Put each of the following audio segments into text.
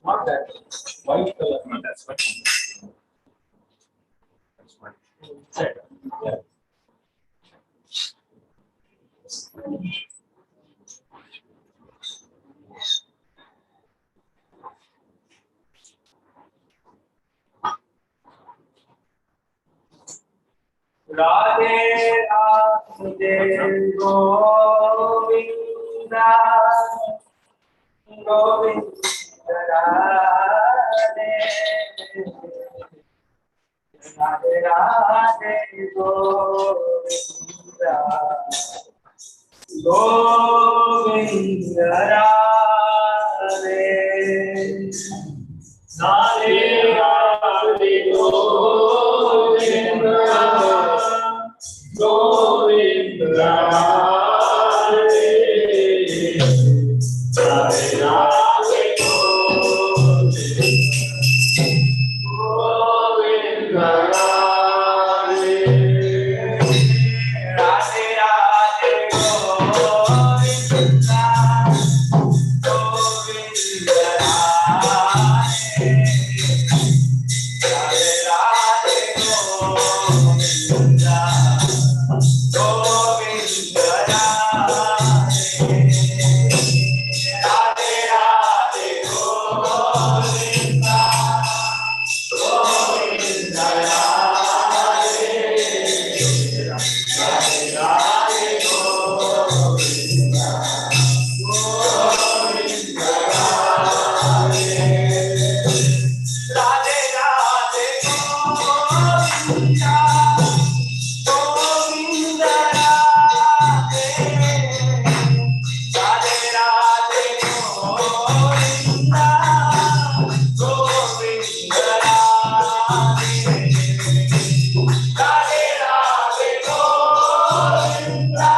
Not that white color. No, that's fine. That's fine. Yeah. Radhe Radhe Govinda Govinda Radhe Radhe Radhe Govinda Govinda Radhe Radhe Radhe Govinda Govinda Radhe Radhe Radhe Govinda Govinda Radhe. Radhe Radhe Govinda Govinda Radhe Radhe Radhe Govinda Govinda Radhe Radhe Radhe Govinda Govinda Radhe Radhe Radhe Govinda Govinda Radhe Radhe Radhe Govinda Govinda Radhe Radhe Radhe Govinda Govinda Radhe Radhe Radhe Govinda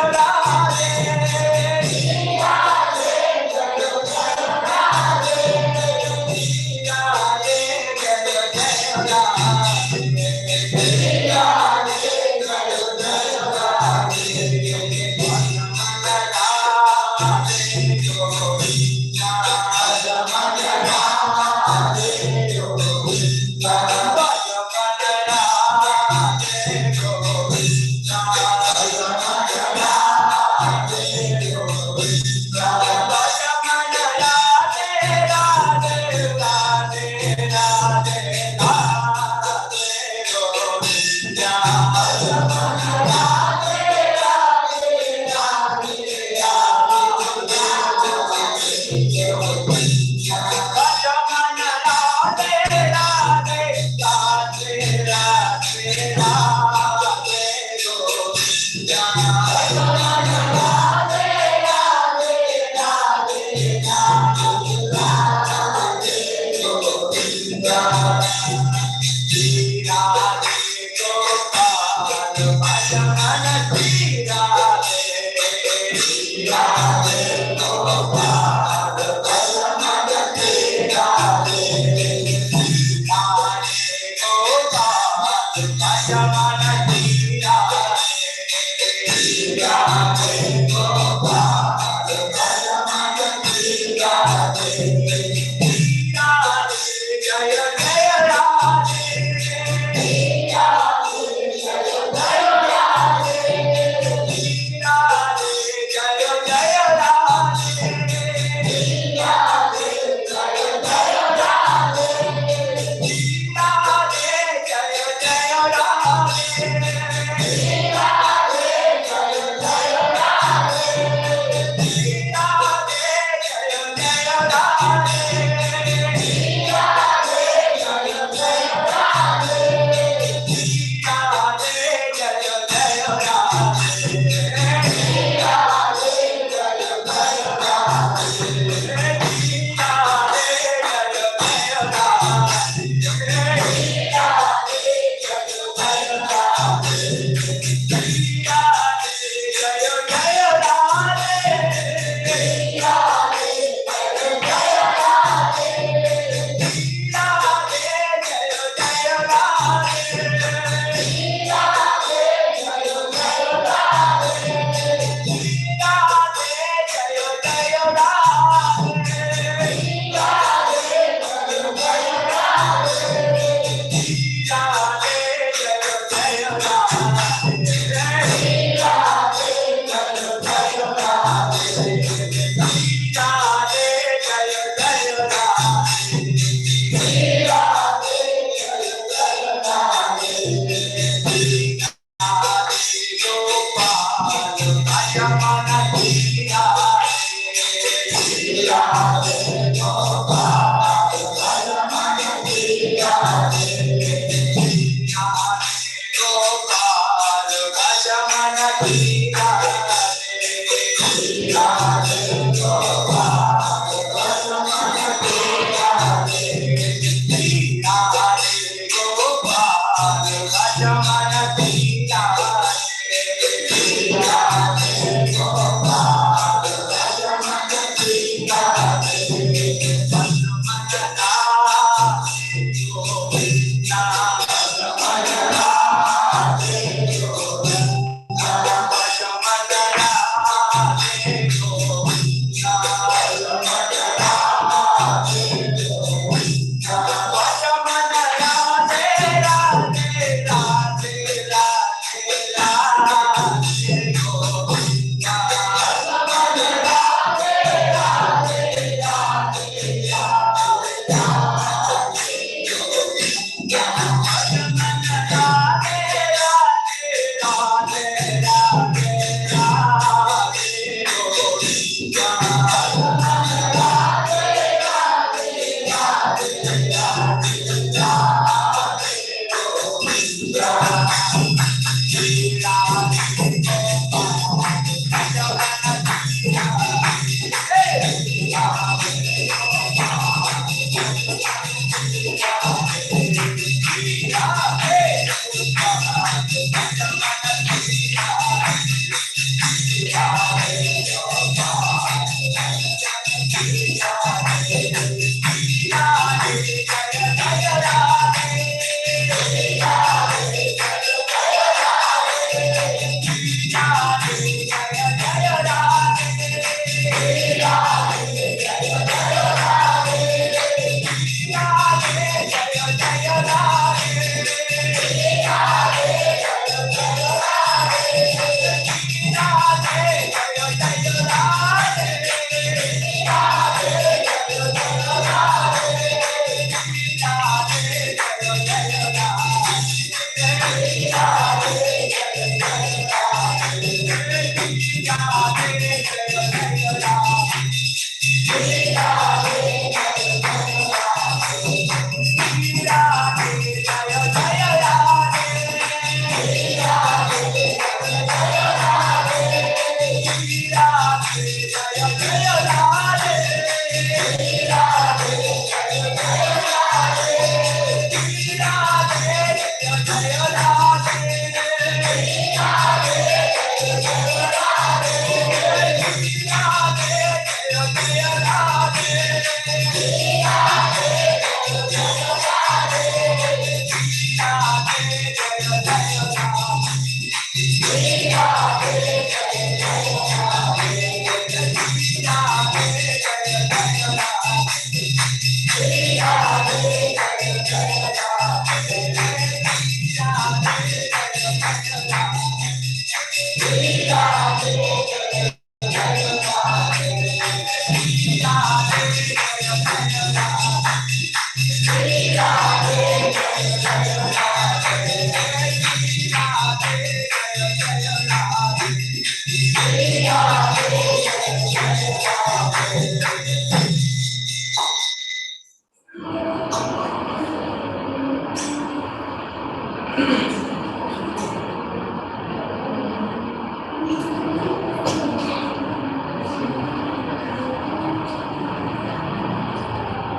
Govinda.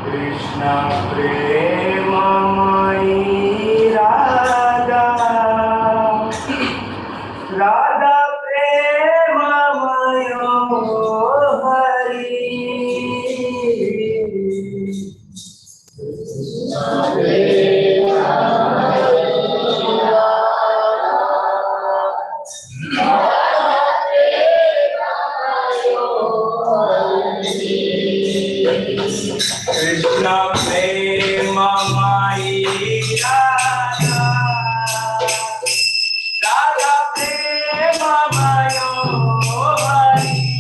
Krishna प्रेममयी Radha, Radha प्रेममयो Hari. Krishna प्रेममयी Radha, Radha प्रेममयो Hari.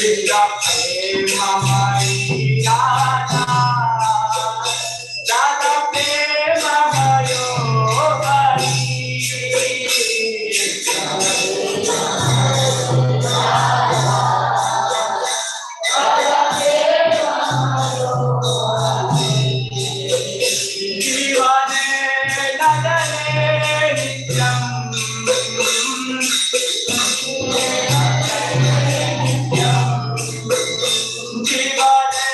Krishna Krishna प्रेममयी Radha, Radha प्रेममयो Hari. जीवने नदने नित्यम्, जीवने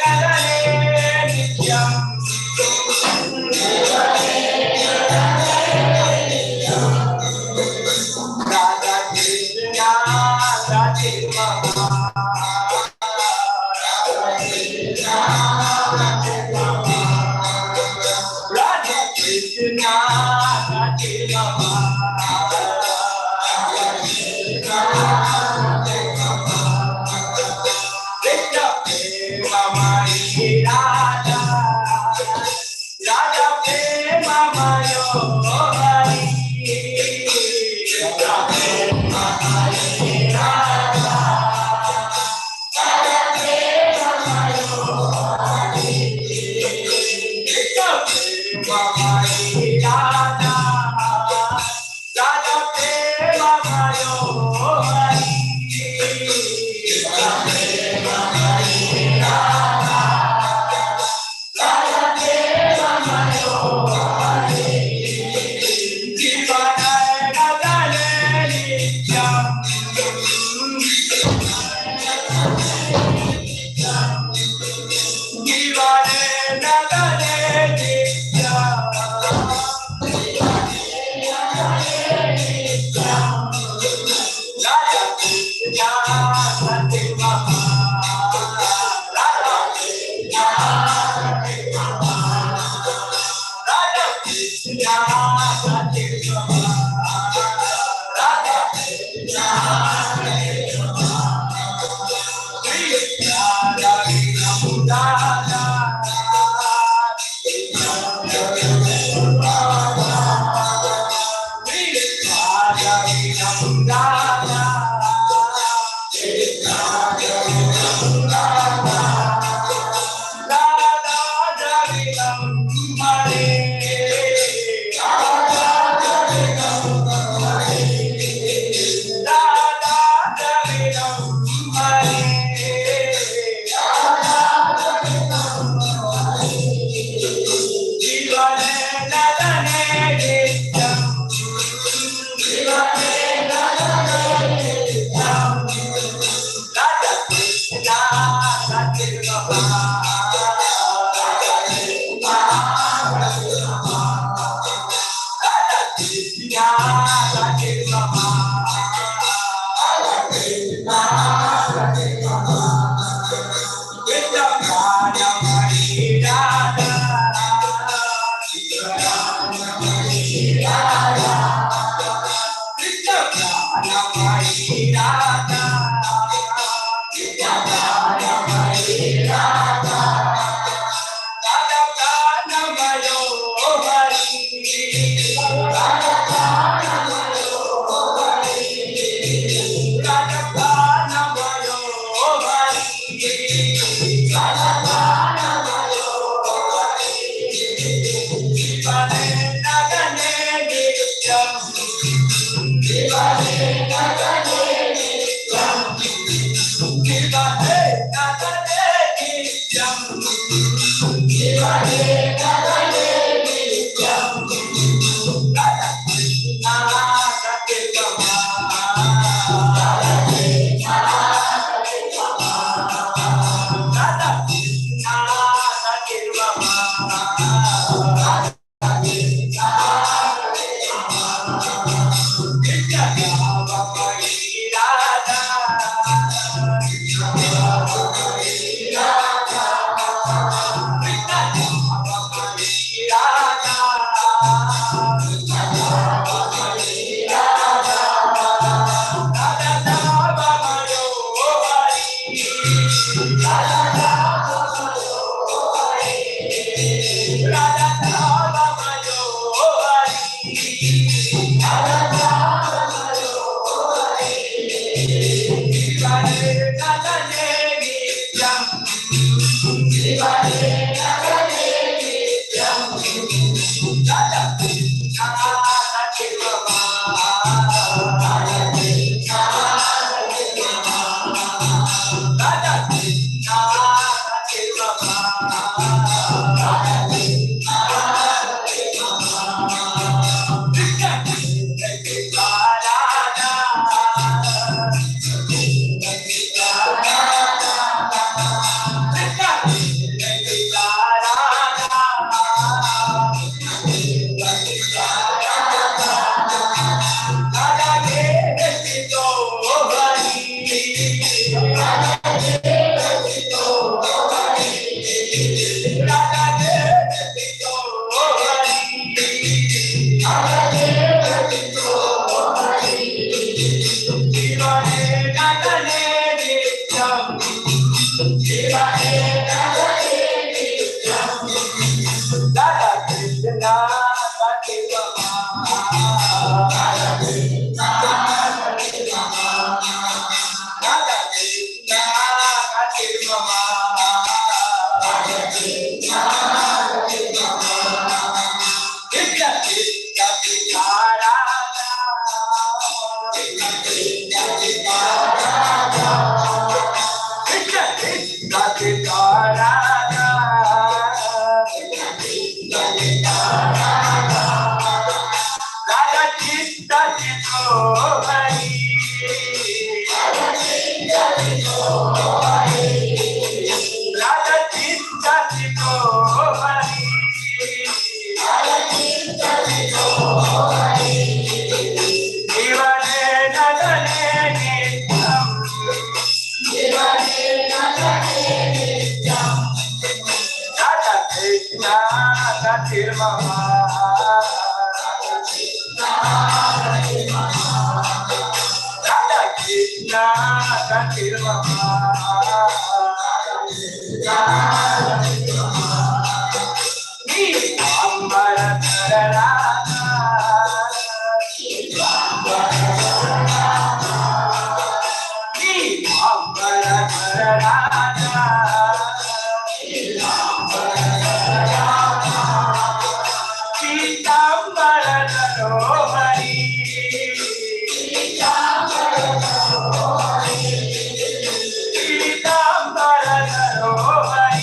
नदने नित्यम्, राधा कृष्ण राधे राधा कृष्ण राधे कृष्ण प्रेममयी राधा, राधा प्रेममयो हरि। कृष्ण प्रेममयी राधा, राधा प्रेममयो हरि। कृष्ण प्रेममयी राधा, राधा प्रेममयो हरि। कृष्ण प्रेममयी राधा, राधा प्रेममयो हरि। जीवन नदने नित्यम्, जीवन नदने नित्यम्, Radha Krishna Radhe Radha Krishna Radha Krishna Radhe Radha Krishna Hari.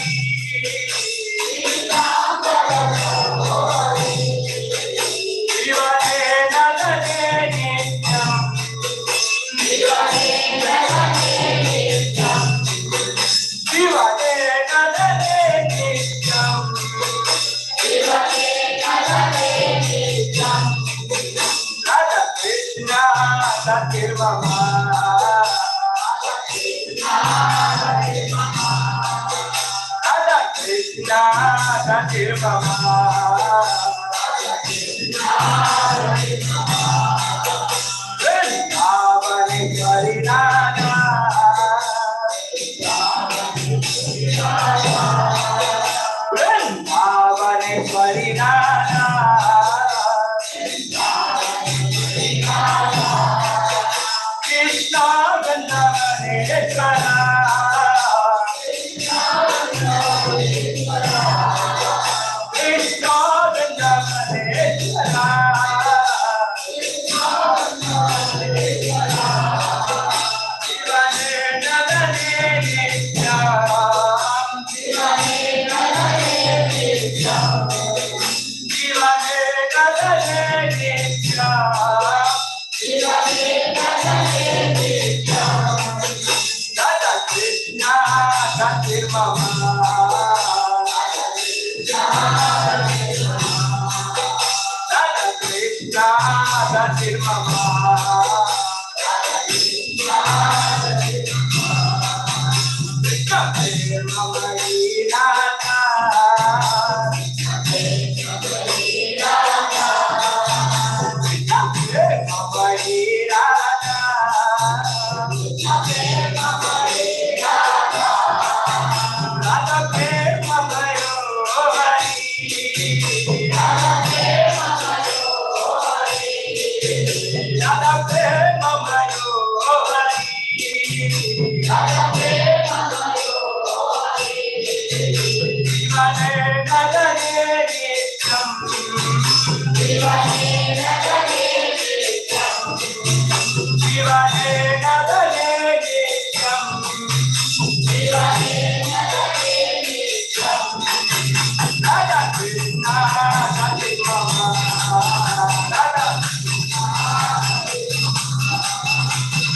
Satyabhama. Radha Krishna Satyabhama. Vrindavaneshwari Radha. Vrindavaneshwari Radha. Krishna Vrindavaneshwara. Krishna Vrindavaneshwara. Jivane Nagane Nityam. Jivane Nagane Nityam. Radha Krishna Satyabhama. Radha Krishna Satyabhama. Krishna Premamayi Radha. Krishna Premamayi Radha. Radha Premamayo Hari. Radha Premamayo Hari. Jivane Nagane Nityam. Jivane Nagane Nityam. Radha Krishna Satyabhama. Radha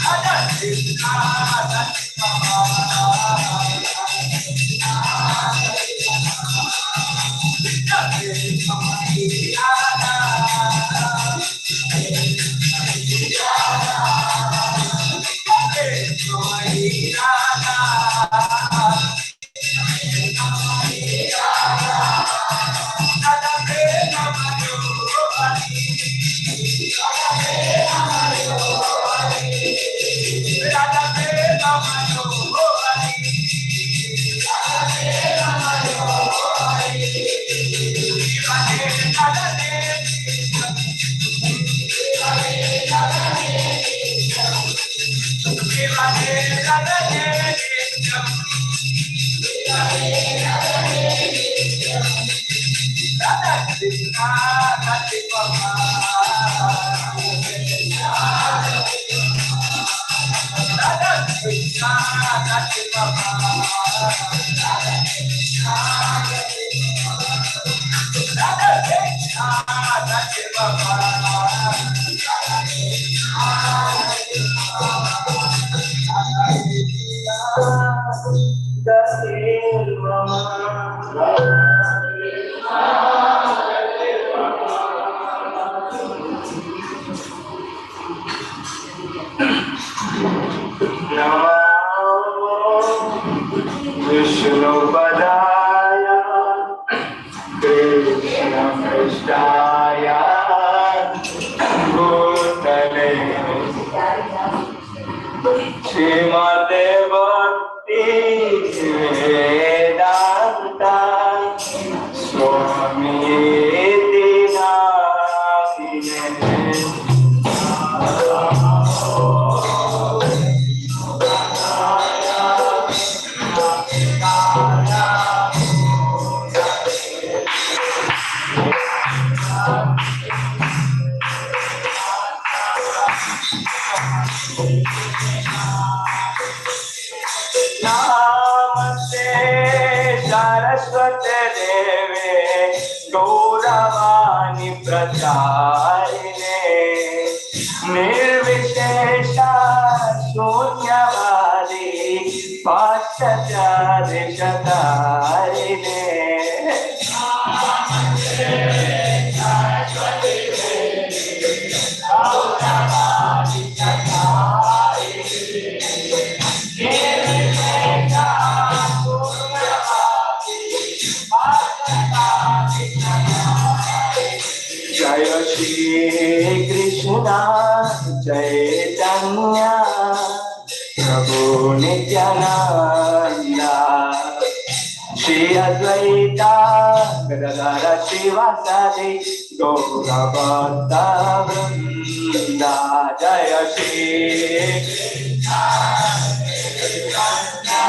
Radha Krishna Satyabhama. Krishna Premamayi Radha. Krishna Premamayi Radha. Radha Premamayo Hari. Radha Premamayo Hari. Jivane Nagane Jivane Nagane Nityam. Radha Krishna Satyabhama. Radha Krishna Satyabhama. Radha Krishna Satyabhama. Namo Vishnu Padaya Krishna Prishtaya Bhutale Srimate Bhakti Vedanta Swami Iti Namine. Namaste Saraswati Deve Gauravani Pracharine Nirvishesha Shunyavadi Paschatya Deshatarine. Saraswati Devi Gauravani. Krishna Chaitanya Prabhu Nityananda Shri Advaita Gadadhara Shrivasadi Gaura Bhakta Vrinda Jaya Shri Krishna Chaitanya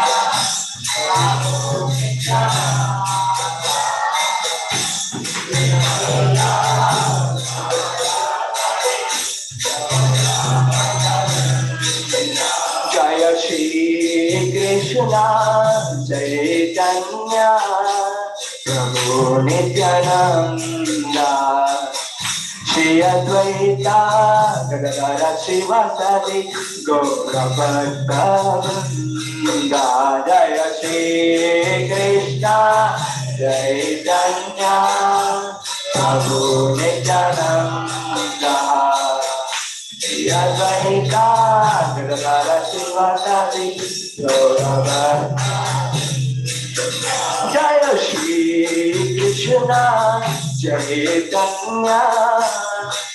Prabhu Nityananda. Jaya Shri Krishna Chaitanya Prabhu Nityananda Shri Advaita Gadadhara Shrivasadi Gaura Bhakta Vrinda Jaya Shri Krishna Chaitanya Prabhu Nityananda Shri Advaita Gadadhara Shrivasadi Gaura Bhakta Jaya Shri Krishna Chaitanya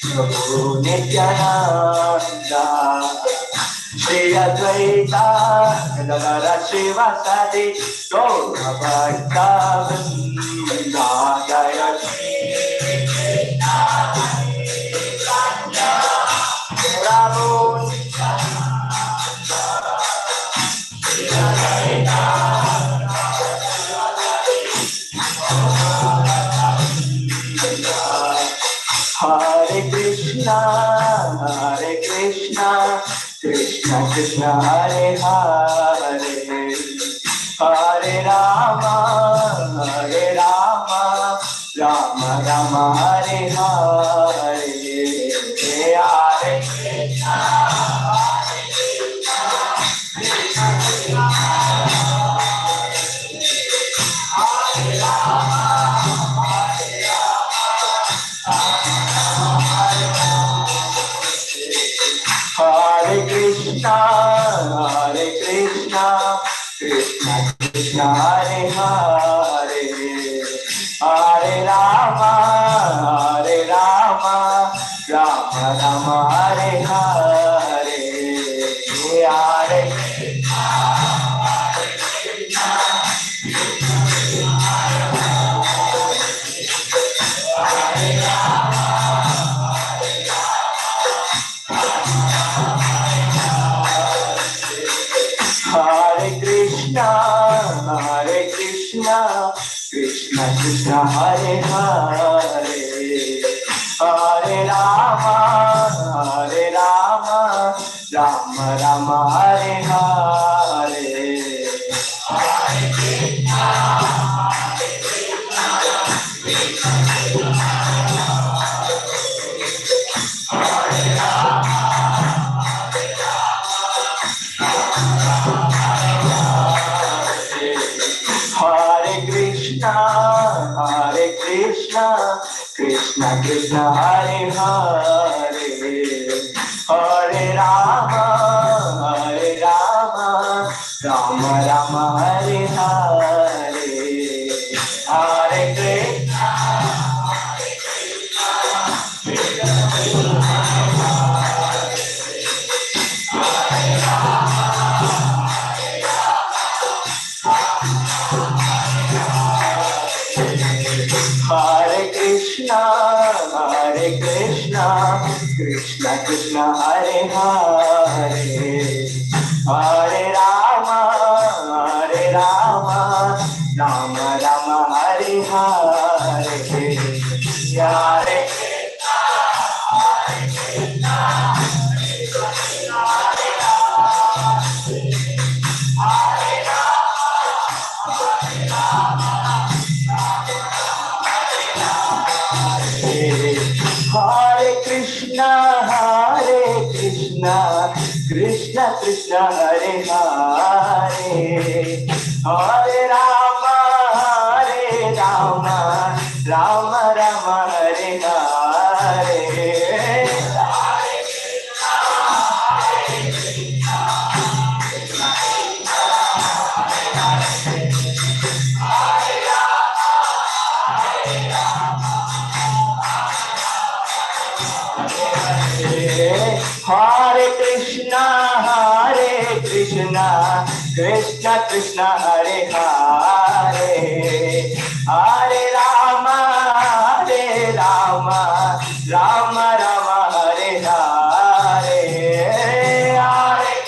Prabhu Nityananda Shri Advaita Gadadhara Shrivasadi Gaura Bhakta Vrinda Jaya Shri Krishna Chaitanya Prabhu Nityananda Shri Advaita. Hare Krishna, Hare Krishna, Krishna Krishna, Hare Hare, Hare Rama, Hare Rama, Rama Rama, Hare Hare, Hare Krishna, Hare Krishna, Krishna Krishna, Hare Rama, Hare Rama, Hare Krishna, Hare Krishna, Krishna Krishna, Hare Hare, Hare Rama, Hare Rama, Rama Rama, Hare Hare, Hare Krishna, Hare Krishna, Krishna Krishna, Hare Rama, Hare Hare Krishna, Hare Krishna, Krishna Krishna, Hare Hare, Hare Rama, Hare Rama, Rama Rama, Hare Hare. Hare Krishna, Hare Krishna, Krishna Krishna, Hare Rama, Hare Rama, Hare Krishna, Hare Krishna, Krishna Krishna, Hare Hare, Hare Rama, Hare Rama, Rama Rama, Hare Hare, Hare Krishna, Hare Krishna, Krishna Krishna, Hare Rama, Hare Hare Krishna, Hare Krishna, Krishna Krishna, Hare Hare, Hare Rama, Hare Rama, Rama Rama, Hare Hare, Hare Krishna, Hare Krishna, Krishna Krishna, Hare Hare, Hare Rama, Hare Rama, Hare Krishna, Hare Krishna, Krishna Krishna, Hare Hare, Hare Rama, Hare Rama, Rama Rama, Hare Hare. Hare Krishna, Hare Krishna, Krishna Krishna, Hare Hare, Hare Rama, Hare Rama. Krishna Krishna Hare Hare, Hare Rama Hare Rama, Rama Rama Hare Hare, Hare Hare,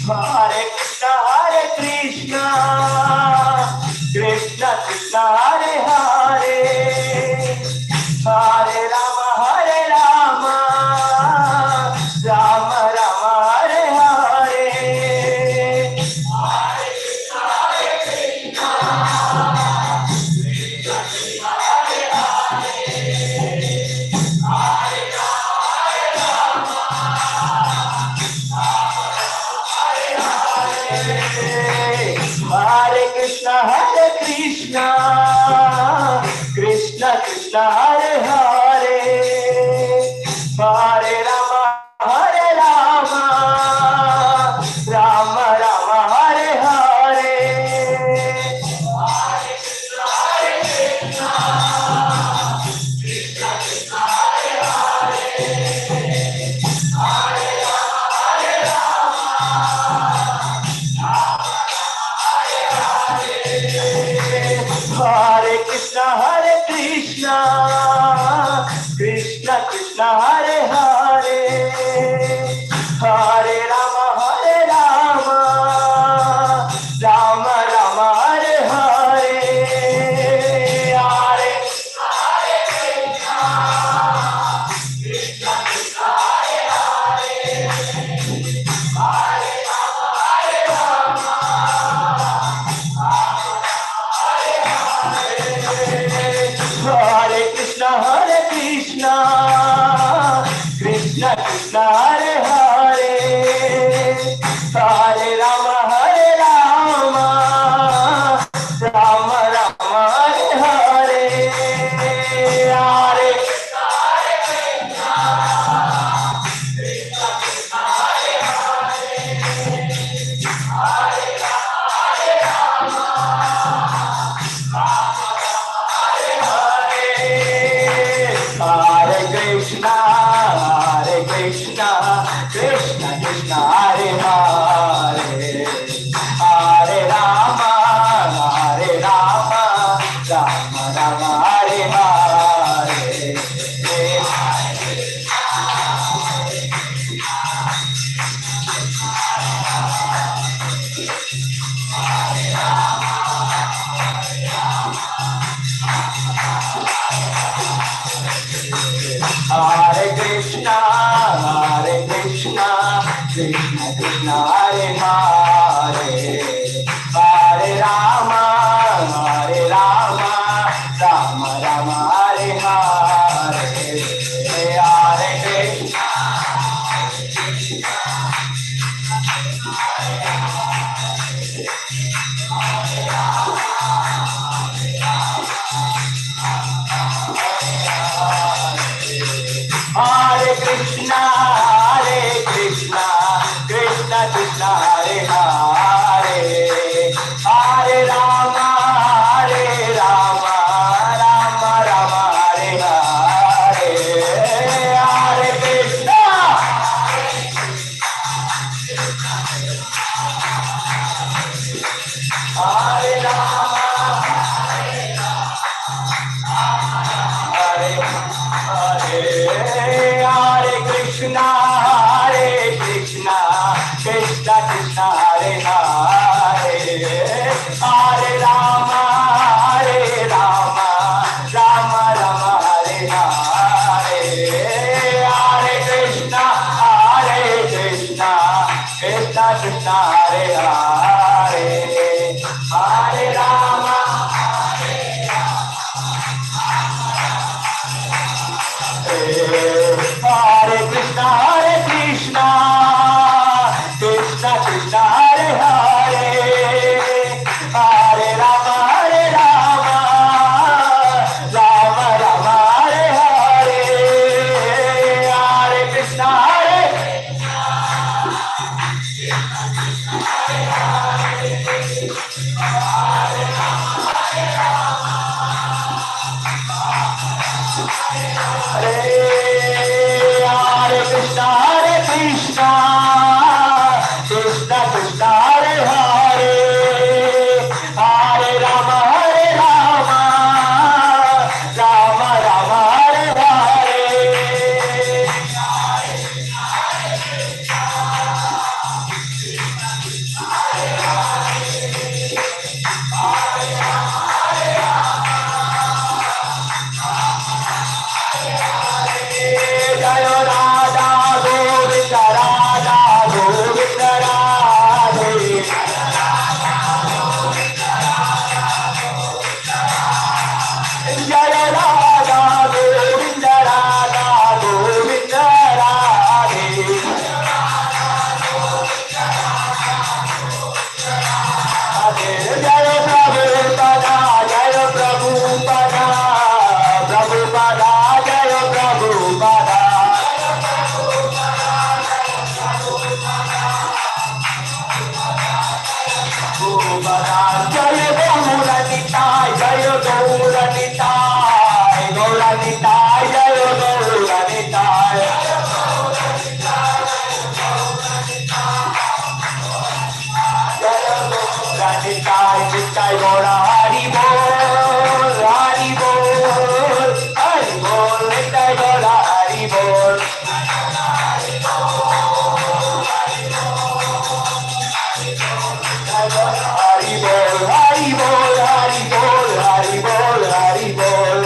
Hare Krishna Hare Krishna, Krishna Krishna Hare Hare, Hare Rama Hare Rama, Rama Rama Hare Hare. Hare Krishna Hare Krishna, Krishna Krishna Hare Hare, Hare Rama Hare Rama, Rama Rama Hare Hare. Hare Krishna Hare Krishna, Krishna Krishna Hare Hare, Hare Rama Hare Rama, Rama Rama Hare Hare, Hare Hare Krishna Hare Krishna, Krishna Krishna Hare Hare, Hare Rama Hare Rama, Rama Rama Hare Hare, Hare Hare Krishna Hare Krishna, Krishna Krishna Hare Hare, Hare Rama Hare Rama, Rama Rama Hare Hare. Hare Krishna Hare Krishna, Krishna Krishna Hare Hare, Hare Rama Hare Rama, Rama Rama Hare Hare, Hare Krishna Hare Krishna Hare Krishna, Krishna Krishna Hare Hare, Hare Rama Hare Rama, Rama Rama Hare Hare, Hare Krishna Hare Rama Hare Hare, Hare Krishna Hare Krishna, Krishna Krishna Hare Hare, Hare Rama Hare Rama, Rama Rama Hare Hare, Hare Krishna Hare Krishna, Krishna Krishna Hare Hare, Hare Rama Hare Krishna Hare Krishna, Krishna Krishna Hare Hare, Hare Rama Hare Hare Krishna Hare Krishna Krishna Krishna Hare Hare Hare Rama Hare Rama Rama Rama Hare Hare. Jaya Radha Govinda Radha Govinda Radhe. Jaya Radha Govinda Radha Govinda Radhe. Jaya Prabhupada Jaya Prabhupada Prabhupada Jaya Prabhupada. Jaya Gaura Nitai Jaya Gaura Nitai Gaura Nitai Jaya Gaura Nitai. Jaya Gaura Nitai Nitai Gaura Hari Bol Hari Bol Hari Bol Nitai Gaura Hari Bol. Hari Bol Hari Bol Hari Bol Hari Bol Hari Bol.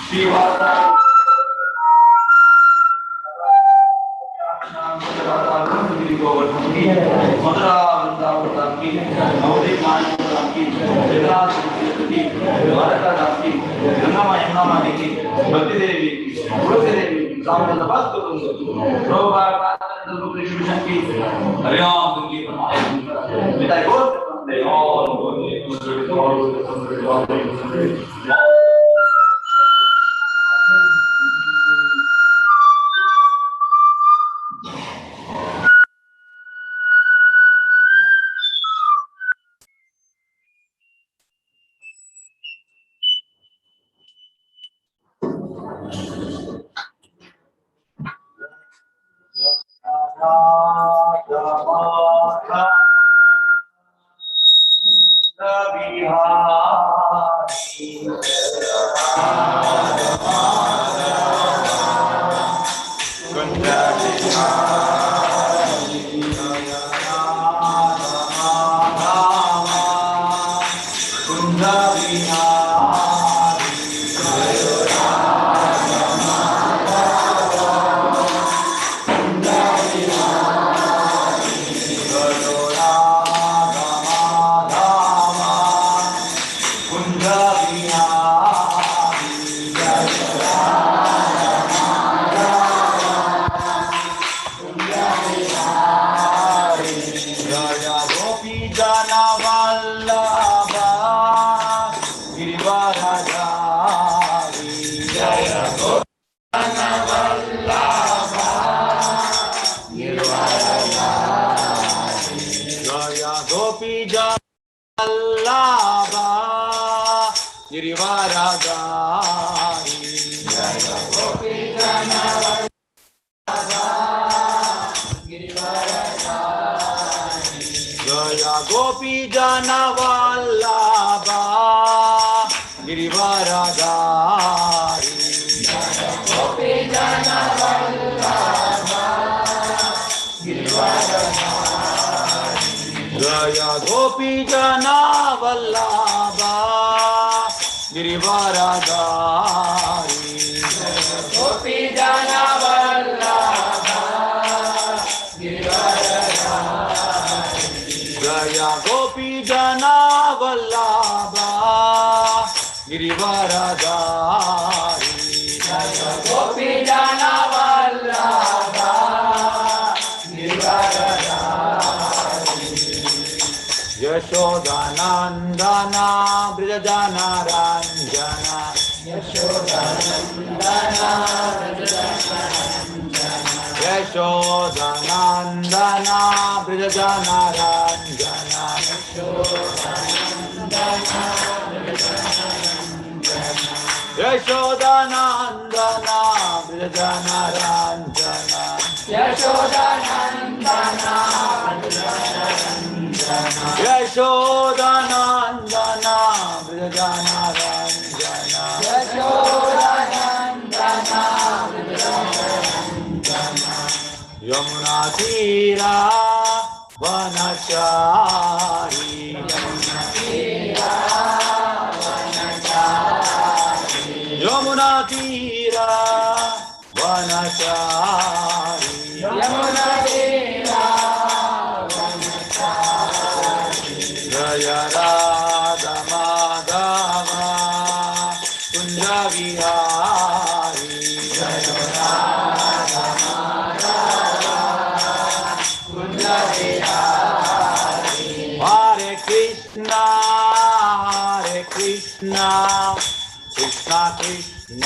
Shri Mathura Vrindavan की, नवदीप मानपुर की, जगन्नाथ की, द्वारका धाम की, गंगा माँ यमुना माँ की, भक्ति देवी की, तुलसी देवी की, रामचंद्र भक्त कृष्ण की, हरिओम पिता गौर Jaya Gopi Jana Vallabha ಗಿರಿವರಧಾರಿ. ಜಯ ಗೋಪಿ ಜನ ವಲ್ಲಭ ಗಿರಿವರಧಾರಿ. ಯಶೋದಾನಂದನ ಬ್ರಜ ಜನ ರಂಜನ. ಯಶೋದಾನಂದನ ಬ್ರಜ ರಂಜನ. ಯಶೋದಾನಂದನ ಬ್ರಜ ಜನ ರಂಜನ. ಯಶೋದಾನಂದನ ಬ್ರಜ ರಂಜನ. ಯಶೋದಾನಂದನ ಬ್ರಜ ಜನ ರಂಜನ. ಯಶೋದಾನಂದನ ಬ್ರಜ ರಂಜನ. ಯಶೋದಾನಂದನ ಬ್ರಜ ಜನ ರಂಜನ. ಯಶೋದಾನಂದನ ಬ್ರಜ ರಂಜನ. ಯಮುನಾ ತೀರ ವನಚಾರಿ. ಯಮುನಾ ತೀರ ವನಚಾರಿ. ಯಮುನಾ ತೀರ ವನಚಾರಿ. ಜಯ ರಾಧಾ ಮಾಧವ ಕುಂಜ ವಿಹಾರಿ. ಜಯ ರಾಧಾ ಮಾಧವ ಕುಂಜ ವಿಹಾರಿ. ಹರೇ ಕೃಷ್ಣ ಹರೇ ಕೃಷ್ಣ ಕೃಷ್ಣ ಕೃಷ್ಣ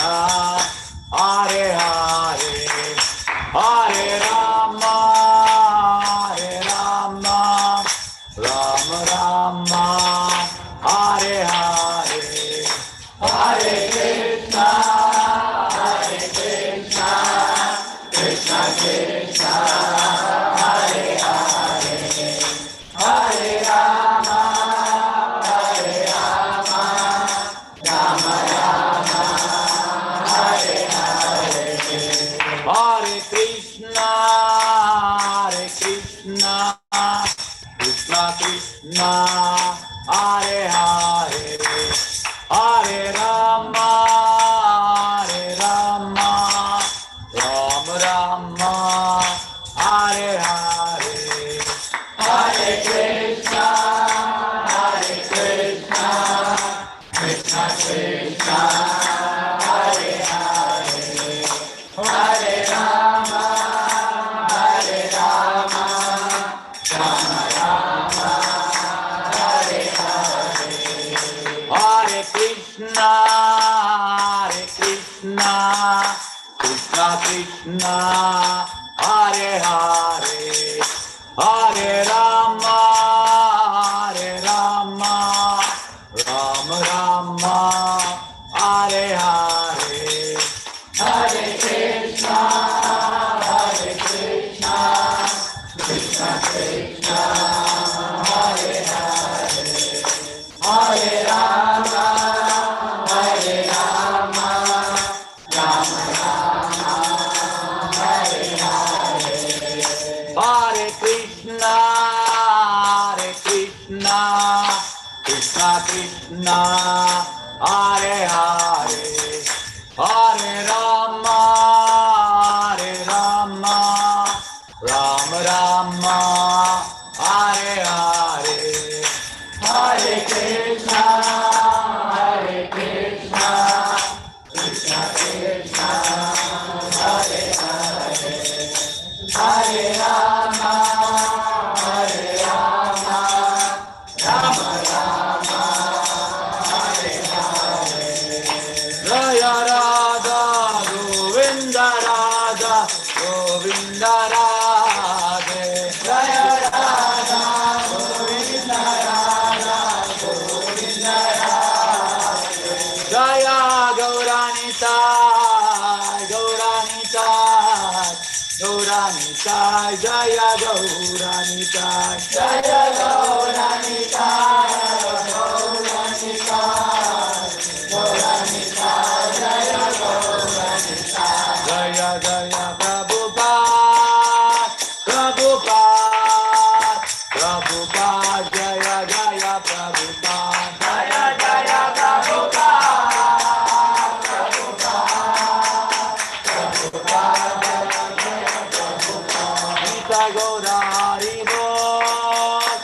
ಹರೇ ಹರೇ, ಹರೇ ರಾಮ ಹರೇ ರಾಮ ರಾಮ ರಾಮ ಹರೇ ಹರೇ. ಹರೇ ಕೃಷ್ಣ ಹರೇ ಕೃಷ್ಣ ಕೃಷ್ಣ ಕೃಷ್ಣ ಹರೇ ಹರೇ, ಹರೇ ರಾಮ ಹರೇ ರಾಮ ರಾಮ ರಾಮ ಹರೇ ಹರೇ. ಹರೇ ಕೃಷ್ಣ ಹರೇ ಕೃಷ್ಣ ಕೃಷ್ಣ ಕೃಷ್ಣ ಹರೇ ಹರೇ, ಹರೇ ರಾಮ ಹರೇ ರಾಮ ರಾಮ ರಾಮ ಹರೇ ಹರೇ. ಹರೇ ಕೃಷ್ಣ ಹರೇ ಕೃಷ್ಣ ಕೃಷ್ಣ ಕೃಷ್ಣ ಹರೇ ಹರೇ, ಹರೇ ರಾಮ ಹರೇ ರಾಮ ರಾಮ ರಾಮ ಹರೇ ಹರೇ. ಹರೇ ಕೃಷ್ಣ ಹರೇ ಕೃಷ್ಣ ಕೃಷ್ಣ ಕೃಷ್ಣ ಹರೇ ಹರೇ, ಹರೇ ರಾಮ ಹರೇ ರಾಮ ರಾಮ ರಾಮ ಹರೇ ಹರೇ. ಹರೇ ಕೃಷ್ಣ ಹರೇ ಕೃಷ್ಣ ಕೃಷ್ಣ ಕೃಷ್ಣ ಹರೇ ಹರೇ, ಹರೇ ರಾಮ ಹರೇ ರಾಮ ರಾಮ ರಾಮ ಹರೇ ಹರೇ. ಹರೇ ಕೃಷ್ಣ ಹರೇ ಕೃಷ್ಣ ಕೃಷ್ಣ ಕೃಷ್ಣ ಹರೇ ಹರೇ, ಹರೇ ರಾಮ ಹರೇ ರಾಮ ರಾಮ ರಾಮ ಹರೇ ಹರೇ. ಹರೇ ಕೃಷ್ಣ ಹರೇ ಕೃಷ್ಣ ಕೃಷ್ಣ ಕೃಷ್ಣ ಹರೇ ಹರೇ, ಹರೇ ರಾಮ ಹರೇ ರಾಮ ರಾಮ ರಾಮ ಹರೇ ಹರೇ. ಜಯ ರಾಧಾ ಗೋವಿಂದ ರಾಧಾ ಗೋವಿಂದ ರಾಧೆ. ಜಯ ರಾಧಾ ಗೋವಿಂದ ರಾಧಾ ಗೋವಿಂದ ರಾಧೆ. ಜಯ ಗೌರಾಣಿ ತಾಯ್ ಗೌರಾಣಿ ತಾಯ್ ಗೌರಾಣಿ ತಾಯ್ ಜಯ ಗೌರಾಣಿ ತಾಯ್. ಜಯ ಗೌರಾಣಿ ತಾಯ ಗೌರಾಣಿ ತಾಯ ಗೌರಾಣಿ ತಾಯ ಜಯ ಗೌರಾಣಿ ತಾಯ. ಜಯ ಜಯ ಪ್ರಭುಪಾದ ಪ್ರಭುಪಾದ ಪ್ರಭುಪಾದ ಜಯ ಜಯ ಪ್ರಭುಪಾದ. ಜಯ ಜಯ ಪ್ರಭುಪಾದ ಪ್ರಭುಪಾದ ಪ್ರಭುಪಾದ ಜಯ ಜಯ ಪ್ರಭುಪಾದ. ಗೀತಾ ಗೌರ ಹರಿ ಬೋಲ್.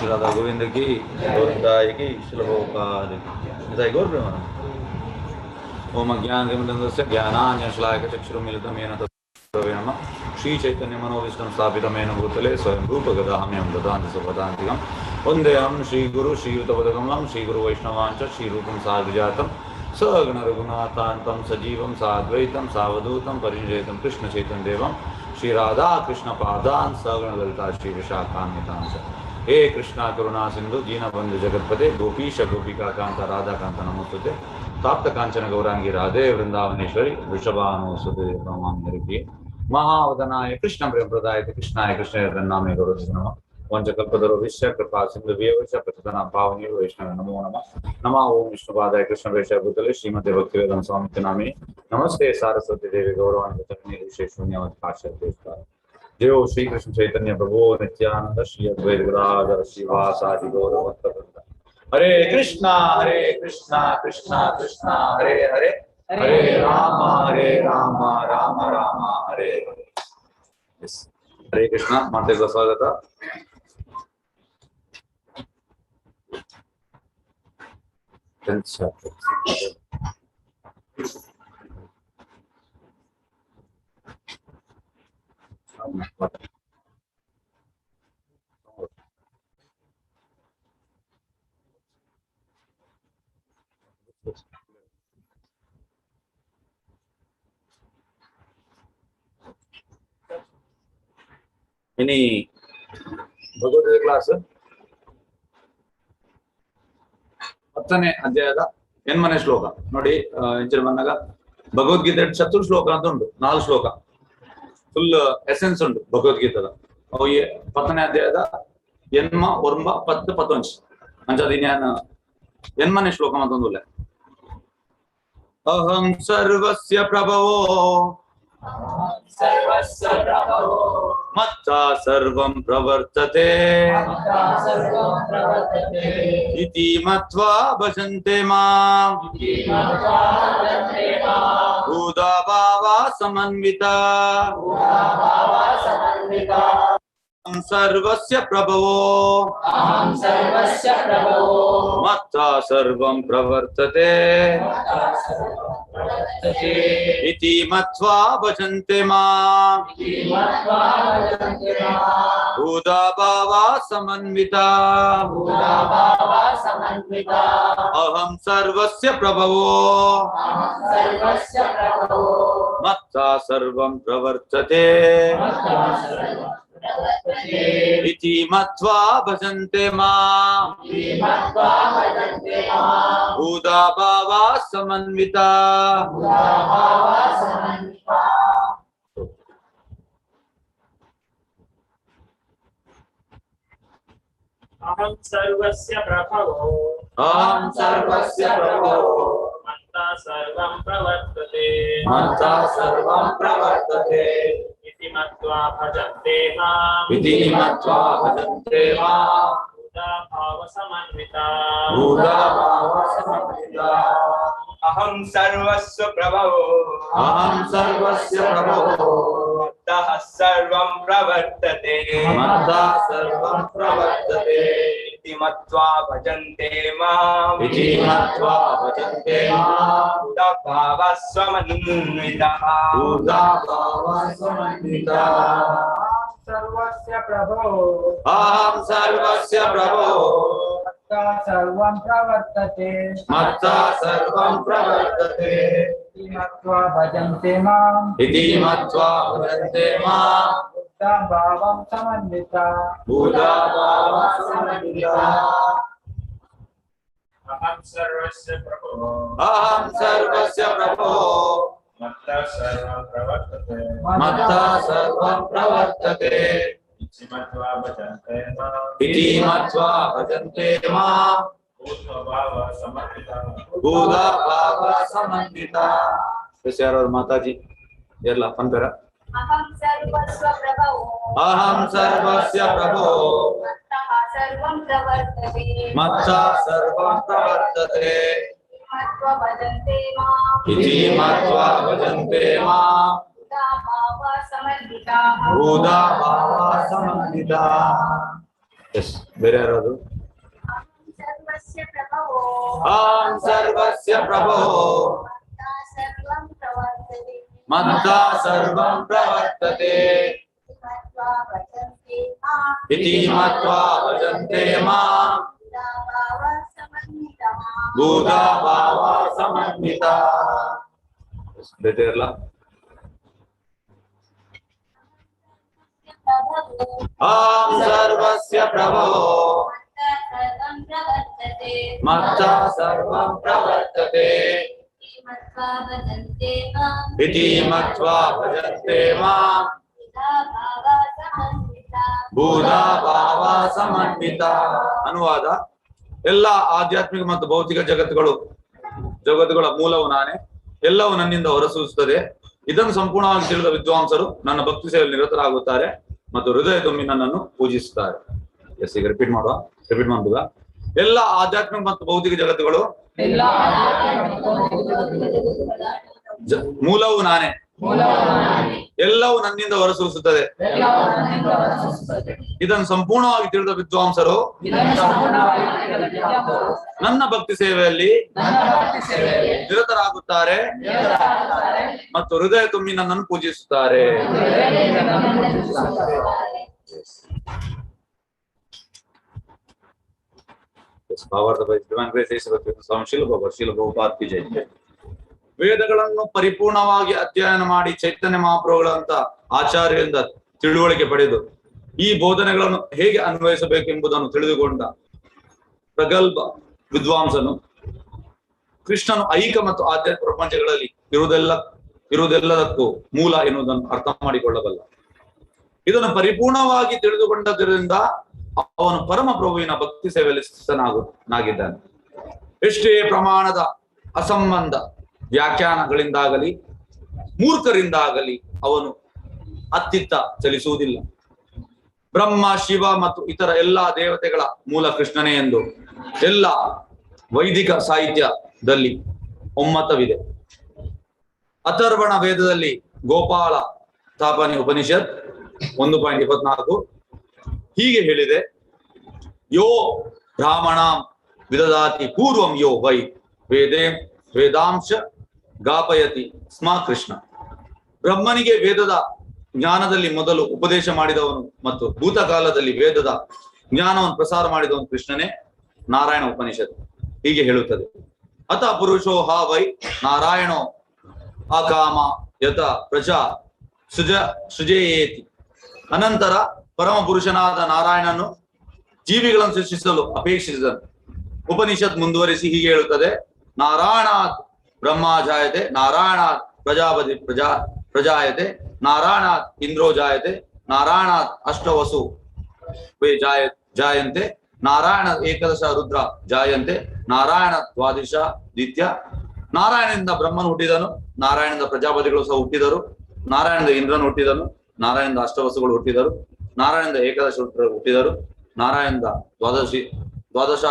श्री राधा गोविंद की, गौरदाय की, श्रील प्रभुपाद की। निताई गौर प्रेमानंद। ओम अज्ञानतिमिरन्दस्य ज्ञानाञ्जनशलाकय चक्षुरुन्मीलितं येन तस्मै नमः। श्री चैतन्य मनोभीष्टं स्थापितं येन भूतले स्वयं रूपगदाम्यं ददान्ति स्वपदान्तिकं। वन्देऽहं श्रीगुरु श्रीयुतपदकमलं श्रीगुरु वैष्णवाञ्च श्रीरूपं साधुजातं सगण रघुनाथान्तं सजीवं साद्वैतं सावधूतं परिजयतं कृष्ण चैतन्य देवं श्री राधा कृष्ण पादान् सगण ललिता श्री विशाखान्वितां च। हे कृष्णा करुणा सिंधु दीनबंधु जगत्पते गोपीश गोपिका कांत राधा कांत नमोस्तुते। ताप्त कांचन गौरांगी राधे वृंदावनेश्वरी वृषभानुसुते नमामि हरिप्रिये। महावदनाय कृष्ण प्रेम प्रदाय कृष्णाय कृष्ण नामे गौरव नमः। वंशकल्पतरुभ्यश्च कृपा सिन्धुभ्येव च पतितानां पावनेभ्यो वैष्णव नमो नमः। नमः ओम विष्णुपादाय कृष्णप्रेष्ठाय भूतले श्रीमते भक्तिवेदान्त स्वामी नामिने। नमस्ते सारस्वती देवी गौरवाणी प्रचारिणे विशेष शून्यवत् पाश्चात्य। जय हो श्री कृष्ण चैतन्य प्रभु नित्यानंद श्री अद्वैत गदाधर श्रीवासादि गौर भक्तवृंद। हरे कृष्णा हरे कृष्णा कृष्णा कृष्णा हरे हरे, हरे राम हरे राम राम राम हरे हरे। ಹರೇ ಕೃಷ್ಣ. ಮಾತೆಗೆ ಸ್ವಾಗತ. Tenth chapter. ಇನಿ ಭಗವದ್ಗೀತೆ ಕ್ಲಾಸ್ 10ನೇ ಅಧ್ಯಾಯದ 8ನೇ ಶ್ಲೋಕ ನೋಡಿ. ಇಂಚಿನ ಬಂದಾಗ ಭಗವದ್ಗೀತೆ ಚತುರ್ ಶ್ಲೋಕ ಅಂತ ಉಂಟು, 4 ಶ್ಲೋಕ ಫುಲ್ ಎಸೆನ್ಸ್ ಉಂಟು ಭಗವದ್ಗೀತದ. ಅವು 10ನೇ ಅಧ್ಯಾಯದ 8, 9, 10, 11 ಅಂಚಾದ ಇನ್ಯಾನ 8ನೇ ಶ್ಲೋಕ ಮತ್ತೊಂದುಲ್ಲ. ಅಹಂ ಸರ್ವಸ್ಯ ಪ್ರಭವೋ ಮತ್ತ ಸರ್ವಂ ಪ್ರವರ್ತತೆ ಇತಿ ಮತ್ವಾ ಭಜಂತೆ ಮಾಂ ಭೂತಾಭಾವ ಸಮನ್ವಿತ. ಸರ್ವಸ್ಯ ಪ್ರಭವೋ ಮತ್ತ ಸರ್ವಂ ಪ್ರವರ್ತತೆ ಇತಿ ಮತ್ವಾ ಭಜಂತೆ ಮಾಂ ಭೂತಾಭಾವ ಸಮನ್ವಿತ. ಅಹಂ ಸರ್ವಸ್ಯ ಪ್ರಭವೋ ಮತ್ತ ಸರ್ವಂ ಪ್ರವರ್ತತೆ ಇತಿ ಮತ್ವಾ ಭಜಂತೆ ಮಾಂ ಭೂತಾಭಾವ ಸಮನ್ವಿತ. ಅಹಂ ಸರ್ವಸ್ಯ ಪ್ರಭವೋ ಅಹಂ ಸರ್ವಸ್ಯ ಪ್ರಭವೋ ಮತ್ತ ಸರ್ವಂ ಪ್ರವರ್ತತೆ ಮತ್ತ ಸರ್ವಂ ಪ್ರವರ್ತತೆ ಇತಿ ಮತ್ವಾ ಭಜಂತೆ ಮಾಂ ಇತಿ ಮತ್ವಾ ಭಜಂತೆ ಮಾಂ ಭೂತಾಭಾವ ಸಮನ್ವಿತ ಭೂತಾಭಾವ ಸಮನ್ವಿತ. ಅಹಂ ಸರ್ವಸ್ಯ ಪ್ರಭವೋ ಅಹಂ ಸರ್ವಸ್ಯ ಪ್ರಭವೋ ಮತ್ತಃ ಸರ್ವಂ ಪ್ರವರ್ತತೆ ಮತ್ತಃ ಸರ್ವಂ ಪ್ರವರ್ತತೆ ಇತಿ ಮತ್ವಾ ಭಜಂತೆ ಮಾಂ ಇತಿ ಮತ್ವಾ ಭಜಂತೆ ಮಾಂ ಭೂತಾಭಾವ ಸಮನ್ವಿತಃ ಭೂತಾಭಾವ ಸಮನ್ವಿತಃ. ಸರ್ವಸ್ಯ ಪ್ರಭೋ ಅಹಂ ಸರ್ವಸ್ಯ ಪ್ರಭೋ ಮತ್ತ ಸರ್ವಂ ಪ್ರವರ್ತತೆ ಮತ್ತ ಸರ್ವಂ ಪ್ರವರ್ತತೆ ಇತಿ ಮತ್ವಾ ಭಜಂತೆ ಮಾಂ ಇತಿ ಮತ್ವಾ ಭಜಂತೆ ಮಾಂ ಭೂತಾಭಾವಂ ಸಮನ್ವಿತ ಭೂತಾಭಾವ ಸಮನ್ವಿತ. ಅಹಂ ಸರ್ವಸ್ಯ ಪ್ರಭೋ ಅಹಂ ಸರ್ವಸ್ಯ ಪ್ರಭೋ ಮತ್ತ ಸರ್ವಂ ಪ್ರವರ್ತತೆ ಮತ್ತ ಸರ್ವಂ ಪ್ರವರ್ತತೆ ಇತಿ ಮತ್ವಾ ಭಜಂತೆ ಮಾಂ ಇತಿ ಮತ್ವಾ ಭಜಂತೆ ಮಾಂ ಭೂತಾಭಾವ ಸಮನ್ವಿತ ಭೂತಾಭಾವ ಸಮನ್ವಿತ. ಯಾರು ಮಾತಾಜಿ ಎಲ್ಲ ಪಂಪೆರ. ಅಹಂ ಸರ್ವಸ್ವ ಪ್ರಭವೋ ಅಹಂ ಸರ್ವಸ್ಯ ಪ್ರಭೋ ಮತ್ತಃ ಸರ್ವಂ ಪ್ರವರ್ತತೆ ಮತ್ತಃ ಸರ್ವಂ ಪ್ರವರ್ತತೆ ಮತ್ವಾ ಭಜಂತೆ ಮಾಂ ಇತಿ ಮತ್ವಾ ಭಜಂತೆ ಮಾಂ ಭೂತಾಭಾವ ಸಮನ್ವಿತಾಃ ಭೂತಾಭಾವ ಸಮನ್ವಿತಾಃ. ಎಸ್, ಬೇರೆ ಯಾರಾದ್ರು? ಸರ್ವಸ್ಯ ಪ್ರಭವೋ. ಆಂ ಸರ್ವಸ್ಯ ಪ್ರಭೋ. ಮತ್ತಾ ಸರ್ವಂ ಪ್ರವರ್ತತೆ. ಮತ್ತ ಸರ್ವಂ ಪ್ರವರ್ತತೆ. ಮತ್ವಾ ಭಜಂತೆ ಮಾಂ. ಇತಿ ಮತ್ವಾ ಭಜಂತೆ ಮಾಂ. ಭೂತಾಭಾವ ಸಮನ್ವಿತಃ. ಭೂತಾಭಾವ ಸಮನ್ವಿತ. ಬೇರೆ ಇರಲ್ಲ. ಪ್ರಭವೋ. ಆಂ ಸರ್ವಸ್ಯ ಪ್ರಭೋ. ಮತ್ತಾ ಸರ್ವಂ ಪ್ರವರ್ತತೆ. ಮತ್ತ ಸರ್ವಂ ಪ್ರವರ್ತತೆ. ಇತಿ ಮತ್ವಾ ಭಜಂತೆ ಮಾಂ. ಇತಿ ಮತ್ವಾ ಭಜಂತೆ ಮಾಂ. ಭೂತಾಭಾವ ಸಮನ್ವಿತಃ. ಭೂತಾಭಾವ ಸಮನ್ವಿತ. ಅನುವಾದ: ಎಲ್ಲ ಆಧ್ಯಾತ್ಮಿಕ ಮತ್ತು ಭೌತಿಕ ಜಗತ್ತುಗಳ ಮೂಲವು ನಾನೇ. ಎಲ್ಲವೂ ನನ್ನಿಂದ ಹೊರಸೂಸುತ್ತದೆ. ಇದನ್ನು ಸಂಪೂರ್ಣವಾಗಿ ತಿಳಿದ ವಿದ್ವಾಂಸರು ನನ್ನ ಭಕ್ತಿ ಸೇವೆಯಲ್ಲಿ ನಿರತರಾಗುತ್ತಾರೆ ಮತ್ತು ಹೃದಯ ತುಂಬಿ ನನ್ನನ್ನು ಪೂಜಿಸುತ್ತಾರೆ. ಎಸ್, ಈಗ ರಿಪೀಟ್ ಮಾಡುವ, ರಿಪೀಟ್ ಮಾಡುವ. ಎಲ್ಲ ಆಧ್ಯಾತ್ಮಿಕ ಮತ್ತು ಭೌತಿಕ ಜಗತ್ತುಗಳು ಎಲ್ಲ ಆಧ್ಯಾತ್ಮಿಕ ಮತ್ತು ಭೌತಿಕ ಜಗತ್ತುಗಳ ಮೂಲವು ನಾನೇ. ಮೂಲವು ನಾನೇ. ಎಲ್ಲವೂ ನನ್ನಿಂದ ಹೊರಸೂಸುತ್ತದೆ. ಎಲ್ಲವೂ ನನ್ನಿಂದ ಹೊರಸೂಸುತ್ತದೆ. ಇದನ್ನು ಸಂಪೂರ್ಣವಾಗಿ ತಿಳಿದ ವಿದ್ವಾಂಸರು ಇದನ್ನು ಸಂಪೂರ್ಣವಾಗಿ ತಿಳಿದ ವಿದ್ವಾಂಸರು ನನ್ನ ಭಕ್ತಿ ಸೇವೆಯಲ್ಲಿ ನನ್ನ ಭಕ್ತಿ ಸೇವೆಯಲ್ಲಿ ನಿರತರಾಗುತ್ತಾರೆ ನಿರತರಾಗುತ್ತಾರೆ ಮತ್ತು ಹೃದಯ ತುಂಬಿ ನನ್ನನ್ನು ಪೂಜಿಸುತ್ತಾರೆ. ಮತ್ತು ಹೃದಯದಿಂದ ನನ್ನನ್ನು ಪೂಜಿಸುತ್ತಾರೆ. Yes, ಭಾವಾರ್ಥ by Divine Grace A C Bhakti Swami Srila Prabhupada, Srila Prabhupada ಕಿ ಜೈ. ವೇದಗಳನ್ನು ಪರಿಪೂರ್ಣವಾಗಿ ಅಧ್ಯಯನ ಮಾಡಿ ಚೈತನ್ಯ ಮಹಾಪ್ರಭುಗಳಂತ ಆಚಾರ್ಯರಿಂದ ತಿಳುವಳಿಕೆ ಪಡೆದು ಈ ಬೋಧನೆಗಳನ್ನು ಹೇಗೆ ಅನ್ವಯಿಸಬೇಕು ಎಂಬುದನ್ನು ತಿಳಿದುಕೊಂಡ ಪ್ರಗಲ್ಭ ವಿದ್ವಾಂಸನು ಕೃಷ್ಣನು ಐಹಿಕ ಮತ್ತು ಆಧ್ಯಾತ್ಮಿಕ ಪ್ರಪಂಚಗಳಲ್ಲಿ ಇರುವುದೆಲ್ಲದಕ್ಕೂ ಮೂಲ ಎನ್ನುವುದನ್ನು ಅರ್ಥ ಮಾಡಿಕೊಳ್ಳಬಲ್ಲ. ಇದನ್ನು ಪರಿಪೂರ್ಣವಾಗಿ ತಿಳಿದುಕೊಂಡದ್ದರಿಂದ ಅವನು ಪರಮ ಪ್ರಭುವಿನ ಭಕ್ತಿ ಸೇವೆಯಲ್ಲಿ ಸ್ಥಿತನಾಗಿದ್ದಾನೆ. ಎಷ್ಟೇ ಪ್ರಮಾಣದ ಅಸಂಬಂಧ ವ್ಯಾಖ್ಯಾನಗಳಿಂದಾಗಲಿ ಮೂರ್ಖರಿಂದಾಗಲಿ ಅವನು ಅತ್ತಿತ್ತ ಚಲಿಸುವುದಿಲ್ಲ. ಬ್ರಹ್ಮ, ಶಿವ ಮತ್ತು ಇತರ ಎಲ್ಲಾ ದೇವತೆಗಳ ಮೂಲ ಕೃಷ್ಣನೇ ಎಂದು ಎಲ್ಲ ವೈದಿಕ ಸಾಹಿತ್ಯದಲ್ಲಿ ಒಮ್ಮತವಿದೆ. ಅಥರ್ವಣ ವೇದದಲ್ಲಿ ಗೋಪಾಲ ತಾಪನಿ ಉಪನಿಷತ್ 1.24 ಹೀಗೆ ಹೇಳಿದೆ: ಯೋ ಬ್ರಾಹ್ಮಣ ವಿದದಾತಿ ಪೂರ್ವಂ ಯೋ ವೈ ವೇದೇ ವೇದಾಂಶ ಗಾಪಯತಿ ಸ್ಮ ಕೃಷ್ಣ. ಬ್ರಹ್ಮನಿಗೆ ವೇದದ ಜ್ಞಾನದಲ್ಲಿ ಮೊದಲು ಉಪದೇಶ ಮಾಡಿದವನು ಮತ್ತು ಭೂತಕಾಲದಲ್ಲಿ ವೇದದ ಜ್ಞಾನವನ್ನು ಪ್ರಸಾರ ಮಾಡಿದವನು ಕೃಷ್ಣನೇ. ನಾರಾಯಣ ಉಪನಿಷತ್ ಹೀಗೆ ಹೇಳುತ್ತದೆ: ಅಥ ಪುರುಷೋ ಹ ವೈ ನಾರಾಯಣೋ ಅಕಾಮ ಯತ ಪ್ರಜಾ ಸೃಜಯೇತಿ. ಅನಂತರ ಪರಮ ಪುರುಷನಾದ ನಾರಾಯಣನು ಜೀವಿಗಳನ್ನು ಸೃಷ್ಟಿಸಲು ಅಪೇಕ್ಷಿಸಿದನು. ಉಪನಿಷತ್ ಮುಂದುವರಿಸಿ ಹೀಗೆ ಹೇಳುತ್ತದೆ: ನಾರಾಯಣಾತ್ ಬ್ರಹ್ಮ ಜಾಯತೆ, ನಾರಾಯಣಾತ್ ಪ್ರಜಾಪತಿ ಪ್ರಜಾಯತೆ, ನಾರಾಯಣಾತ್ ಇಂದ್ರೋ ಜಾಯತೆ, ನಾರಾಯಣಾತ್ ಅಷ್ಟವಸು ವೇ ಜಾಯಂತೆ, ನಾರಾಯಣ ಏಕದಶ ರುದ್ರ ಜಾಯಂತೆ, ನಾರಾಯಣ ದ್ವಾದಶ ದಿತ್ಯ. ನಾರಾಯಣನಿಂದ ಬ್ರಹ್ಮನು ಹುಟ್ಟಿದನು, ನಾರಾಯಣದ ಪ್ರಜಾಪತಿಗಳು ಸಹ ಹುಟ್ಟಿದರು, ನಾರಾಯಣದ ಇಂದ್ರನು ಹುಟ್ಟಿದನು, ನಾರಾಯಣದ ಅಷ್ಟವಸುಗಳು ಹುಟ್ಟಿದರು, ನಾರಾಯಣದ ಏಕಾದಶ ರುದ್ರರು ಹುಟ್ಟಿದರು, ನಾರಾಯಣದ ದ್ವಾದಶ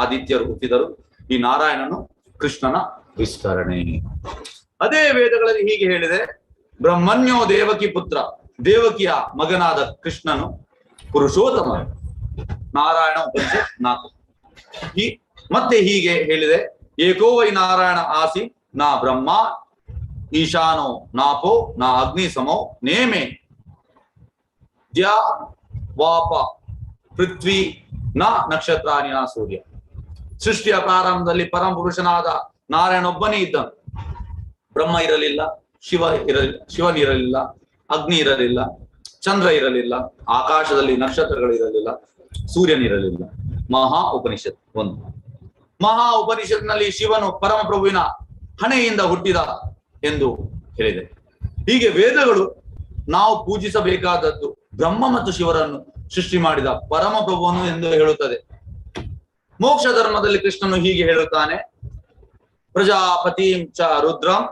ಆದಿತ್ಯರು ಹುಟ್ಟಿದರು. ಈ ನಾರಾಯಣನು ಕೃಷ್ಣನ ವಿಸ್ತರಣೆ. ಅದೇ ವೇದಗಳಲ್ಲಿ ಹೀಗೆ ಹೇಳಿದೆ: ಬ್ರಹ್ಮಣ್ಯೋ ದೇವಕಿ ಪುತ್ರ, ದೇವಕಿಯ ಮಗನಾದ ಕೃಷ್ಣನು ಪುರುಷೋತ್ತಮ. ನಾರಾಯಣ ಉಪನಿಷತ್ 4. ಮತ್ತೆ ಹೀಗೆ ಹೇಳಿದೆ: ಏಕೋ ವೈ ನಾರಾಯಣ ಆಸಿ ನಾ ಬ್ರಹ್ಮ ಈಶಾನೋ ನಾಪೋ ನಾ ಅಗ್ನಿ ಸಮೋ ನೇಮೆ ದ್ಯಾ ವಾಪ ಪೃಥ್ವಿ ನ ನಕ್ಷತ್ರಾನಿ ನ ಸೂರ್ಯ. ಸೃಷ್ಟಿಯ ಪ್ರಾರಂಭದಲ್ಲಿ ಪರಮ ಪುರುಷನಾದ ನಾರಾಯಣೊಬ್ಬನೇ ಇದ್ದನು. ಬ್ರಹ್ಮ ಇರಲಿಲ್ಲ, ಶಿವನಿರಲಿಲ್ಲ, ಅಗ್ನಿ ಇರಲಿಲ್ಲ, ಚಂದ್ರ ಇರಲಿಲ್ಲ, ಆಕಾಶದಲ್ಲಿ ನಕ್ಷತ್ರಗಳು ಇರಲಿಲ್ಲ, ಸೂರ್ಯನಿರಲಿಲ್ಲ. ಮಹಾ ಉಪನಿಷತ್ 1. ಮಹಾ ಉಪನಿಷತ್ನಲ್ಲಿ ಶಿವನು ಪರಮಪ್ರಭುವಿನ ಹಣೆಯಿಂದ ಹುಟ್ಟಿದ ಎಂದು ಹೇಳಿದೆ. ಹೀಗೆ ವೇದಗಳು ನಾವು ಪೂಜಿಸಬೇಕಾದದ್ದು ಬ್ರಹ್ಮ ಮತ್ತು ಶಿವರನ್ನು ಸೃಷ್ಟಿ ಮಾಡಿದ ಪರಮಪ್ರಭುವನ್ನು ಎಂದು ಹೇಳುತ್ತದೆ. ಮೋಕ್ಷ ಧರ್ಮದಲ್ಲಿ ಕೃಷ್ಣನು ಹೀಗೆ ಹೇಳುತ್ತಾನೆ: ಪ್ರಜಾಪತಿಂ ಚ ರುದ್ರಂ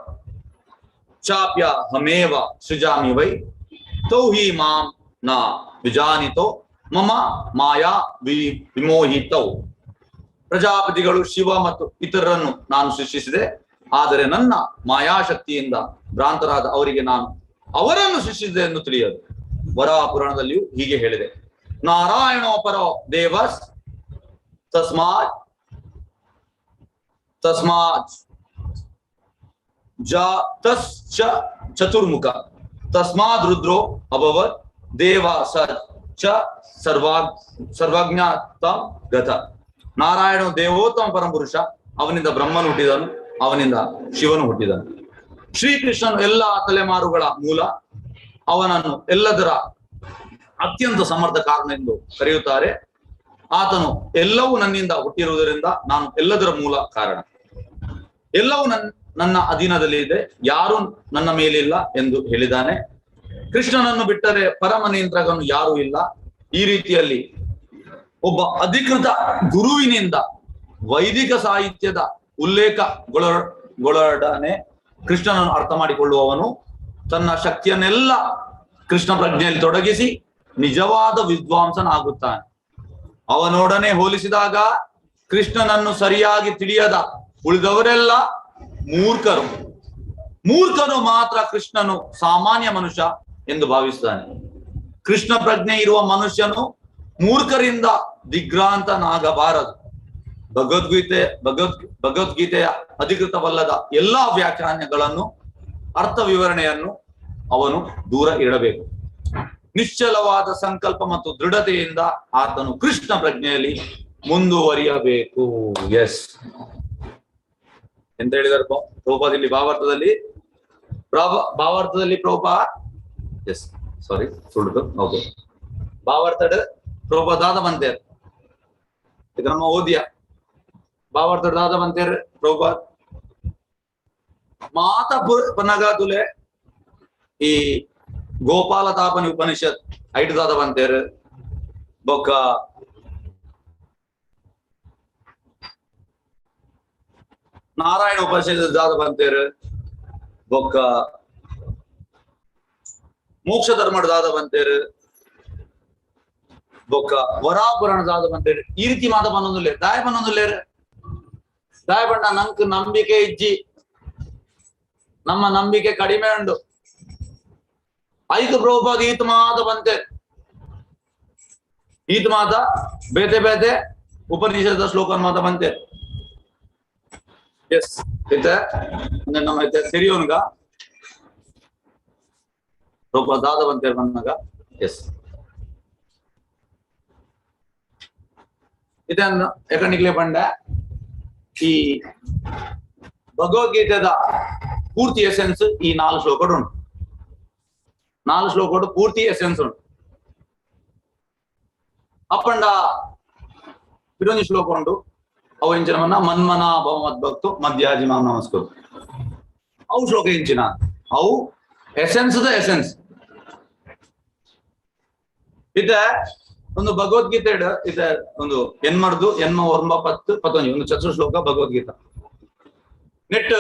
ಚಾಪ್ಯ ಹಮೇವ ಸೃಜಾಮಿ ವೈ ತೌ ಹಿ ಮಾಂ ನ ವಿಜಾನಿತೋ ಮಮ ಮಾಯಾ ವಿಮೋಹಿತೌ. ಪ್ರಜಾಪತಿಗಳು ಶಿವ ಮತ್ತು ಇತರರನ್ನು ನಾನು ಸೃಷ್ಟಿಸಿದೆ, ಆದರೆ ನನ್ನ ಮಾಯಾಶಕ್ತಿಯಿಂದ ಭ್ರಾಂತರಾದ ಅವರಿಗೆ ನಾನು ಅವರನ್ನು ಸೃಷ್ಟಿಸಿದೆ ಎಂದು ತಿಳಿಯದು. ವರಾಹ ಪುರಾಣದಲ್ಲಿಯೂ ಹೀಗೆ ಹೇಳಿದೆ. ನಾರಾಯಣೋ ಪರೋ ದೇವಸ್ ತಸ್ಮಾತ್ ತಸ್ಮಾತ್ ಜಾತಶ್ಚ ಚತುರ್ಮುಖ ತಸ್ಮಾದ್ ರುದ್ರೋ ಅಭವತ್ ದೇವ ಸ ಚ ಸರ್ವಜ್ಞಾತಂ ಗತ. ನಾರಾಯಣ ದೇವೋತ್ತಮ ಪರಮಪುರುಷ, ಅವನಿಂದ ಬ್ರಹ್ಮನು ಹುಟ್ಟಿದನು, ಅವನಿಂದ ಶಿವನು ಹುಟ್ಟಿದನು. ಶ್ರೀಕೃಷ್ಣನು ಎಲ್ಲಾ ತಲೆಮಾರುಗಳ ಮೂಲ, ಅವನನ್ನು ಎಲ್ಲದರ ಅತ್ಯಂತ ಸಮರ್ಥ ಕಾರಣ ಎಂದು ಕರೆಯುತ್ತಾರೆ. ಆತನು ಎಲ್ಲವೂ ನನ್ನಿಂದ ಹುಟ್ಟಿರುವುದರಿಂದ ನಾನು ಎಲ್ಲದರ ಮೂಲ ಕಾರಣ, ಎಲ್ಲವೂ ನನ್ನ ಅಧೀನದಲ್ಲಿ ಇದೆ, ಯಾರೂ ನನ್ನ ಮೇಲಿಲ್ಲ ಎಂದು ಹೇಳಿದ್ದಾನೆ. ಕೃಷ್ಣನನ್ನು ಬಿಟ್ಟರೆ ಪರಮ ನಿಯಂತ್ರಕನು ಯಾರೂ ಇಲ್ಲ. ಈ ರೀತಿಯಲ್ಲಿ ಒಬ್ಬ ಅಧಿಕೃತ ಗುರುವಿನಿಂದ ವೈದಿಕ ಸಾಹಿತ್ಯದ ಉಲ್ಲೇಖಗೊಳಡನೆ ಕೃಷ್ಣನನ್ನು ಅರ್ಥ ಮಾಡಿಕೊಳ್ಳುವವನು ತನ್ನ ಶಕ್ತಿಯನ್ನೆಲ್ಲ ಕೃಷ್ಣ ಪ್ರಜ್ಞೆಯಲ್ಲಿ ತೊಡಗಿಸಿ ನಿಜವಾದ ವಿದ್ವಾಂಸನಾಗುತ್ತಾನೆ. ಅವನೊಡನೆ ಹೋಲಿಸಿದಾಗ ಕೃಷ್ಣನನ್ನು ಸರಿಯಾಗಿ ತಿಳಿಯದ ಉಳಿದವರೆಲ್ಲ ಮೂರ್ಖರು. ಮೂರ್ಖನು ಮಾತ್ರ ಕೃಷ್ಣನು ಸಾಮಾನ್ಯ ಮನುಷ್ಯ ಎಂದು ಭಾವಿಸುತ್ತಾನೆ. ಕೃಷ್ಣ ಪ್ರಜ್ಞೆ ಇರುವ ಮನುಷ್ಯನು ಮೂರ್ಖರಿಂದ ದಿಗ್ಭ್ರಾಂತನಾಗಬಾರದು. ಭಗವದ್ಗೀತೆಯ ಅಧಿಕೃತವಲ್ಲದ ಎಲ್ಲಾ ವ್ಯಾಖ್ಯಾನಗಳನ್ನು, ಅರ್ಥ ವಿವರಣೆಯನ್ನು ಅವನು ದೂರ ಇಡಬೇಕು. ನಿಶ್ಚಲವಾದ ಸಂಕಲ್ಪ ಮತ್ತು ದೃಢತೆಯಿಂದ ಆತನು ಕೃಷ್ಣ ಪ್ರಜ್ಞೆಯಲ್ಲಿ ಮುಂದುವರಿಯಬೇಕು. ಎಸ್ ಎಂತ ಹೇಳಿದಾರೆ ಪ್ರಭುಪಾದ ಇಲ್ಲಿ ಭಾವಾರ್ಥದಲ್ಲಿ, ಭಾವಾರ್ಥದಲ್ಲಿ ಪ್ರಭುಪಾದ, ಎಸ್ ಸಾರಿ ಸುಳ್ಳು, ಓಕೆ, ಭಾವಾರ್ಥಡ್ ಪ್ರಭುಪಾದ ಬಂತೇರ್, ಇದು ನಮ್ಮ ಓದಿಯ ಭಾವಾರ್ಥಡ್ ದಾದ ಬಂತೇರ್ ಪ್ರಭುಪಾದ ಮಾತ ಪನಗಾದುಲೆ ಈ ಗೋಪಾಲ ತಾಪನಿ ಉಪನಿಷತ್ ಐಟು ದಾದ ಬಂತೇರ್ ಬೊಕ್ಕ ನಾರಾಯಣ ಉಪನಿಷತ್ ದಾದ ಬಂತೇರ್ ಬೊಕ್ಕ ಮೋಕ್ಷ ಧರ್ಮದ ದಾದ ಬಂತೇರ್ ಬೊಕ್ಕ ವರಾಪುರಾಣ ದಾದ ಬಂತೇರ್. ಈ ರೀತಿ ಮಾತ ಬಂದೊಂದುಲ್ಲೇರ್ ದಾಯ ಬಂದೊಂದುಲ್ಲೇರ್ ದಾಯ ಬಣ್ಣ ನಂಕ್ ನಂಬಿಕೆ ಇಜ್ಜಿ, ನಮ್ಮ ನಂಬಿಕೆ ಕಡಿಮೆ ಉಂಡು. ಐದು ಪ್ರಭುಪಾದ ಈತ ಮಾತ ಬಂತೆ, ಈತ ಮಾತ ಬೇತೆ ಬೇತೆ ಉಪನಿಷದ ಶ್ಲೋಕ ಮಾತ ಬಂತೆ. ಎಸ್ ಇತ್ತೆ ನಮ್ಮ ಇತ್ತೆ ಸಿರಿಯೋನ್ಗ ಪ್ರಭುಪಾದ ದಾದ ಬಂತೆ ಬಂದಾಗ ಎಸ್ ಇದನ್ನು ಯಾಕಂಡಿಗ್ಲೇ ಬಂಡೆ ಈ ಭಗವದ್ಗೀತೆದ ಪೂರ್ತಿ ಎಸೆನ್ಸ್ ಈ 4 ಶ್ಲೋಕಡು ಉಂಟು. 4 ಶ್ಲೋಕಡು ಪೂರ್ತಿ ಎಸೆನ್ಸ್ ಉಂಟು. ಅಪ್ಪಂಡ ಪಿರೊಂಜಿ ಶ್ಲೋಕ ಉಂಟು, ಅವು ಎಂಚಿನ ಮನ್ಮನ ಭವ ಮದ್ಭಕ್ತು ಮಧ್ಯಾಜಿ ಮಾಂ ನಮಸ್ಕರು. ಅವು ಶ್ಲೋಕ ಎಂಚಿನ ಅವು ಎಸೆನ್ಸ್ the essence. ಇದ ಒಂದು ಭಗವದ್ಗೀತೆ ಇದ ಒಂದು ಎನ್ಮರ್ದು ಎನ್ಮ ಒರ್ಂಬ ಪತ್ತು ಪತ್ತೊಂಜಿ ಒಂದು ಚತುರ್ ಶ್ಲೋಕ ಭಗವದ್ಗೀತಾ ನೆಟ್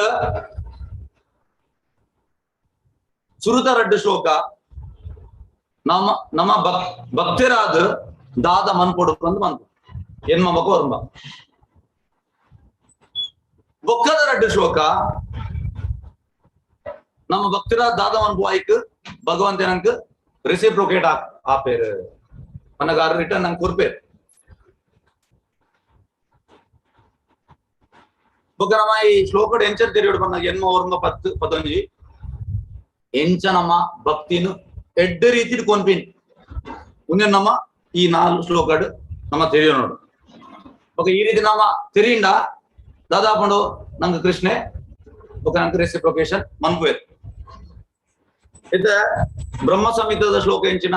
ಸುರುತ ರಡ್ಡು ಶ್ಲೋಕ ನಮ್ಮ ನಮ್ಮ ಭಕ್ತರಾದ ದಾದ ಮನ್ಪೊಡು ಬಂದು ಬಂತು ಎನ್ಮ ಬೊಕ್ಕ ಒರ್ಂಬ ಬೊಕ್ಕದ ರಡ್ಡು ಶ್ಲೋಕ ನಮ್ಮ ಭಕ್ತರಾದ ದಾದ ಮನ್ಪು ಆಯ್ಕ್ ಭಗವಂತನಂಕ್ ರೆಸಿಪ್ರೋಕೇಟ್ ಆಪೇರು ಮನಗಾರ ರಿಟರ್ನ್ ನಂಗೆ ಕೊರ್ಪೇರು. ಬೊಕ್ಕ ನಮ್ಮ ಈ ಶ್ಲೋಕಡ್ ಎಂಚನ್ ತೆರಿಯೋಡು ಬಂದಾಗ ಎನ್ಮ ಒರ್ಂಬ ಪತ್ತು ಪತ್ತೊಂಜಿ ಎಂಚ ನಮ್ಮ ಭಕ್ತಿನು ಎಡ್ಡ ರೀತಿಡ್ ಕೊನ್ಪಿನ್ ಉಂದೆ ನಮ್ಮ ಈ 4 ಶ್ಲೋಕಡ್ ನಮ್ಮ ತೆರಿಯೋ ನೋಡು. ಬೊಕ್ಕ ಈ ರೀತಿ ನಮ್ಮ ತೆರಿಂಡ ದಾದಾಪಂಡು ನಂಗೆ ಕೃಷ್ಣೆ ಬೊಕ್ಕ ನಂಗೆ ರೆಸಿಪ್ರೋಕೇಶನ್ ಮನ್ಪುವೇರು. ಇತ್ತ ಬ್ರಹ್ಮ ಸಂಹಿತದ ಶ್ಲೋಕ ಎಂಚಿನ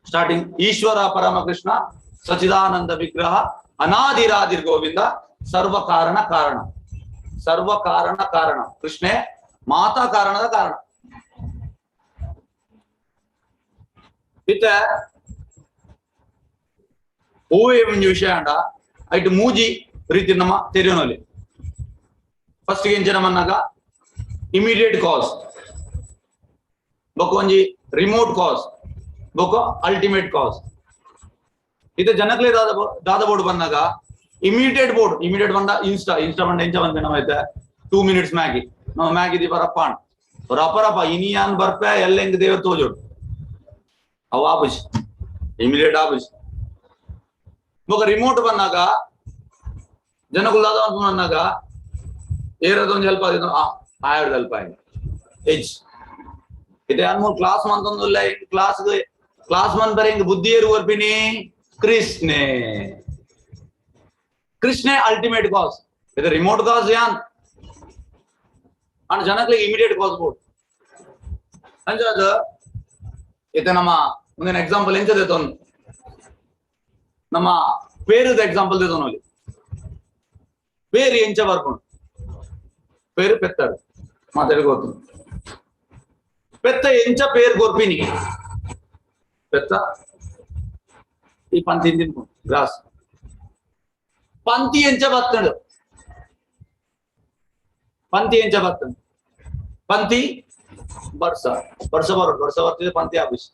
ಸ್ಟಾರ್ಟಿಂಗ್ ಈಶ್ವರ ಪರಮಕೃಷ್ಣ ಸಚಿದಾನಂದ ವಿಗ್ರಹ ಅನಾದಿರಾದಿರ್ ಗೋವಿಂದ ಸರ್ವ ಕಾರಣ ಕಾರಣ ಸರ್ವ ಕಾರಣ ಕಾರಣ ಕೃಷ್ಣೆ ಮಾತಾ ಕಾರಣದ ಕಾರಣ. ಇತ್ತ ಹೂವೇ ಒಂಜಿ ವಿಷಯ ಅಂಡ ಐಟ್ ಮೂಜಿ ರೀತಿ ನಮ್ಮ ತೆರಿಯೋನಲ್ಲಿ. ಫಸ್ಟ್ ಎಂಚಿನ ಮನ್ನಾಗ ಇಮಿಡಿಯೇಟ್ ಕಾಸ್, ಬೊಕ್ಕ ಒಂಜಿ ರಿಮೋಟ್ ಕಾಸ್, ಬೊಕ್ಕ ಅಲ್ಟಿಮೇಟ್ ಕಾಸ್. ಇದು ಜನಕ್ಲೆ ದಾದ ಬೋರ್ಡ್ ಬಂದಾಗ ಇಮಿಡಿಯೇಟ್ ಬೋರ್ಡ್, ಇಮಿಡಿಯೇಟ್ ಬಂದ ಇನ್ಸ್ಟಾ, ಇನ್ಸ್ಟಾ ಬಂದ ಎಂಚ ಬಂದ ನಮ್ಮ ಐತೆ 2 ಮಿನಿಟ್ಸ್ ಮ್ಯಾಗಿ ನಾವು ಮ್ಯಾಗಿ the ಬರಪ್ಪ ರಪ್ಪ ರಪ್ಪ ಇನಿಯಾನ್ ಬರ್ಪೆ ಎಲ್ಲ ಹೆಂಗ್ ದೇವ್ರ ತೋಜೋಡು ಅವು ಆಪುಜಿ ಇಮಿಡಿಯೇಟ್ ಆಪುಜಿ. ಬೊಕ ರಿಮೋಟ್ ಬಂದಾಗ ಜನಕುಲು ದಾದ ಅನ್ಪುನನ್ನಾಗ ಏರದೊಂದು ಹೆಲ್ಪ್ ಆದಿನ ಆ ಆಯರ್ದ ಹೆಲ್ಪ್ ಆಯ್ತು ಎಜ್ ಇದೆ ಅನ್ಮೂಲ್ ಕ್ಲಾಸ್ ಮಂತೊಂದುಲ್ಲ ಕ್ಲಾಸ್ ಕ್ಲಾಸ್ ಮನ್ ಬರೆ ಹಿಂಗ್ ಬುದ್ಧಿ ಏರು ಬರ್ಪಿನಿ ಕೃಷ್ಣೆ ಕೃಷ್ಣೆ ಅಲ್ಟಿಮೇಟ್ ಕಾಸ್ ಇದು ರಿಮೋಟ್ ಕಾಸ್ ಯಾನ್ ಅಂಡ್ ಜನಕ್ಲಿಗೆ ಇಮಿಡಿಯೇಟ್ ಕಾಸ್ ಬೋರ್ಡ್ ಅಂಚಾದ ಇತ್ತೆ ನಮ್ಮ ಮುಂದಿನ ಎಕ್ಸಾಂಪಲ್ ಎಂಚ ದೇತೊನ್ ನಮ್ಮ ಪೇರುದ ಎಕ್ಸಾಂಪಲ್ ದೇತೊನಲ್ಲಿ ಪೇರು ಎಂಚ ಬರ್ಕೊಂಡು పేరు పెత్తాడు మా తెలుగు అవుతుంది. పెత్త ఎంచ పేరు గొర్పిని పెత్త ఈ పంతి తినుకో గ్రాస్ పంతి ఎంచ బత్తాడు పంతి ఎంచ బత్తాడు పంతి ಬರ್ಸ ಬರ್ಸ ಬರೋಡು ಬರ್ಸ ಬರ್ತಿದೆ పంతి ಆಫೀಸ್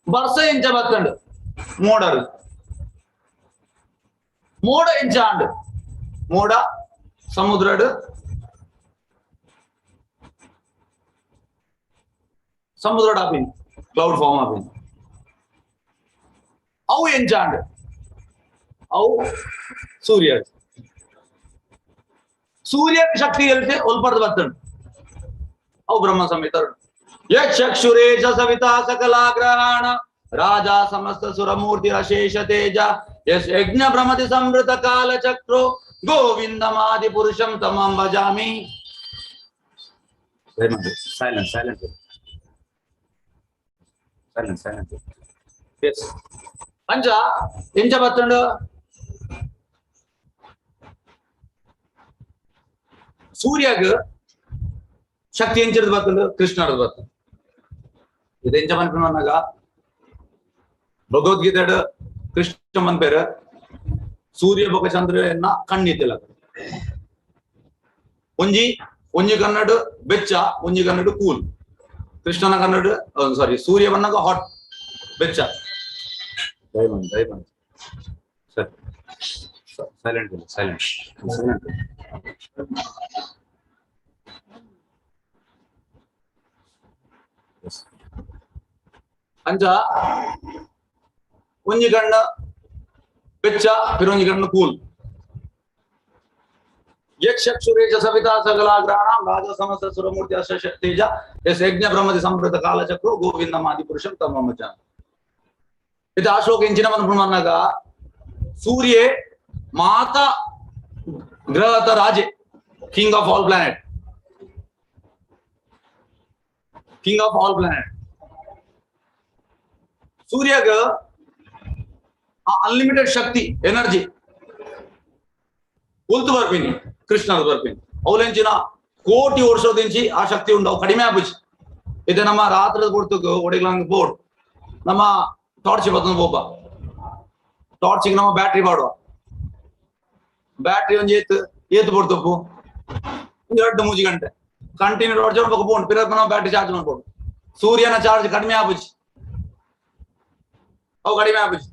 ಬರ್ಸ ಎಂಚ ಬತ್ತಂಡು ಮೋಡರು ಮೋಡ ಎಂಚ ಅಂಡು ಮೋಡ ಸముద్రడు సముద్రడు ఆపింది క్లౌడ్ ఫామ్ ఆపింది అవు ఎంచాండ్ అవు సూర్య సూర్య శక్తి వెళ్తే ఒల్పడదు బత్తండు అవు బ్రహ్మ సంహితరుడు యక్షురేశ సవితా సకలాగ్రహణ రాజా సమస్త సురమూర్తి అశేష తేజ యస్ యజ్ఞ భ్రమతి సంవృత కాల చక్రో గోవిందమాది పురుషం తమం భజామి. Silent silent silent silent. Yes అంచ ఎంచ బత్తండు ಸೂರ್ಯಗ್ ಶಕ್ತಿ ಎಂಚಿರ್ದು ಬತ್ತಂಡು ಕೃಷ್ಣರ್ದು ಬತ್ತಂಡು. ಇದು ಎಂಚ ಮನ್ಪಿನ ಭಗವದ್ಗೀತೆಡ್ ಕೃಷ್ಣ ಮನ್ಪೇರು ಸೂರ್ಯ ಬೊಕ ಚಂದ್ರ ಎನ್ನ ಕಣ್ಣಿತ್ತಿಲ್ಲ. ಒಂಜಿ ಒಂಜಿ ಕನ್ನಡ ಬೆಚ್ಚ, ಒಂಜಿ ಕನ್ನಡ ಕೂಲ್. ಕೃಷ್ಣನ ಕನ್ನಡ ಸಾರಿ ಸೂರ್ಯ ಬನ್ನಾಗ ಹಾಟ್ ಬೆಚ್ಚ. ದಯಮನ್ ದಯಮನ್ ಸರಿ ಸೈಲೆಂಟ್ ಸೈಲೆಂಟ್ ಸೈಲೆಂಟ್. ಅಂಚ ಒಂಜಿ ಕಣ್ಣ ಬೆಚ್ಚ ಪಿರೊಂಜಿ ಕಣ್ಣು ಕೂಲ್. ಯಕ್ಷುರೇಶ ಸವಿತಾ ಸಕಲಾಗ್ರಹಣ ರಾಜ ಸಮಸ್ತ ಸುರಮೂರ್ತಿ ಅಶೇಷ ತೇಜ ಎಸ್ ಯಜ್ಞ ಬ್ರಹ್ಮತಿ ಸಂವೃತ ಕಾಲಚಕ್ರೋ ಗೋವಿಂದ ಮಾದಿ ಪುರುಷಂ ತಮ್ಮ ಮಜ. ಇದು ಆ ಶ್ಲೋಕ ಎಂಚಿನ ಮನ್ಪುನನ್ನಾಗ ಸೂರ್ಯೆ ಮಾತಾ ಗ್ರಹದ ರಾಜೆ, king of all planet, king of all planet. ಸೂರ್ಯಗ ಆ ಅನ್ಲಿಮಿಟೆಡ್ ಶಕ್ತಿ ಎನರ್ಜಿ ಉಲ್ತು ಬರ್ಪಿನಿ ಕೃಷ್ಣರ್ ಬರ್ಪಿನಿ. ಅವಲೆಂಚಿನ ಕೋಟಿ ವರ್ಷದಿಂಚಿ ಆ ಶಕ್ತಿ ಉಂಡು ಕಡಿಮೆ ಆಪುಜಿ. ಇದೆ ನಮ್ಮ ರಾತ್ರಿ ಕೊಡ್ತಕ್ಕ ಒಡಿಗ್ಲಂಗ್ ಬೋರ್ಡ್ ನಮ್ಮ ಟಾರ್ಚ್ ಬತ್ತಂದು ಪೋಪ ಟಾರ್ಚಿಗೆ ನಮ್ಮ ಬ್ಯಾಟ್ರಿ ಬಾಡುವ ಬ್ಯಾಟ್ರಿ ಒಂಜಿ ಏತ್ ಏತ್ ಬೋಡ್ತಪ್ಪು ಒಂದು ಎರಡು ಮೂಜಿ ಗಂಟೆ ಕಂಟಿನ್ಯೂ ಟಾರ್ಚ್ ಪಕ್ಕ ಪೋಂಡು ಪಿರತ್ ನಮ್ಮ ಬ್ಯಾಟ್ರಿ ಚಾರ್ಜ್ ಮಾಡ್ಬೋದು. ಸೂರ್ಯನ ಚಾರ್ಜ್ ಕಡಿಮೆ ಆಪುಜಿ, ಅವು ಕಡಿಮೆ ಆಪುಜಿ,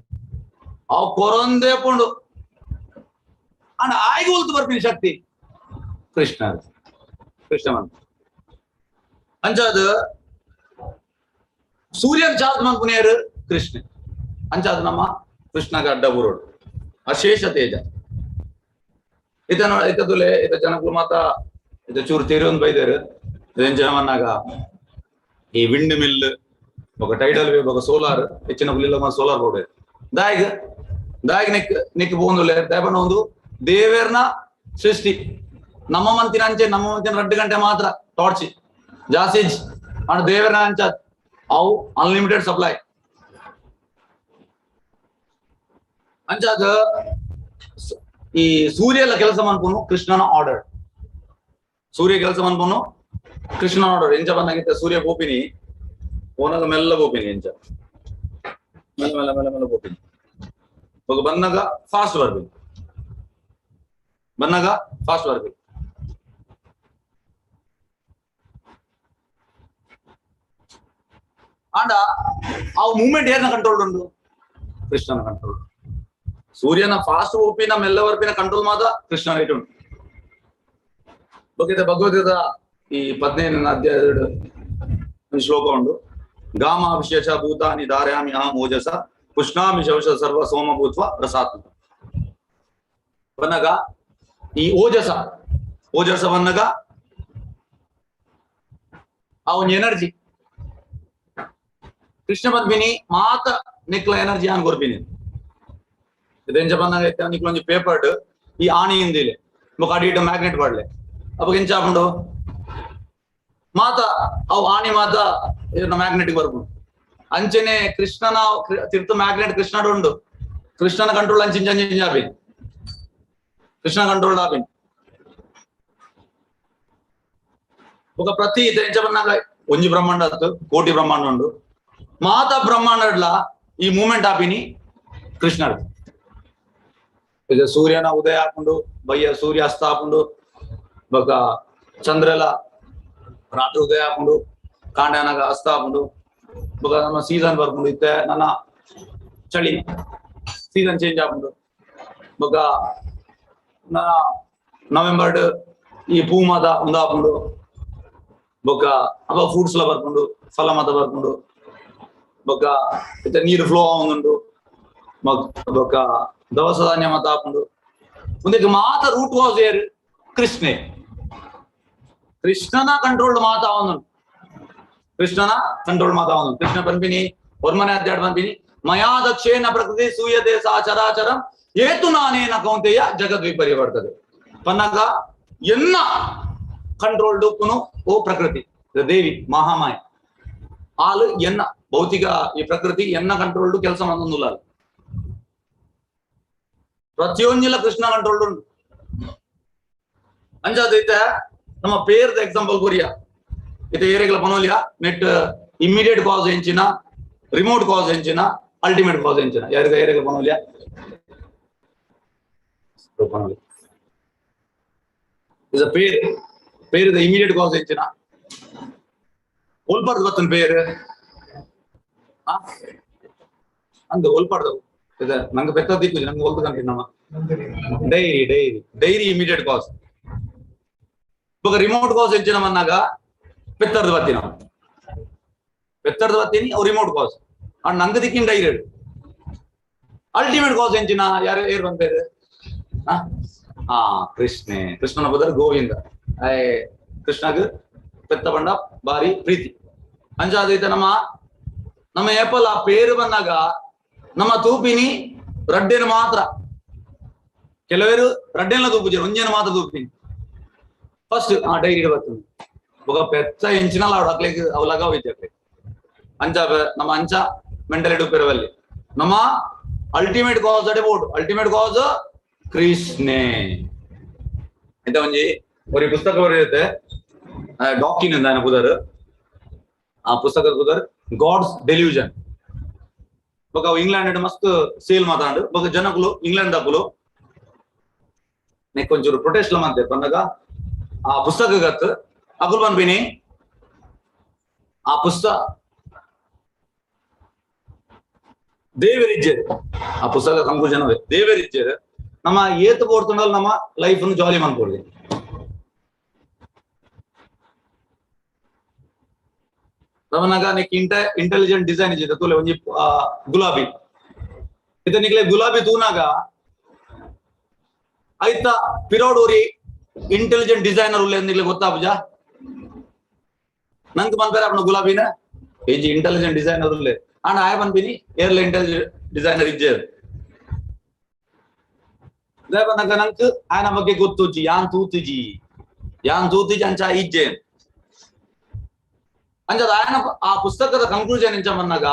ಅವು ಕೊರೊಂದೇ ಪೋಂಡು. ಅಂಡ್ ಆಯ್ಗೆ ಉಲ್ತು ಬರ್ಪಿನಿ ಶಕ್ತಿ ಕೃಷ್ಣ ಕೃಷ್ಣ ಮಂತ್ರ. ಅಂಚಾದ ಸೂರ್ಯನ ಚಾರ್ಜ್ ಮನ್ಪುನೇರು ಕೃಷ್ಣ. ಅಂಚಾದ ನಮ್ಮ ಕೃಷ್ಣಗ ಅಡ್ಡ ಬುರೋಡು ಅಶೇಷ ತೇಜ. ಇತನ ಇತದುಲೆ ಇತ ಜನಕುಲು ಮಾತ ಇತ ಚೂರು ತೇರೊಂದು ಬೈದೇರು. ಇದೇನ್ ಜನ ಮನ್ನಾಗ ಈ ವಿಂಡ್ ಮಿಲ್ ಬೊಕ ಟೈಡಲ್ ವೇವ್ ಬೊಕ ಸೋಲಾರ್ ಹೆಚ್ಚಿನ ಕುಲಿಲ್ಲ ಸೋಲಾರ್ ಬೋರ್ಡ್ ದಾಯಿಗ್ ದಾಯಿಗ್ ನೆಕ್ ನೆಕ್ ಪೋಂದುಲ್ಲೆ ದಾಯಪಂಡ ಒಂದು ದೇವೇರ್ನ ಸೃಷ್ಟಿ. ನಮ್ಮ ಮಂತಿನ ಅಂಚೆ ನಮ್ಮ ಮಂತಿನ 2 ಗಂಟೆ ಮಾತ್ರ ಟಾರ್ಚ್ ಜಾಸ್ತಿ ಅಂಡ್ ದೇವೇರ್ನ ಅಂಚ ಅವು ಅನ್ಲಿಮಿಟೆಡ್ ಸಪ್ಲೈ. ಅಂಚಾದ ಈ ಸೂರ್ಯ ಎಲ್ಲ ಕೆಲಸ ಮನ್ಪುನು ಕೃಷ್ಣನ ಆರ್ಡರ್. ಸೂರ್ಯ ಕೆಲಸ ಮನ್ಪುನು ಕೃಷ್ಣನ ಆರ್ಡರ್. ಎಂಚ ಬಂದಾಗಿತ್ತ ಸೂರ್ಯ ಪೋಪಿನಿ ಪೋನಾಗ ಮೆಲ್ಲ ಪೋಪಿನಿ ಎಂಚ ಮೆಲ್ಲ ಮೆಲ್ಲ ಮೆಲ್ಲ ಮೆಲ್ಲ ಪೋಪಿನಿ ಬೊಕ ಬಂದಾಗ ಫಾಸ್ಟ್ ಬರ್ಬೇಕು, ಬಂದಾಗ ಫಾಸ್ಟ್ ಬರ್ಬೇಕು. ಆಂಡ ಆ ಮೂವ್ಮೆಂಟ್ ಏರ್ನ ಕಂಟ್ರೋಲ್ ಉಂಡು ಕೃಷ್ಣನ ಕಂಟ್ರೋಲ್. ಸೂರ್ಯನ ಫಾಸ್ಟ್ ಓಪಿನ ಮೆಲ್ಲ ವರ್ಪಿನ ಕಂಟ್ರೋಲ್ ಮಾತ್ರ ಕೃಷ್ಣನ ಇಟ್ಟು ಉಂಟು. ಬೊಕ ಭಗವದ್ಗೀತಾ ಈ 15ನೇ ಅಧ್ಯಾಯದ ಒಂದು ಶ್ಲೋಕ ಉಂಟು. ಗಾಮಾಭಿಶೇಷ ಭೂತಾನಿ ಧಾರಯಾಮಿ ಅಹಂ ಓಜಸ ಪುಷ್ಣಾಮಿ ಶೌಷ ಸರ್ವ ಸೋಮ ಭೂತ್ವ ರಸಾತ್ಮಕ ಬನ್ನಗ ಈ ಓಜಸ ಓಜಸ ಬನ್ನಗ ಆ ಒಂಜಿ ಎನರ್ಜಿ ಕೃಷ್ಣ ಪನ್ಪಿನಿ ಮಾತ ನಿಕ್ಲ ಎನರ್ಜಿ ಆನ್ ಕೊರ್ಪಿನಿ. ಇದೆಂಚ ಬಂದಾಗ ನಿಕ್ಲ ಒಂಜಿ ಪೇಪರ್ ಈ ಆಣಿ ಇಂದಿಲೆ ಬೊಕ ಅಡಿ ಇಟ್ಟು ಮ್ಯಾಗ್ನೆಟ್ ಪಾಡ್ಲೆ ಅವಾಗ ಎಂಚ ಆಪುಂಡು ಮಾತ ಅವು ಆಣಿ ಮಾತ ಮ್ಯಾಗ್ನೆಟ್ ಬರ್ಪುಂಡು. ಅಂಚನೆ ಕೃಷ್ಣನ ತಿರ್ತು ಮ್ಯಾಗ್ನೆಟ್ ಕೃಷ್ಣಡು ಉಂಡು. ಕೃಷ್ಣನ ಕಂಟ್ರೋಲ್ ಅಂಚಿಂಚ ಅಂಚಿಂಚ ಆಪಿನ್ ಕೃಷ್ಣ ಕಂಟ್ರೋಲ್ ಆಪಿನ್. ఒక ಪ್ರತಿ ಎಂಚ ಬಂದಾಗ ಒಂಜಿ ಬ್ರಹ್ಮಾಂಡ ಅತ್ತು ಕೋಟಿ ಬ್ರಹ್ಮಾಂಡ ಉಂಡು. ಮಾತ ಬ್ರಹ್ಮಾಂಡಡ್ಲ ಈ ಮೂಮೆಂಟ್ ಆಪಿನಿ ಕೃಷ್ಣಡ್. ಸೂರ್ಯನ ಉದಯ ಆಪುಂಡು, ಬಯ್ಯ ಸೂರ್ಯ ಅಸ್ತ ಆಪುಂಡು, ಬೊಕ ಚಂದ್ರಲ ರಾತ್ರಿ ಉದಯ ಆಪುಂಡು, ಕಾಂಡನಾಗ ಅಸ್ತ ಆಪುಂಡು, ಬೊಕ ನಮ್ಮ ಸೀಸನ್ ಬರ್ಪುಂಡು, ಇತ್ತೆ ನನ್ನ ಚಳಿ ಸೀಸನ್ ಚೇಂಜ್ ಆಪುಂಡು, ಬೊಕ ನನ್ನ ನವೆಂಬರ್ ಈ ಪೂ ಮಾತ ಉಂದಾಪುಂಡು, ಬೊಕ ಅವ ಫ್ರೂಟ್ಸ್ ಲ ಬರ್ಪುಂಡು, ಫಲ ಮಾತ ಬರ್ಪುಂಡು, ಬೊಕ ಇತ್ತೆ ನೀರು ಫ್ಲೋ ಆವೊಂದುಂಡು, ಬೊಕ ದವಸ ಧಾನ್ಯ ಮಾತ ಆಪುಂಡು. ಉಂದೆಕ್ ಮಾತ ರೂಟ್ ಕಾಸ್ ಏರ್ ಕೃಷ್ಣೆ. ಕೃಷ್ಣನ ಕಂಟ್ರೋಲ್ ಮಾತ ಆವೊಂದುಂಡು. ಕೃಷ್ಣನ ಕಂಟ್ರೋಲ್ ಮಾತ ಆವೊಂದುಂಡು. ಕೃಷ್ಣ ಪನ್ಪಿನಿ ಒರ್ಮನೆ ಅಧ್ಯಾಯ ಪನ್ಪಿನಿ ಮಯಾ ದಕ್ಷೇನ ಪ್ರಕೃತಿ ಸೂಯತೆ ಸಾ ಚರಾಚರಂ ಏತು ನಾನೇನ ಕೌಂತೆಯ ಜಗದ್ ವಿಪರಿವರ್ತದೆ. ಪನ್ನಗ ಎನ್ನ ಕಂಟ್ರೋಲ್ ಉಪ್ಪುನು ಓ ಪ್ರಕೃತಿ ದೇವಿ ಮಹಾಮಾಯ ಆಲು ಎನ್ನ ಭೌತಿಕ ಈ ಪ್ರಕೃತಿ ಎನ್ನ ಕಂಟ್ರೋಲ್ಡ್ ಕೆಲಸ ಮಂದೊಂದುಲ್ಲ. ಪ್ರತಿಯೊಂಜಿಲ ಕೃಷ್ಣ ಕಂಟ್ರೋಲ್ಡ್ ಉಂಟು. ಅಂಚಾದೈತೆ ನಮ್ಮ ಪೇರ್ದ ಎಕ್ಸಾಂಪಲ್ ಕೊರಿಯ ಇತ್ತೆ ಏರಿಯಾಗಳ ಪನೋಲಿಯ ನೆಟ್ ಇಮಿಡಿಯೇಟ್ ಕಾಸ್ ಎಂಚಿನ, ರಿಮೋಟ್ ಕಾಸ್ ಎಂಚಿನ, ಅಲ್ಟಿಮೇಟ್ ಕಾಸ್ ಎಂಚಿನ ಯಾರಿಗ ಏರಿಯಾಗಳ ಪನೋಲಿಯ ಪನೋಲಿ is peer ಪೇರ್ದ ಇಮಿಡಿಯೇಟ್ ಕಾಸ್ ಎಂಚಿನ ಒಲ್ಪರ್ದು ಬತ್ತನ್ ಪೇರ್ ಅಂದ್ ಒಲ್ಪರ್ದು ಇದೆ ನಂಗೆ ಬೆತ್ತ ದಿಕ್ಕು ನಂಗೆ ಒಲ್ತು ಕಂಟಿ ನಮ್ಮ dairy dairy dairy immediate cause. ಇವಾಗ ರಿಮೋಟ್ ಕಾಸ್ ಎಂಚಿನ ಮನ್ನಾಗ ಪೆತ್ತರ್ದು ಬತ್ತಿ ನಾವು ಪೆತ್ತರ್ದು ಬತ್ತೀನಿ ಅವು ರಿಮೋಟ್ ಕಾಸ್ ಅಂಡ್ ನಂಗೆ ದಿಕ್ಕಿನ ಡೈರಿ ಅಲ್ಟಿಮೇಟ್ ಕಾಸ್ ಎಂಚಿನ ಯಾರು ಏರ್ ಬಂಪೇರು ಆ ಕೃಷ್ಣೆ. ಕೃಷ್ಣನ ಬದಲು ಗೋವಿಂದ ಕೃಷ್ಣಗ್ ಪೆತ್ತ ಬಂಡ ಬಾರಿ ಪ್ರೀತಿ. ಅಂಚಾದೈತೆ ನಮ್ಮ ನಮ್ಮ ಏಪಲ್ ಆ ಪೇರು ಬಂದಾಗ ನಮ್ಮ ತೂಪಿನಿ ರಡ್ಡೇನು ಮಾತ್ರ. ಕೆಲವರು ರಡ್ಡೇನ ತೂಪುಜರು ಒಂಜೇನು ಮಾತ್ರ ತೂಪಿನಿ ಫಸ್ಟ್ ಆ ಡೈರಿ ಬರ್ತದೆ. ಬೊಕ ಪೆತ್ತ ಎಂಚಿನಲ ಆಡು ಅಕ್ಲೆಗ್ ಅವು ಲಗಾವ್ ಇಜ್ಜಿ ಅಕ್ಲೆಗ್. ಅಂಚ ನಮ್ಮ ಅಂಚ ಮೆಂಟಲಿಟಿ ಉಪ್ಪೆರವಲ್ಲಿ ನಮ್ಮ ಅಲ್ಟಿಮೇಟ್ ಕಾಸ್ ಅಡೆ ಬೋಡು ಅಲ್ಟಿಮೇಟ್ ಕಾಸ್ ಕೃಷ್ಣೆ. ಎಂತ ಒಂಜಿ ಒರಿ ಪುಸ್ತಕ ಬರೆಯುತ್ತೆ ಡಾಕಿನ್ ಅಂತ ಪುದರ್. ಆ ಪುಸ್ತಕದ ಪುದರ್ ಗಾಡ್ಸ್ ಡೆಲ್ಯೂಷನ್. ಬೊಕ ಅವು ಇಂಗ್ಲೆಂಡ್ ಮಸ್ತ್ ಸೇಲ್ ಮಾತಾಂಡ್. ಬೊಕ ಜನಕುಲು ಇಂಗ್ಲೆಂಡ್ ದಕುಲು ನೆಕ್ ಒಂಚೂರು ಪ್ರೊಟೆಸ್ಟ್ ಮಂತೆ ಬಂದಾಗ ಆ ಪುಸ್ತಕ ಗತ್ ಅಕುಲ್ ಪನ್ಪಿನಿ ಆ ಪುಸ್ತಕ ದೇವರಿಜ್ಜೆರ್. ಆ ಪುಸ್ತಕ ಕನ್ಕ್ಲೂಷನ್ ಅವೇ ದೇವರಿಜ್ಜೆರ್ ನಮ್ಮ ಏತ್ ಪೋರ್ತುಂಡಲ್ ನಮ್ಮ ಲೈಫ್ ಜಾಲಿ ಮನ್ಪೊಲಿ. ರವನಗ ನೆಕ್ ಇಂಟೆಲಿಜೆಂಟ್ ಡಿಸೈನ್ ಇಜ್ಜಿದ ತೂಲೆ ಒಂಜಿ ಗುಲಾಬಿ ಇತ್ತೆ ನಿಕ್ಲೆ ಗುಲಾಬಿ ತೂನಾಗ ಐತ ಪಿರೋಡೋರಿ ಇಂಟೆಲಿಜೆಂಟ್ ಡಿಸೈನರ್ ಉಲ್ಲೆ ನಿಕ್ಲೆ ಗೊತ್ತಾಪುಜ ನಂಗೆ ಪನ್ಪೇರ ಅಪ್ಪನ ಗುಲಾಬಿನ ಏಜಿ ಇಂಟೆಲಿಜೆಂಟ್ ಡಿಸೈನರ್ ಉಲ್ಲೆ ಆಂಡ ಆಯ ಪನ್ಪಿನಿ ಏರ್ಲ ಇಂಟೆಲಿಜೆಂಟ್ ಡಿಸೈನರ್ ಇಜ್ಜೆ ಬಂದಾಗ ನಂಕ್ ಆಯನ ಬಗ್ಗೆ ಗೊತ್ತುಜಿ ಯಾನ್ ತೂತುಜಿ ಯಾನ್ ತೂತುಜಿ ಅಂಚ ಇಜ್ಜೆ ಅಂಚದ ಆಯನ ಆ ಪುಸ್ತಕದ ಕನ್ಕ್ಲೂಷನ್ ಎಂಚ ಬಂದಾಗ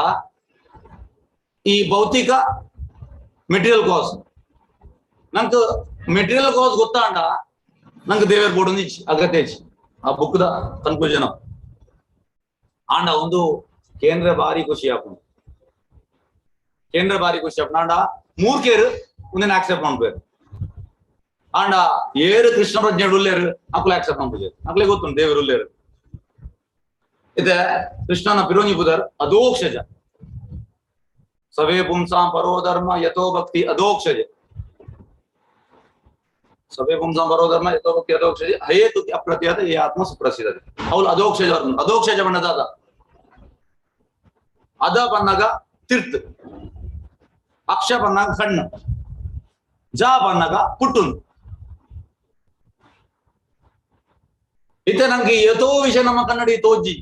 ಈ ಭೌತಿಕ ಮೆಟೀರಿಯಲ್ ಕಾಸ್ ನಂಕ್ ಮೆಟೀರಿಯಲ್ ಕಾಸ್ ಗೊತ್ತಾಂಡ ನಂಗೆ ದೇವರ ಬೋರ್ಡ್ ಇಜ್ಜಿ ಅಗತ್ಯ ಇಜ್ಜಿ ಆ ಬುಕ್ the conclusion. ಆಂಡ ಒಂದು ಕೇಂದ್ರ ಬಾರಿ ಖುಷಿ ಆಪುಂಡು ಕೇಂದ್ರ ಬಾರಿ ಖುಷಿ ಆಪುಂಡು ಆಂಡ ಮೂರ್ಖೇರು ಒಂದಿನ ಆಕ್ಸೆಪ್ಟ್ ಮಾಡ್ಬೇಕು. ಆಂಡ ಏರು ಕೃಷ್ಣ ಪ್ರಜ್ಞೆ ಉಲ್ಲೇರು ಅಕ್ಲೆ ಆಕ್ಸೆಪ್ಟ್ ಮಾಡ್ಬೋದು ಅಕ್ಲೆ ಗೊತ್ತುಂಟು ದೇವರು ಉಲ್ಲೇರು. ಇದೆ ಕೃಷ್ಣನ ಪಿರೋಂಜಿ ಬುಧರ್ ಅಧೋಕ್ಷಜ ಸವೇ ಪುಂಸಾಂ ಪರೋ ಧರ್ಮ ಯಥೋ ಭಕ್ತಿ ಅಧೋಕ್ಷಜ ಸವೇ ಪುಂಸಾಂ ಪರೋ ಧರ್ಮ ಯಥೋ ಭಕ್ತಿ ಅಧೋಕ್ಷಜ ಹಯೇತು ಅಪ್ರತಿಹತ ಈ ಆತ್ಮ ಸುಪ್ರಸಿದ್ಧ. ಅವಳು ಅಧೋಕ್ಷಜ ಅಧೋಕ್ಷಜ ಬಣ್ಣದಾದ ಅದ ಬಣ್ಣಗ ತಿರ್ತ್ ಅಕ್ಷ ಪನ್ನಾಗ ಕಣ್ಣು, ಜ ಪನ್ನಾಗ ಪುಟ್ಟುಂದು. ಇತ್ತೆ ನಂಗೆ ಯಥೋ ವಿಷಯ ನಮ್ಮ ಕನ್ನಡಿ ತೋಜಿ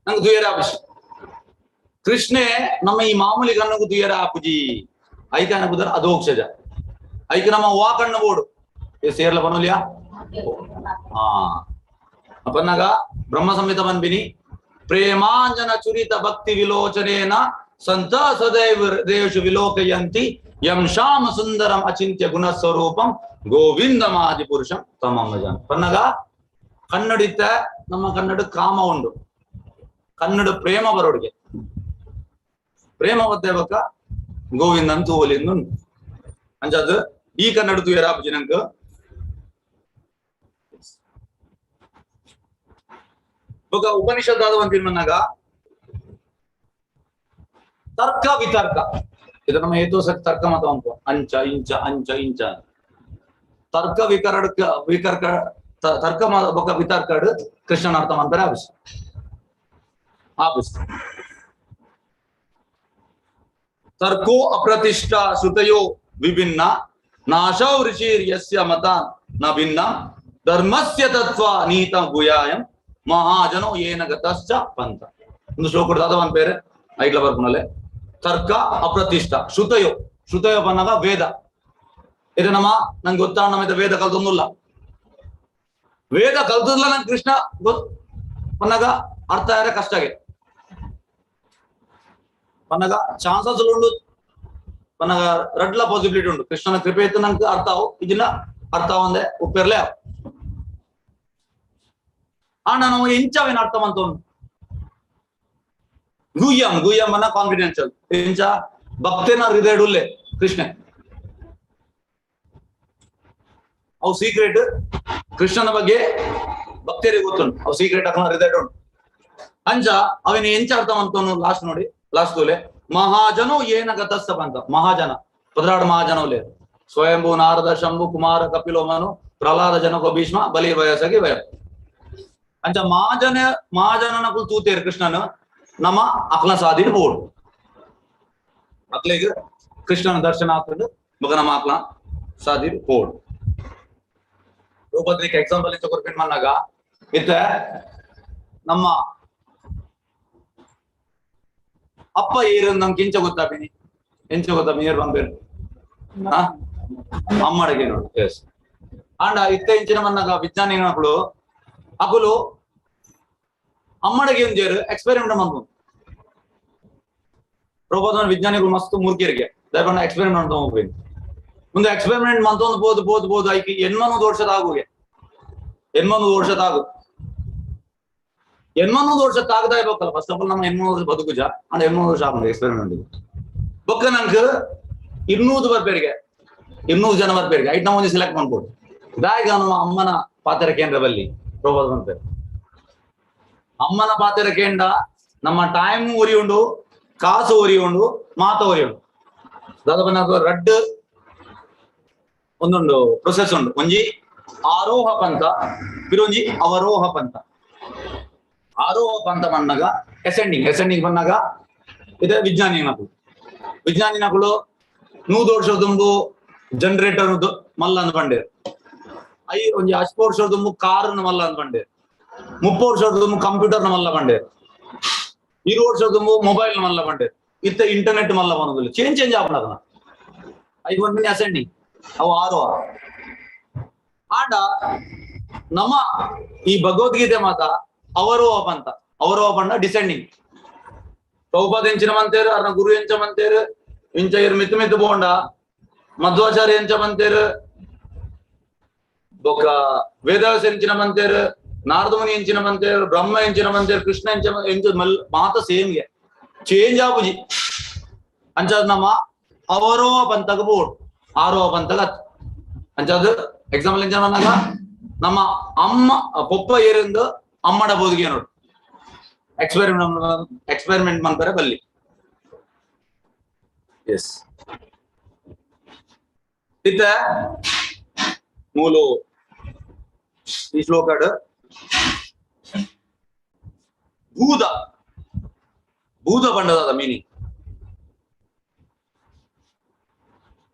ನಂಗೆ ದುಯರ ಆಪುಜಿ. ಕೃಷ್ಣೆ ನಮ್ಮ ಈ ಮಾಮೂಲಿ ಕಣ್ಣಗೂ ದುಯರ ಆಪುಜಿ. ಐಕ ಅನಪುದರ್ ಅದೋಕ್ಷಜ. ಐಕ ನಮ್ಮ ವಾ ಕಣ್ಣು ಬೋಡು ಸೇರ್ಲ ಬನೋಲಿಯಾ. ಹಾ ಅಪನ್ನಾಗ ಬ್ರಹ್ಮ ಸಂಹಿತ ಬಂದ್ಬಿನಿ ಪ್ರೇಮಾಂಜನ ಚುರಿತ ಭಕ್ತಿ ವಿಲೋಚನೇನ ಸಂತ ಸದೈವ ಹೃದಯೇಷು ವಿಲೋಕಯಂತಿ ಯಂ ಶ್ಯಾಮ ಸುಂದರಂ ಅಚಿಂತ್ಯ ಗುಣ ಸ್ವರೂಪಂ ಗೋವಿಂದಮಾದಿ ಪುರುಷಂ ತಮಂ ಭಜಾಮಿ. ಪನ್ನಗ ಕನ್ನಡಿತ ನಮ್ಮ ಕನ್ನಡ ಕಾಮ ಉಂಡು, ಕನ್ನಡ ಪ್ರೇಮ ಬರೋಡಿಗೆ ಪ್ರೇಮ ಬದ್ದೇವಕ ಗೋವಿಂದನ್ ತೂವಲಿಂದು ಉಂಡು. ಅಂಚಾದ್ ಈ ಕನ್ನಡ ತೂಯರ ನಂಗೆ ಬೊಕ ಉಪನಿಷತ್ ಆದ ಒಂದ್ ಮನ್ನಾಗ ತರ್ಕ ವಿತರ್ಕ, ಇದು ನಮ್ಮ ಹೇತು ತರ್ಕ ಮತ ಉಂಟು. ಅಂಚ ಇಂಚ ಅಂಚ ಇಂಚ ತರ್ಕ ವಿಕರಡ್ಕ ವಿಕರ್ಕ ತರ್ಕ ಬೊಕ ವಿತರ್ಕಡ್ ಕೃಷ್ಣನ ಅರ್ಥ ಮಾಡ್ತಾರೆ. ಆಪಿಸ್ ಆಪಿಸ್ ತರ್ಕೋ ಅಪ್ರತಿಷ್ಠಾ ಶ್ರುತಯೋ ವಿಭಿನ್ನ ನಾಶೌ ಋಷಿರ್ ಯಸ್ಯ ಮತ ನ ಭಿನ್ನ ಧರ್ಮಸ್ಯ ತತ್ವ ನೀತ ಗುಯಾಯಂ ಮಹಾಜನೋ ಏನ ಗತಶ್ಚ ಪಂಥ. ಒಂದು ಶ್ಲೋಕ ದಾದ ಒಂದ್ ಪೇರು ಐಟ್ಲ ಬರ್ಪುನಲೆ ತರ್ಕ ಅಪ್ರತಿಷ್ಠ ಶ್ರುತಯೋ, ಶ್ರುತಯೋ ಪನ್ನಗ ವೇದ. ಇದು ನಮ್ಮ ನಂಗೆ ಗೊತ್ತಾ ನಮ್ಮ ವೇದ ಕಲ್ತೊಂದುಲ್ಲ, ವೇದ ಕಲ್ತಲ್ಲ ನಂಗೆ ಕೃಷ್ಣ ಗೊತ್ ಪನ್ನಗ ಅರ್ಥ ಆದ್ರೆ ಕಷ್ಟಗೆ ಪನ್ನಗ ಚಾನ್ಸಸ್ ಉಂಡು, ಪನ್ನಗ ರಡ್ಲ ಪಾಸಿಬಿಲಿಟಿ ಉಂಡು. ಕೃಷ್ಣನ ಕೃಪೆ ಇತ್ತು ನಂಗೆ ಅರ್ಥ ಅವು ಇದನ್ನ ಅರ್ಥ ಒಂದೇ ಉಪ್ಪಿರ್ಲೆ ಅವು. ಆಂಡ ನಾವು ಎಂಚವೇನ ಅರ್ಥ ಮಂತ ಉಂಡು ಗುಯ್ಯಂ ಗುಯ್ಯಂ ಅನ್ನ ಕಾನ್ಫಿಡೆನ್ಷಿಯಲ್ ಎಂಚ ಭಕ್ತನ ಹೃದಯಡುಲ್ಲೆ ಕೃಷ್ಣ ಅವು ಸೀಕ್ರೆಟ್ ಕೃಷ್ಣನ ಬಗ್ಗೆ ಭಕ್ತರಿಗೆ ಗೊತ್ತುಂಟು, ಅವು ಸೀಕ್ರೆಟ್ ಅಕನ ಹೃದಯ ಉಂಟು. ಅಂಚ ಅವನ ಎಂಚ ಅರ್ಥ ಮಂತವನು ಲಾಸ್ಟ್ ನೋಡಿ, ಲಾಸ್ಟ್ ತೋಲೆ ಮಹಾಜನೋ ಏನ ಗತಸ್ಸ ಬಂತ ಮಹಾಜನ ಪದರಾಡ್ ಮಹಾಜನ ಉಲ್ಲೆ ಸ್ವಯಂಭು ನಾರದ ಶಂಭು ಕುಮಾರ ಕಪಿಲೋ ಮನು ಪ್ರಹ್ಲಾದ ಜನಕ ಭೀಷ್ಮ ಬಲಿ ವಯಸ್ಸಾಗಿ ವಯ. ಅಂಚ ಮಹಾಜನ ಮಹಾಜನನ ಕುಲ್ ತೂತೇರು ಕೃಷ್ಣನ ನಮ್ಮ ಅಕ್ಲ ಸಾಧಿನ ಬೋಡು ಅಕ್ಲೆಗ್ ಕೃಷ್ಣನ ದರ್ಶನ ಆಗ್ತದೆ ಮಗ ನಮ್ಮ ಅಕ್ಲ ಸಾಧಿನ ಬೋಡು. ರೂಪದ್ರಿಕ್ ಎಕ್ಸಾಂಪಲ್ ಇಂಚ ಕೊರ್ಪಿನ್ ಮನ್ನಾಗ ಇತ್ತ ನಮ್ಮ ಅಪ್ಪ ಏರು ನಮ್ಗೆ ಇಂಚ ಗೊತ್ತಾಪಿನಿ, ಎಂಚ ಗೊತ್ತಾಪಿನಿ ಏರು ಬಂದ್ಬೇರು ಅಮ್ಮಡಿಗೆ ನೋಡಿ. ಎಸ್ ಆಂಡ ಇತ್ತ ಇಂಚಿನ ಮನ್ನಾಗ ವಿಜ್ಞಾನಿಗಳು ಅಕುಲು ಅಮ್ಮಡಿಗೆ ಒಂಜೇರು ಎಕ್ಸ್ಪೆರಿಮೆಂಟ್ ಮಂತು ಪ್ರಬೋಧನ ವಿಜ್ಞಾನಿಗಳು ಮಸ್ತ್ ಮೂರ್ಖರಿಗೆ ದಯಪಂಡ ಎಕ್ಸ್ಪೆರಿಮೆಂಟ್ ಅಂತ ಹೋಗ್ಬೇಕು. ಮುಂದೆ ಎಕ್ಸ್ಪೆರಿಮೆಂಟ್ ಮಂತೊಂದು ಬೋದು ಬೋದು ಬೋದು ಐಕಿ ಎನ್ಮನೂರು ವರ್ಷದ ಆಗುಗೆ ಎನ್ಮನೂರು ವರ್ಷದ ಆಗು ಎನ್ಮನೂರು ವರ್ಷ ತಾಗದ ಇರ್ಬೇಕಲ್ಲ. ಫಸ್ಟ್ ಆಫ್ ಆಲ್ ನಮ್ಮ ಎನ್ಮನೂರು ವರ್ಷ ಬದುಕುಜ ಅಂಡ್ ಎನ್ಮನೂರು ವರ್ಷ ಆಗುದು ಎಕ್ಸ್ಪೆರಿಮೆಂಟ್ ಬೊಕ್ಕ ನಂಗೆ 200 ಬರ್ಪೇರಿಗೆ 200 ಜನ ಬರ್ಪೇರಿಗೆ ಐಟ್ ನಮ್ಮ ಒಂದು ಸೆಲೆಕ್ಟ್ ಮಾಡ್ಬೋದು. ದಾಯಿಗ ನಮ್ಮ ಅಮ್ಮನ ಪಾತ್ರ ಕೇಂದ್ರ ಬಲ್ಲಿ ಪ್ರಬೋಧ ಬಂದ್ಪೇರು ಅಮ್ಮನ ಪಾತ್ರ ಕೇಂದ್ರ ನಮ್ಮ ಟೈಮ್ ಒರಿಯುಂಡು, ಕಾಸು ಒರಿಯುಂಡು, ಮಾತ ಒರಿಯುಂಡು. ದಾದ ಬನ್ನ ರಡ್ಡ್ ಒಂದೊಂದು ಪ್ರೊಸೆಸ್ ಉಂಡು. ಒಂಜಿ ಆರೋಹ ಪಂಥ, ಪಿರೊಂಜಿ ಅವರೋಹ ಪಂಥ. ಆರೋಹ ಪಂಥ ಬಂದಾಗ ಎಸೆಂಡಿಂಗ್, ಎಸೆಂಡಿಂಗ್ ಬಂದಾಗ ಇದೆ ವಿಜ್ಞಾನಿನಕುಲು. ವಿಜ್ಞಾನಿನಕುಲು 100 ವರ್ಷ ದುಂಬು ಜನರೇಟರ್ ಮಲ್ಲ ಅಂದ್ ಬಂಡೇರು, I ಒಂಜಿ ಅಷ್ಟು ವರ್ಷ ದುಂಬು ಕಾರ್ ಮಲ್ಲ ಅಂದ್ ಬಂಡೇರು, 30 ವರ್ಷ ದುಂಬು ಕಂಪ್ಯೂಟರ್ ಮಲ್ಲ ಬಂಡೇರು, 20 ವರ್ಷ ದುಂಬು ಮೊಬೈಲ್ ಮಲ್ಲ ಬಂಡೇರು, ಇತ್ತ ಇಂಟರ್ನೆಟ್ ಮಲ್ಲ ಬಂದಿಲ್ಲ. ಚೇಂಜ್ ಚೇಂಜ್ ಆಪುಂಡು ಐದು ಒಂದ್ ಅಸೆಂಡಿಂಗ್ ಅವು ಆರೋಹ. ಆಂಡ ನಮ್ಮ ಈ ಭಗವದ್ಗೀತೆ ಮಾತ ಅವರೋಹ ಪಂಥ, ಅವರೋಹ ಪಂಡ ಡಿಸೆಂಡಿಂಗ್. ಪ್ರಭುಪಾದ ಎಂಚಿನ ಮಂತೇರು, ಅರ್ನ ಗುರು ಎಂಚ ಮಂತೇರು, ಇಂಚ ಇರ್ ಮಿತ್ತು ಮಿತ್ತು ಬೋಂಡ, ಮಧ್ವಾಚಾರ್ಯ ಎಂಚ ಮಂತೇರು, ಬೊಕ್ಕ ವೇದವ್ಯಾಸ ಎಂಚಿನ ಮಂತೇರು, ನಾರದ ಮುನಿ ಎಂಚಿನ ಮಂತೇರು, ಬ್ರಹ್ಮ ಎಂಚಿನ ಮಂತೇರು, ಕೃಷ್ಣ ಎಂಚ ಎಂಚ ಮಲ್ ಮಾತ ಸೇಮ್ಗೆ ಚೇಂಜ್ ಆಪುಜಿ. ಅಂಚಾದ್ ನಮ್ಮ ಅವರೋಹ ಪಂಥಗ್ ಬೋಡು, ಆರೋಹ ಪಂಥಗ್ ಅತ್. ಅಂಚಾದ್ ಎಕ್ಸಾಂಪಲ್ ಎಂಚ ಬಂದಾಗ ನಮ್ಮ ಅಮ್ಮ ಪೊಪ್ಪ ಏರಿಂದು ಅಮ್ಮಡ ಬೋದಿಗೆ ನೋಡು ಎಕ್ಸ್ಪೆರಿಮೆಂಟ್ ಎಕ್ಸ್ಪೆರಿಮೆಂಟ್ ಮಾಡ್ತಾರೆ ಬಲ್ಲಿ. ಎಸ್ ಇತ್ತ ಮೂಲು ಈ ಶ್ಲೋಕಡ್ ಭೂದ ಭೂತ ಪಂಡದ ಮೀನಿಂಗ್.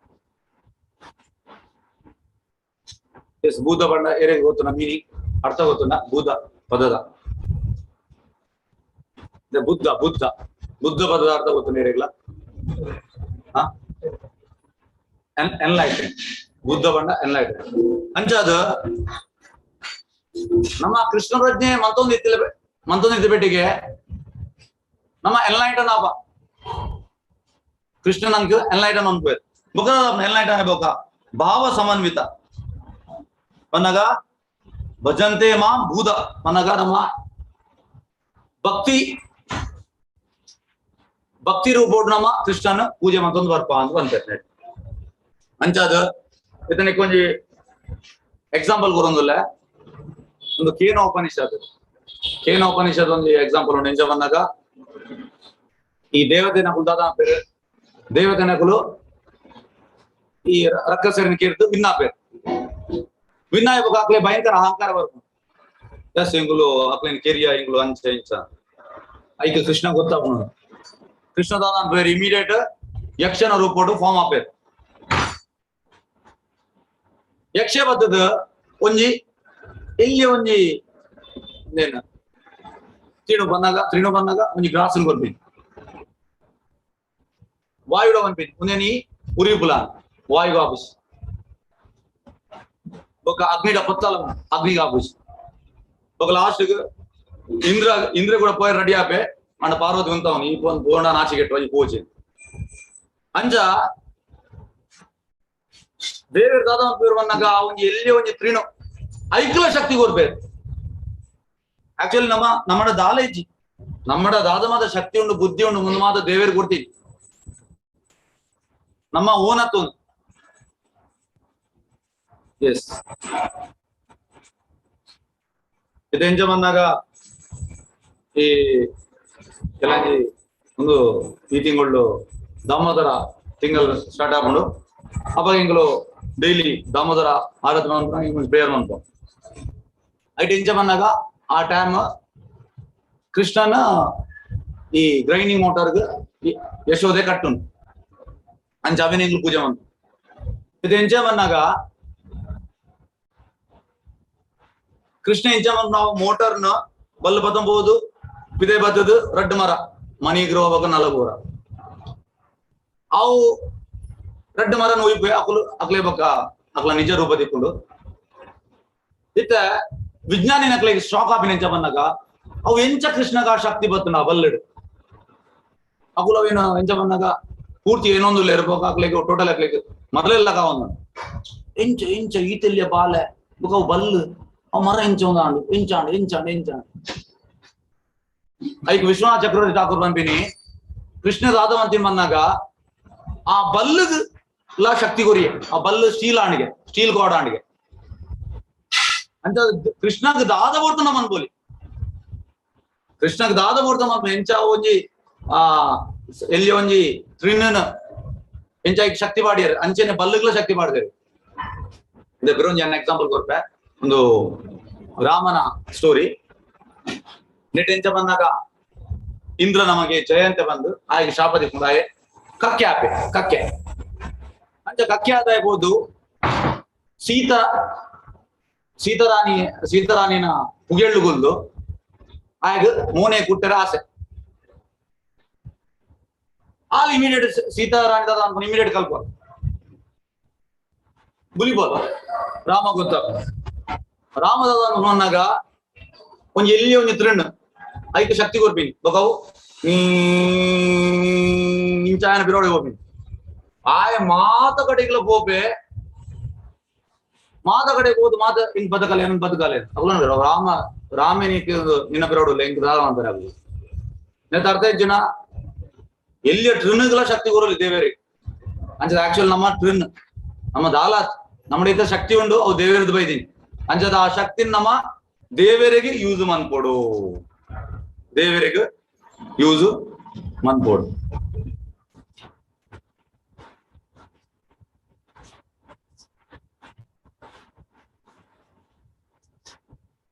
ಎಸ್, ಭೂತ ಪಂಡ ಏರೆಗ್ ಗೊತ್ತುನ ಮೀನಿಂಗ್? ಅರ್ಥ ಗೊತ್ತುನ ಭೂತ ಪದದ? ಬುದ್ಧ ಬುದ್ಧ ಬುದ್ಧ ಪದದ ಅರ್ಥ ಗೊತ್ತುನ ಏರೆಗ್ಲ? ಎನ್ಲೈಟನ್. ಬುದ್ಧ ಪಂಡ ಎನ್ಲೈಟನ್. ಅಂಚಾದ ನಮ್ಮ ಕೃಷ್ಣ ಪ್ರಜ್ಞೆ ಮತ್ತೊಂದು ಇತ್ತಿಲ್ಲ, ಮತ್ತೊಂದು ಇತ್ತು ಪೆಟ್ಟಿಗೆ ನಮ್ಮ ಎನ್ಲೈಟನ್ ಆಪ. ಕೃಷ್ಣ ನಂಗೆ ಎನ್ಲೈಟನ್ ಅನ್ಕೋಯ್ತು. ಬೊಕ ಎನ್ಲೈಟನ್ ಬೊಕ ಭಾವ ಸಮನ್ವಿತ ಪನ್ನಗ ಭಜಂತೆ ಮಾಂ ಭೂತ ಪನ್ನಗ ನಮ್ಮ ಭಕ್ತಿ ಭಕ್ತಿ ರೂಪೋಡು ನಮ್ಮ ಕೃಷ್ಣನ ಪೂಜೆ ಮತ್ತೊಂದು ಬರ್ಪ ಅಂತ ಬಂತಾರೆ. ಅಂಚಾದ ಇದನ್ನ ಒಂಜಿ ಎಕ್ಸಾಂಪಲ್ ಕೊರೊಂದುಲ್ಲ. ಒಂದು ಕೇನೋಪನಿಷತ್, ಕೇನೋಪನಿಷತ್ ಒಂದು ಎಕ್ಸಾಂಪಲ್ ಉಂಡು. ಎಂಚ ಬಂದಾಗ ಈ ದೇವತೆನಕುಲು ದಾದ ಪೇರು, ದೇವತೆನಕುಲು ಈ ರಕ್ಕಸರಿನ ಕೀರ್ತು ವಿನ್ನಾಪೇರು. ವಿನ್ನಾಯ ಬೊಕ ಅಕ್ಲೆ ಭಯಂಕರ ಅಹಂಕಾರ ಬರ್ಪುಂಡು. ಎಸ್ ಇಂಗುಲು ಅಕ್ಲೆನ್ ಕೆರಿಯ ಇಂಗುಲು ಅಂಚ ಇಂಚ ಐಕ್ ಕೃಷ್ಣ ಗೊತ್ತಾಪುಂಡು. ಕೃಷ್ಣ ದಾದ ಪೇರು ಇಮಿಡಿಯೇಟ್ ಯಕ್ಷನ ರೂಪೋಡು ಫಾರ್ಮ್ ಆಪೇರು. ಯಕ್ಷ ಬತ್ತದ ಒಂಜಿ ಎಲ್ಲಿ ಒಂಜಿ ಏನ ತ್ರೀಣು ಬಂದಾಗ, ತ್ರೀಣು ಬಂದಾಗ ಒಂಜಿ ಗ್ರಾಸ್ ಕೊರ್ಪಿನಿ, ವಾಯುಡ ಪನ್ಪಿನಿ ಒಂದೇನಿ ಉರಿಪುಲ ವಾಯು ವಾಪಸ್ ಬೊಕ ಅಗ್ನಿಡ ಪೊತ್ತಲ ಅಗ್ನಿಗೆ ವಾಪಸ್ ಬೊಕ ಲಾಸ್ಟ್ ಇಂದ್ರ ಇಂದ್ರ ಕೂಡ ಪೋಯ್ ರೆಡಿ ಆಪೆ. ಅಂಡ ಪಾರ್ವತಿ ಉಂತವನು ಈ ಪೋನ್ ಪೋಂಡ ನಾಚಿಗೆಟ್ಟು ಈ ಪೋಚೆ. ಅಂಚ ದೇವರು ದಾದ ಪೇರು ಬಂದಾಗ ಒಂಜಿ ಎಲ್ಲಿ ಒಂಜಿ ತ್ರೀಣು ಐಕ್ಲ ಶಕ್ತಿ ಕೊರ್ಪೇರು. ಆಕ್ಚುಲಿ ನಮ್ಮ ನಮ್ಮಡ ದಾಲ ಇಜ್ಜಿ, ನಮ್ಮಡ ದಾದ ಮಾತ ಶಕ್ತಿ ಉಂಡು ಬುದ್ಧಿ ಉಂಡು ಮುಂದೆ ಮಾತ ದೇವೇರು ಕೊಡ್ತೀನಿ ನಮ್ಮ ಓನತ್ತು. ಎಸ್, ಇದು ಎಂಚ ಬಂದಾಗ ಈ ಕೆಲಂಜಿ ಒಂದು ಈ ತಿಂಗಳು ದಾಮೋದರ ತಿಂಗಳು ಸ್ಟಾರ್ಟ್ ಆಕೊಂಡು ಅವಾಗ ಇಂಗ್ಲು ಡೈಲಿ ದಾಮೋದರ ಆರತಿ ಮಂತ್ರ ಪ್ರೇಯರ್ ಮಂತ್ರ ಐಟ್ ಎಂಚ ಬಂದಾಗ ಆ ಟೈಮ್ ಕೃಷ್ಣನ ಈ ಗ್ರೈಂಡಿಂಗ್ ಮೋಟಾರ್ಗ್ ಯಶೋದೆ ಕಟ್ಟುನು. ಅಂಚ ಅವಿನ ಇಂಗ್ಲು ಪೂಜೆ ಮಂತ್ರ. ಇದು ಎಂಚ ಬಂದಾಗ ಕೃಷ್ಣ ಎಂಚ ಬಂದ್ ನಾವು ಮೋಟಾರ್ನ ಬಲ್ಲು ಬತ್ತಂಬೋದು ಪಿದೆ ಬತ್ತದ ರಡ್ಡು ಮರ ಮನಿ ಗೃಹ ನಲಗೂರ ಅವು ರಡ್ಡು ಮರ ನೋಯ್ಪೆ ಅಕುಲು ಅಕ್ಲೆ ಬಕ್ಕ ಅಕ್ಲ ನಿಜ ರೂಪ ತಿಕ್ಕೊಂಡು. ಇತ್ತ ವಿಜ್ಞಾನಿ ನಕ್ಲೆಗೆ ಶಾಕ್ ಆಪಿನ ಎಂಚ ಬಂದಾಗ ಅವು ಎಂಚ ಕೃಷ್ಣಗ ಶಕ್ತಿ ಬತ್ತನ ಬಲ್ಲೆಡು ಅಕುಲು ಅವೇನು ಎಂಚ ಬಂದಾಗ ಪೂರ್ತಿ ಏನೊಂದು ಇರ್ಬೇಕು ಅಕ್ಲೆಗೆ ಟೋಟಲ್ ಅಕ್ಲೆಗೆ ಮೊದಲೆಲ್ಲ ಕಾವಂದ ಎಂಚ ಎಂಚ ಈತೆಲ್ಲಿಯ ಬಾಲೆ ಬೊಕ ಅವು ಬಲ್ಲು ಅವು ಮರ ಎಂಚ ಒಂದಾಂಡು ಎಂಚಾಂಡು ಎಂಚಾಂಡು ಎಂಚಾಂಡು. ಐಕ್ ವಿಶ್ವನಾಥ ಚಕ್ರವರ್ತಿ ಠಾಕೂರ್ ಪನ್ಪಿನಿ ಕೃಷ್ಣ ರಾಧವಂತಿನ ಬಂದಾಗ ಆ ಬಲ್ಲುಗ್ ಲಾ ಶಕ್ತಿ ಕೊರಿಯೆ, ಆ ಬಲ್ಲು ಸ್ಟೀಲ್ ಆಂಡಿಗೆ ಸ್ಟೀಲ್ ಗೋಡ ಆಂಡಿಗೆ ಅಂತ ಕೃಷ್ಣಗ್ ದಾದ ಬೋಡ್ತು ನಮ್ಮ ಅನ್ಬೋಲಿ. ಕೃಷ್ಣಗ್ ದಾದ ಬೋಡ್ತು ನಮ್ಮ ಎಂಚ ಒಂಜಿ ಆ ಎಲ್ಲಿ ಒಂಜಿ ತ್ರಿಣ್ಣನ ಎಂಚ ಶಕ್ತಿ ಪಾಡಿಯರು ಅಂಚೆನೆ ಬಲ್ಲುಗ್ಲ ಶಕ್ತಿ ಪಾಡ್ದೇರು. ಬಿರೊಂಜಿ ಅನ್ನ ಎಕ್ಸಾಂಪಲ್ ಕೊರ್ಪೆ ಒಂದು ರಾಮನ ಸ್ಟೋರಿ. ನೆಟ್ ಎಂಚ ಬಂದಾಗ ಇಂದ್ರ ನಮಗೆ ಜಯಂತೆ ಬಂದು ಆಯ್ಗೆ ಶಾಪ ದಿಕ್ಕೊಂಡು ಆಯೆ ಕಕ್ಕೆ ಆಪೆ ಕಕ್ಕೆ ಅಂಚ ಕಕ್ಕೆ ಆದಾಯ ಹೋದು ಸೀತಾ ಸೀತಾರಾಣಿ ಸೀತಾರಾಣಿನ ಪುಗೆಳ್ಳುಗುಲ್ದು ಆಯ್ಗ ಮೋನೆ ಕುಟ್ಟರ ಆಸೆ ಆಲ್ ಇಮಿಡಿಯೇಟ್ ಸೀತಾರಾಣಿ ದಾದ ಅನ್ಕೊಂಡು ಇಮಿಡಿಯೇಟ್ ಕಲ್ಪ ಬುಲಿಬೋದು ರಾಮ ಗೊತ್ತ ರಾಮ ದಾದ ಅನ್ಕೊಂಡಾಗ ಒಂಜಿ ಎಲ್ಲಿ ಒಂಜಿ ತ್ರಿಣ್ಣು ಐಕ್ ಶಕ್ತಿ ಕೊರ್ಪಿನಿ ಬೊಕವು ಇಂಚಾಯನ ಬಿರೋಡಿ ಹೋಗ್ಪಿನಿ ಆಯ ಮಾತ ಕಡೆಗ್ಲ ಪೋಪೆ ಮಾತ ಕಡೆಗೆ ಹೋದು ಮಾತ ಇನ್ ಬದುಕಲೆ ಏನ್ ಬದುಕಲೆ ಅಗುಲ ರಾಮ ರಾಮೇನಿಕ್ ನಿನ್ನ ಬಿರೋಡು ಇಂಕ್ ದಾದ ಅಂತಾರೆ ಅಗುಲು ನೇತ ಅರ್ಥ ಜನ ಎಲ್ಲಿ ಟ್ರಿನ್ಗಳ ಶಕ್ತಿ ಕೊರಲಿ ದೇವೇರಿಗೆ ಅಂಚದ ಆಕ್ಚುಲ್ ನಮ್ಮ ಟ್ರಿನ್ ನಮ್ಮ ದಾಲಾತ್ ನಮ್ಮ ಇದ್ದ ಶಕ್ತಿ ಉಂಡು ಅವು ದೇವೇರದ್ದು ಬೈದೀನಿ ಅಂಚದ ಆ ಶಕ್ತಿ ನಮ್ಮ ದೇವರಿಗೆ ಯೂಸ್ ಮನ್ಪೊಡು ದೇವರಿಗೆ ಯೂಸ್ ಮನ್ಪೊಡು.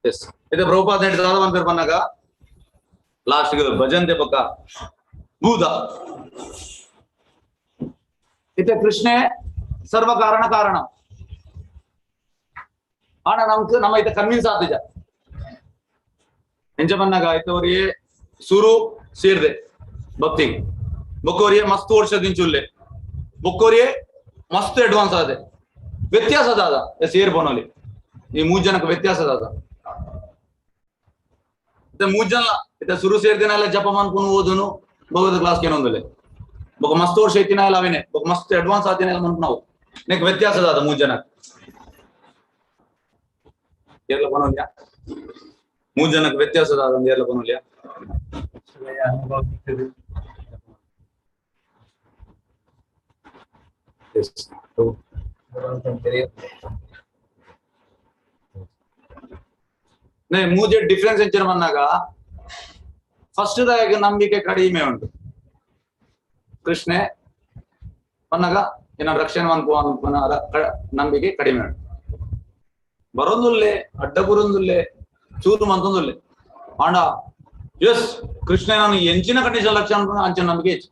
ಎಸ್, ಇದು ಪ್ರಭುಪಾದ ದಾದ ಬಂದಿರ್ ಬಂದಾಗ ಲಾಸ್ಟ್ ಭಜನ್ ಪಕ್ಕ ಭೂತ. ಇತ್ತೆ ಕೃಷ್ಣೆ ಸರ್ವ ಕಾರಣ ಕಾರಣ. ಆಣ ನಮ್ಕ್ ನಮ್ಮ ಇತ್ತೆ ಕನ್ವಿನ್ಸ್ ಆತಿಜ. ಎಂಚ ಬನ್ನಾಗ ಆಯ್ತವರಿಗೆ ಸುರು ಸೇರ್ದೆ ಭಕ್ತಿ ಬೊಕ್ಕೋರಿಯೇ ಮಸ್ತ್ ವರ್ಷದಿಂಚುಲ್ಲೆ ಬೊಕ್ಕೋರಿಯೇ ಮಸ್ತ್ ಅಡ್ವಾನ್ಸ್ ಆದೆ ವ್ಯತ್ಯಾಸ ದಾದ ಸೇರ್ ಬೋನಲ್ಲಿ ಈ ಮೂರ್ ಜನಕ್ಕೆ ವ್ಯತ್ಯಾಸ ದಾದ. ಇತ್ತೆ ಮೂರ್ ಜನ ಇತ್ತೆ ಸುರು ಸೇರ್ದಿನ ಜಪ ಮನ್ಪುನು ಓದುನು ಭಗವದ್ ಕ್ಲಾಸ್ ಏನೊಂದುಲೆ ಬೊಕ ಮಸ್ತ್ ವರ್ಷ ಇತ್ತಿನ ಎಲ್ಲ ಅವೇನೆ ಬೊಕ ಮಸ್ತ್ ಅಡ್ವಾನ್ಸ್ ಆದಿನ ಎಲ್ಲ ಮನ್ಪುನವು ನೆಕ್ ವ್ಯತ್ಯಾಸ ದಾದ ಮೂರ್ ಜನ ಏರ್ಲ ಪನೋಲ್ಯಾ ಮೂರ್ ಜನಕ್ಕೆ ವ್ಯತ್ಯಾಸ ದಾದ ಏರ್ಲ ಪನೋಲ್ಯಾ. ಮೂಜೆ ಡಿಫ್ರೆನ್ಸ್ ಎಂಚಿನ ಬಂದಾಗ ಫಸ್ಟ್ ದಾಯಕ ನಂಬಿಕೆ ಕಡಿಮೆ ಉಂಟು. ಕೃಷ್ಣೆ ಬಂದಾಗ ಏನ ರಕ್ಷಣೆ ಅನ್ಕೋ ನಂಬಿಕೆ ಕಡಿಮೆ ಉಂಟು. ಬರೋದುಲ್ಲೆ ಅಡ್ಡ ಬರೋದುಲ್ಲೆ ಚೂರು ಮಂತೊಂದುಲ್ಲೆ ಆಂಡ ಎಸ್ ಕೃಷ್ಣ ನಾನು ಎಂಚಿನ ಕಂಡೀಷನ್ ಲಕ್ಷ ಅನ್ಕೊಂಡು ಅಂಚಿನ ನಂಬಿಕೆ ಹೆಚ್ಚು.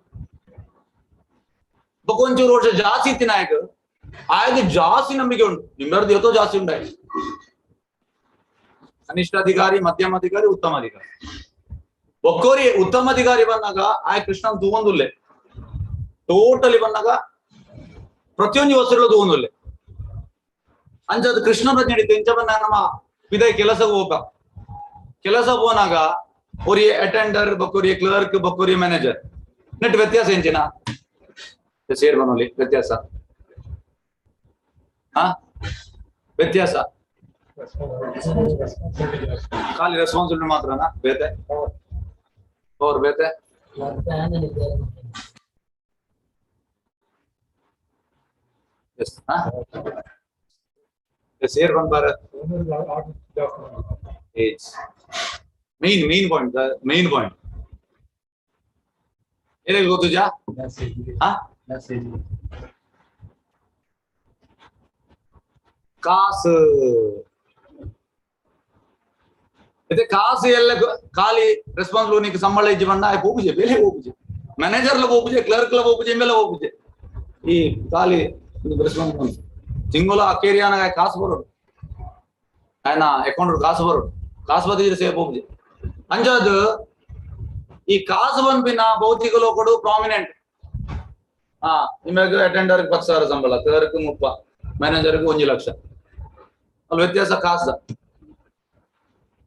ಒಂಚೂರು ವರ್ಷ ಜಾಸ್ತಿ ಇತ್ತು ನಾಯಕ ಆಯ್ತು ಜಾಸ್ತಿ ನಂಬಿಕೆ ಉಂಟು. ನಿಮ್ಮೆರದು ಎತ್ತೋ ಜಾಸ್ತಿ ಉಂಟಾಯ್ತು. ಕನಿಷ್ಠಾಧಿಕಾರಿ ಮಧ್ಯಮ ಅಧಿಕಾರಿ ಉತ್ತಮ ಅಧಿಕಾರಿ ಒಕ್ಕೋರಿ ಉತ್ತಮ ಅಧಿಕಾರಿ ಬಂದಾಗ ಆಯ್ ಕೃಷ್ಣನ್ ತೂವೊಂದುಲ್ಲೆ ಟೋಟಲಿ ಬಂದಾಗ ಪ್ರತಿಯೊಂದು ವಸ್ತುಗಳು ತೂವೊಂದುಲ್ಲೆ ಅಂಚದ ಕೃಷ್ಣ ಪ್ರಜ್ಞೆ ಹಿಡಿತು. ಇಂಚ ಬಂದಾಗ ನಮ್ಮ ಪಿದೈ ಕೆಲಸ ಹೋಗ ಕೆಲಸ ಹೋನಾಗ ಒರಿಯ ಅಟೆಂಡರ್ ಬೊಕ್ಕೊರಿಯ ಕ್ಲರ್ಕ್ ಬೊಕ್ಕೊರಿಯ ಮ್ಯಾನೇಜರ್ ನೆಟ್ ವ್ಯತ್ಯಾಸ ಎಂಚಿನ ಸೇರ್ ಬನೋಲಿ ವ್ಯತ್ಯಾಸ ಹಾ ವ್ಯತ್ಯಾಸ ಖಾಲಿ ರೆಸ್ಪಾನ್ಸಿಬಿಲಿಟಿ ಮಾತ್ರನಾ ಬೇತೆ ಅವ್ರ ಬೇತೆ ಎಸ್ ಹಾ ಸೇರ್ bandh age main main point main point ಏನಾಗ ಗೊತ್ತುಜಾ ಹಾ ಕಾಸು ಇದೆ ಕಾಸು ಎಲ್ಲ ಖಾಲಿ ರೆಸ್ಪಾನ್ಸಿಬಿಲಿಟಿ ನಿಕ್ ಸಂಬಳ ಇಜ್ಜಿ ಬಂಡ ಆಯ್ ಪೋಪುಜೆ ಬೇಲೆ ಪೋಪುಜೆ ಮ್ಯಾನೇಜರ್ ಲ ಪೋಪುಜೆ ಕ್ಲರ್ಕ್ ಲ ಪೋಪುಜೆ ಇಂಬೆಲ ಪೋಪುಜೆ ಈ ಖಾಲಿ ರೆಸ್ಪಾನ್ಸಿಬಲ್ ತಿಂಗಳ ಅಕೇರಿಯಾನ ಕಾಸು ಬರೋಡು ಆಯ್ನ ಅಕೌಂಟ್ ಕಾಸು ಬರೋಡು ಕಾಸು ಬದಿದ್ರೆ ಸೇವ್ ಪೋಪುಜೆ ಅಂಜಾದ್ ಈ ಕಾಸು ಬಂದ್ಪಿನ ಭೌತಿಕ ಲೋಕಡು ಪ್ರಾಮಿನೆಂಟ್ ಹಾ ನಿಮಗೆ ಅಟೆಂಡರ್ 10,000 ಸಂಬಳ ಕ್ಲರ್ಕ್ 30 ಮ್ಯಾನೇಜರ್ಗೆ 1 ಲಕ್ಷ ಅಲ್ಲಿ ವ್ಯತ್ಯಾಸ ಕಾಸ.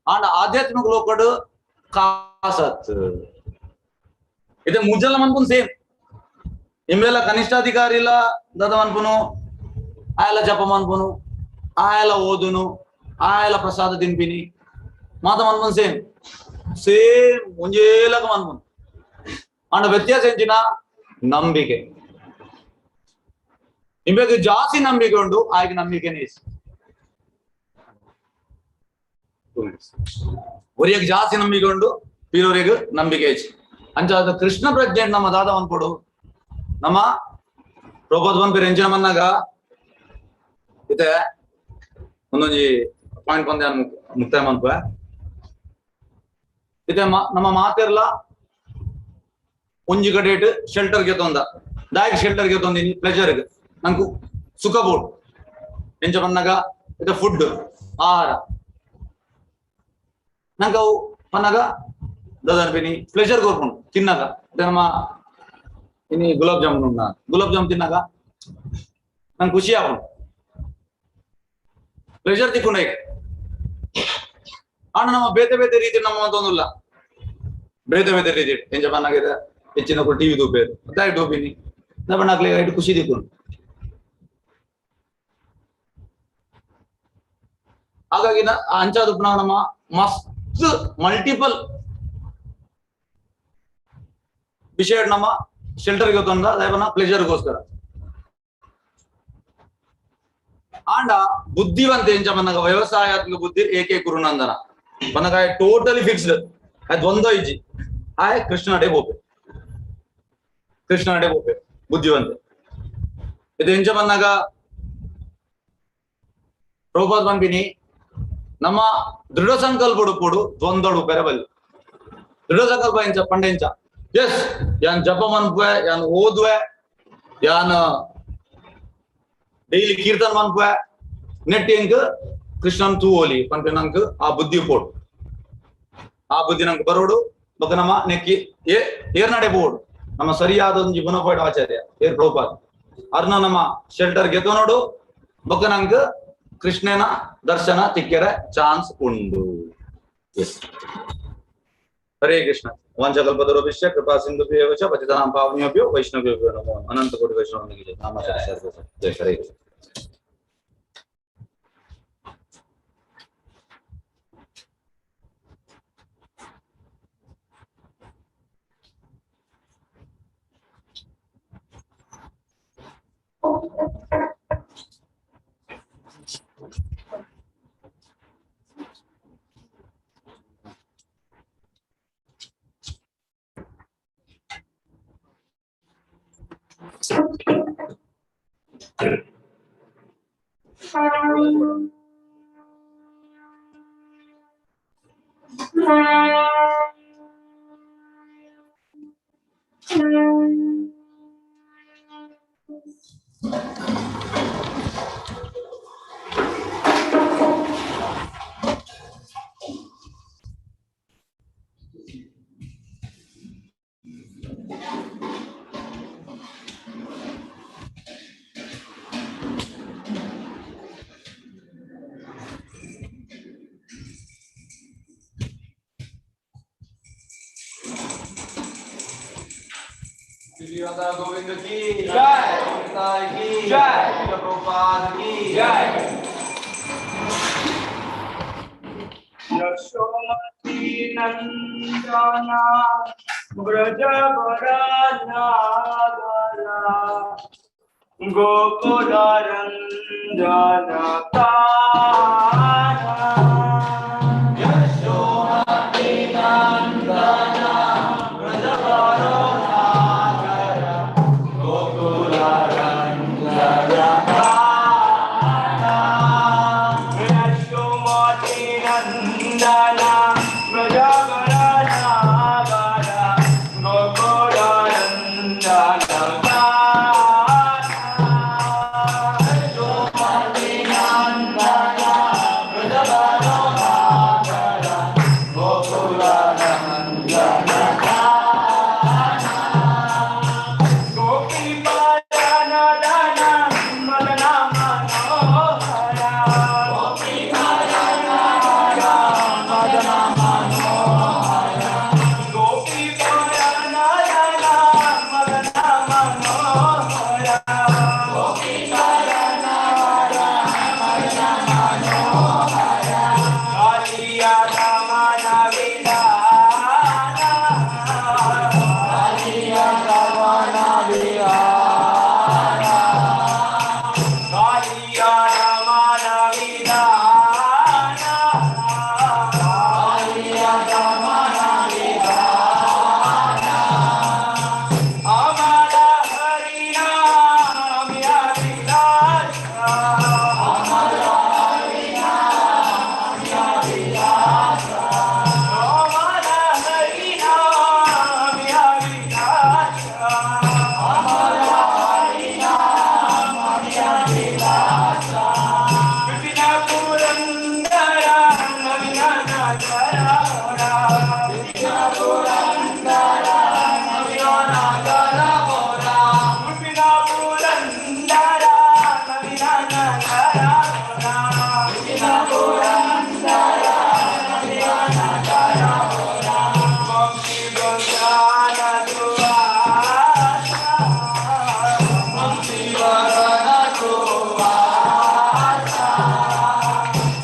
ಆಂಡ ಆಧ್ಯಾತ್ಮಿಕ ಲೋಕಡು ಕಾಸತ್ ಇದೆ ಮುಜಲ ಮನ್ಪುನ್ ಸೇಮ್ ಇಂಬೆಲ್ಲ ಕನಿಷ್ಠಾಧಿಕಾರಿ ಇಲ್ಲ ದದ ಮನ್ಪುನು ಆಯಲ ಜಪ ಮನ್ಪುನು ಆಯಲ ಓದುನು ಆಯಲ ಪ್ರಸಾದ ತಿನ್ಪಿನಿ ಮಾತ ಮನ್ಪುನ್ ಸೇಮ್ ಸೇಮ್ ಒಂಜೇಲಕ ಮನ್ಪುನ್. ಆಂಡ ವ್ಯತ್ಯಾಸ ಎಂಚಿನ ನಂಬಿಕೆ ಇಂಬೆಗೆ ಜಾಸ್ತಿ ನಂಬಿಕೆ ಉಂಟು ಆಯ್ಕೆ ನಂಬಿಕೆನೇ ಒರಿಯಕ್ಕೆ ಜಾಸ್ತಿ ನಂಬಿಕೆ ಉಂಟು ಪೀರೋರಿಗೆ ನಂಬಿಕೆ ಹೆಚ್ಚು. ಅಂಚಾದ ಕೃಷ್ಣ ಪ್ರಜ್ಞೆ ನಮ್ಮ ದಾದ ಅನ್ಕೊಡು ನಮ್ಮ ಪ್ರಭೋದ್ ಬಂದ್ ಎಂಚಿನ ಬಂದಾಗ ಇತ್ತೆ ಒಂದೊಂಜಿ ಪಾಯಿಂಟ್ ಬಂದೆ ಮುಕ್ತಾಯ ಮನ್ಪ ಇತ್ತೆ ನಮ್ಮ ಮಾತಿರ್ಲ ಒಂಜಿ ಕಡೆ ಶೆಲ್ಟರ್ ಗೆತ್ತೊಂದ ದಾಯಕ್ ಶೆಲ್ಟರ್ ಗೆತ್ತೊಂದಿನಿ ಪ್ಲೆಜರ್ ನಂಗೆ ಸುಖ ಬೋಡು ಎಂಚ ಬಂದಾಗ ಇತ್ತೆ ಫುಡ್ ಆಹಾರ ನಂಗೆ ಅವು ಪನ್ನಾಗ ದಾದನ್ಪಿನಿ ಪ್ಲೆಜರ್ ಕೊರ್ಪುಂಡು ತಿನ್ನಾಗ. ನಮ್ಮ ಇನಿ ಗುಲಾಬ್ ಜಾಮೂನ್ ಉಂಡ ಗುಲಾಬ್ ಜಾಮೂನ್ ತಿನ್ನಾಗ ನಂಗೆ ಖುಷಿ ಆಪುಂಡು ಪ್ಲೆಜರ್ ತಿಕ್ಕೊಂಡ ಆಂಡ ನಮ್ಮ ಬೇತೆ ಬೇತೆ ರೀತಿ ನಮ್ಮ ಅಂತೊಂದುಲ್ಲ ಬೇತೆ ಬೇತೆ ರೀತಿ ಎಂಚ ಪನ್ನಾಗ ಹೆಚ್ಚಿನ ಟಿವಿ ತೂಪೇರು ದಾಯ್ ಟೋಪಿನಿ ದಬಣ್ಣಾಕ್ಲೆ ಐಟ್ ಖುಷಿ ತಿಕ್ಕೊಂಡು. ಹಾಗಾಗಿ ಅಂಚಾದ ನಮ್ಮ ಮಸ್ತ್ ಮಲ್ಟಿಪಲ್ ವಿಷಯ ನಮ್ಮ ಶೆಲ್ಟರ್ ಗೊತ್ತೊಂದ ದಯವನ ಪ್ಲೆಜರ್ಗೋಸ್ಕರ. ಆಂಡ ಬುದ್ಧಿವಂತ ಎಂಚ ಬಂದಾಗ ವ್ಯವಸಾಯಾತ್ಮಕ ಬುದ್ಧಿ ಏಕೆ ಗುರುನಂದನ ಬಂದಾಗ ಟೋಟಲಿ ಫಿಕ್ಸ್ಡ್ ಅದು ದ್ವಂದ್ವ ಇಜ್ಜಿ ಆಯ್ ಕೃಷ್ಣನಡೆ ಬೋಪೆ ಕೃಷ್ಣನಡೆ ಬೋಪೆ ಬುದ್ಧಿವಂತೆ. ಇದು ಎಂಚ ಬಂದಾಗ ಪ್ರಭುಪಾದ್ ಪನ್ಪಿನಿ ನಮ್ಮ ದೃಢ ಸಂಕಲ್ಪ ಉಡುಪುಡು ದ್ವಂದ್ವಡು ಪೆರಬಲ್ಲಿ. ದೃಢ ಸಂಕಲ್ಪ ಎಂಚ ಪಂಡ ಎಂಚ ಎಸ್ ಯಾನ್ ಜಪ ಮನ್ಪುವೆ, ಯಾನ್ ಓದುವೆ, ಯಾನ್ ಡೈಲಿ ಕೀರ್ತನ ಮನ್ಪುವೆ, ನೆಟ್ ಎಂಕ್ ಕೃಷ್ಣನ್ ತೂವೋಲಿ ಪನ್ಪೆ ನಂಕ್ ಆ ಬುದ್ಧಿ ಪೋಡು, ಆ ಬುದ್ಧಿ ನಂಕ್ ಬರೋಡು. ಬೊಕ ನಮ್ಮ ನೆಕ್ಕಿ ಏರ್ನಡೆ ಬೋಡು ನಮ್ಮ ಸರಿಯಾದ ಒಂಜಿ ಗುಣಫೈಡ್ ಆಚಾರ್ಯ ಏರ್ ಪ್ರಭುಪಾದ ಅರ್ನ ನಮ್ಮ ಶೆಲ್ಟರ್ ಗೆದ್ದು ನೋಡು. ಬೊಕ ನಂಕ್ ಕೃಷ್ಣನ ದರ್ಶನ ತಿಕ್ಕೆರೆ ಚಾನ್ಸ್ ಉಂಡು. ಎಸ್ ಹರೇ ಕೃಷ್ಣ. ವಾಂಛಕಲ್ಪತರುಭ್ಯಶ್ಚ ಕೃಪಾ ಸಿಂಧುಭ್ಯೇವ ಚ ಪತಿತಾನಾಂ ಪಾವನೇಭ್ಯೋ ವೈಷ್ಣವೇಭ್ಯೋ ನಮೋ. ಅನಂತ ಕೋಟಿ ವೈಷ್ಣವನಿಗೆ ಜೈ. ನಾಮಾಚಾರ್ಯ ಸರ್ವಸ್ವ. ಜೈ ಹರೇ ಕೃಷ್ಣ. श्री राधा गोविंद की जय, की जय, प्रभुपाद की जय। यशोमती नंदना ब्रजवर नागरा गोकुल रंजन कान्हा। यशोमती नंदना ब्रजवर नागरा गोकुल रंजन कान्हा। यशोमती नंदना ब्रजवर नागरा गोकुल रंजन कान्हा। यशोमती नंदना ब्रजवर नागरा गोकुल रंजन कान्हा। गोपी पारानदना मदना मनोहरा। गोपी पारानदना मदना मनोहरा। गोपी पारानदना मदना मनोहरा। गोपी पारानदना मदना मनोहरा। कालिया दामन विदाना। कालिया दामन विदाना। कालिया दामन विदाना। कालिया दामन विदाना। अमर हरिनाम या विलासा। अमर हरिनाम या विलासा। अमर हरिनाम या विलासा। अमर हरिनाम या विलासा। विपिन पुरंदर नवीन नगरा। विपिन पुरंदर नवीन नगरा मोरा। विपिन पुरंदर नवीन नगरा। विपिन पुरंदर नवीन नगरा मोरा। बंसी बंगाल दुआसा। बंसी वरण सुवासा।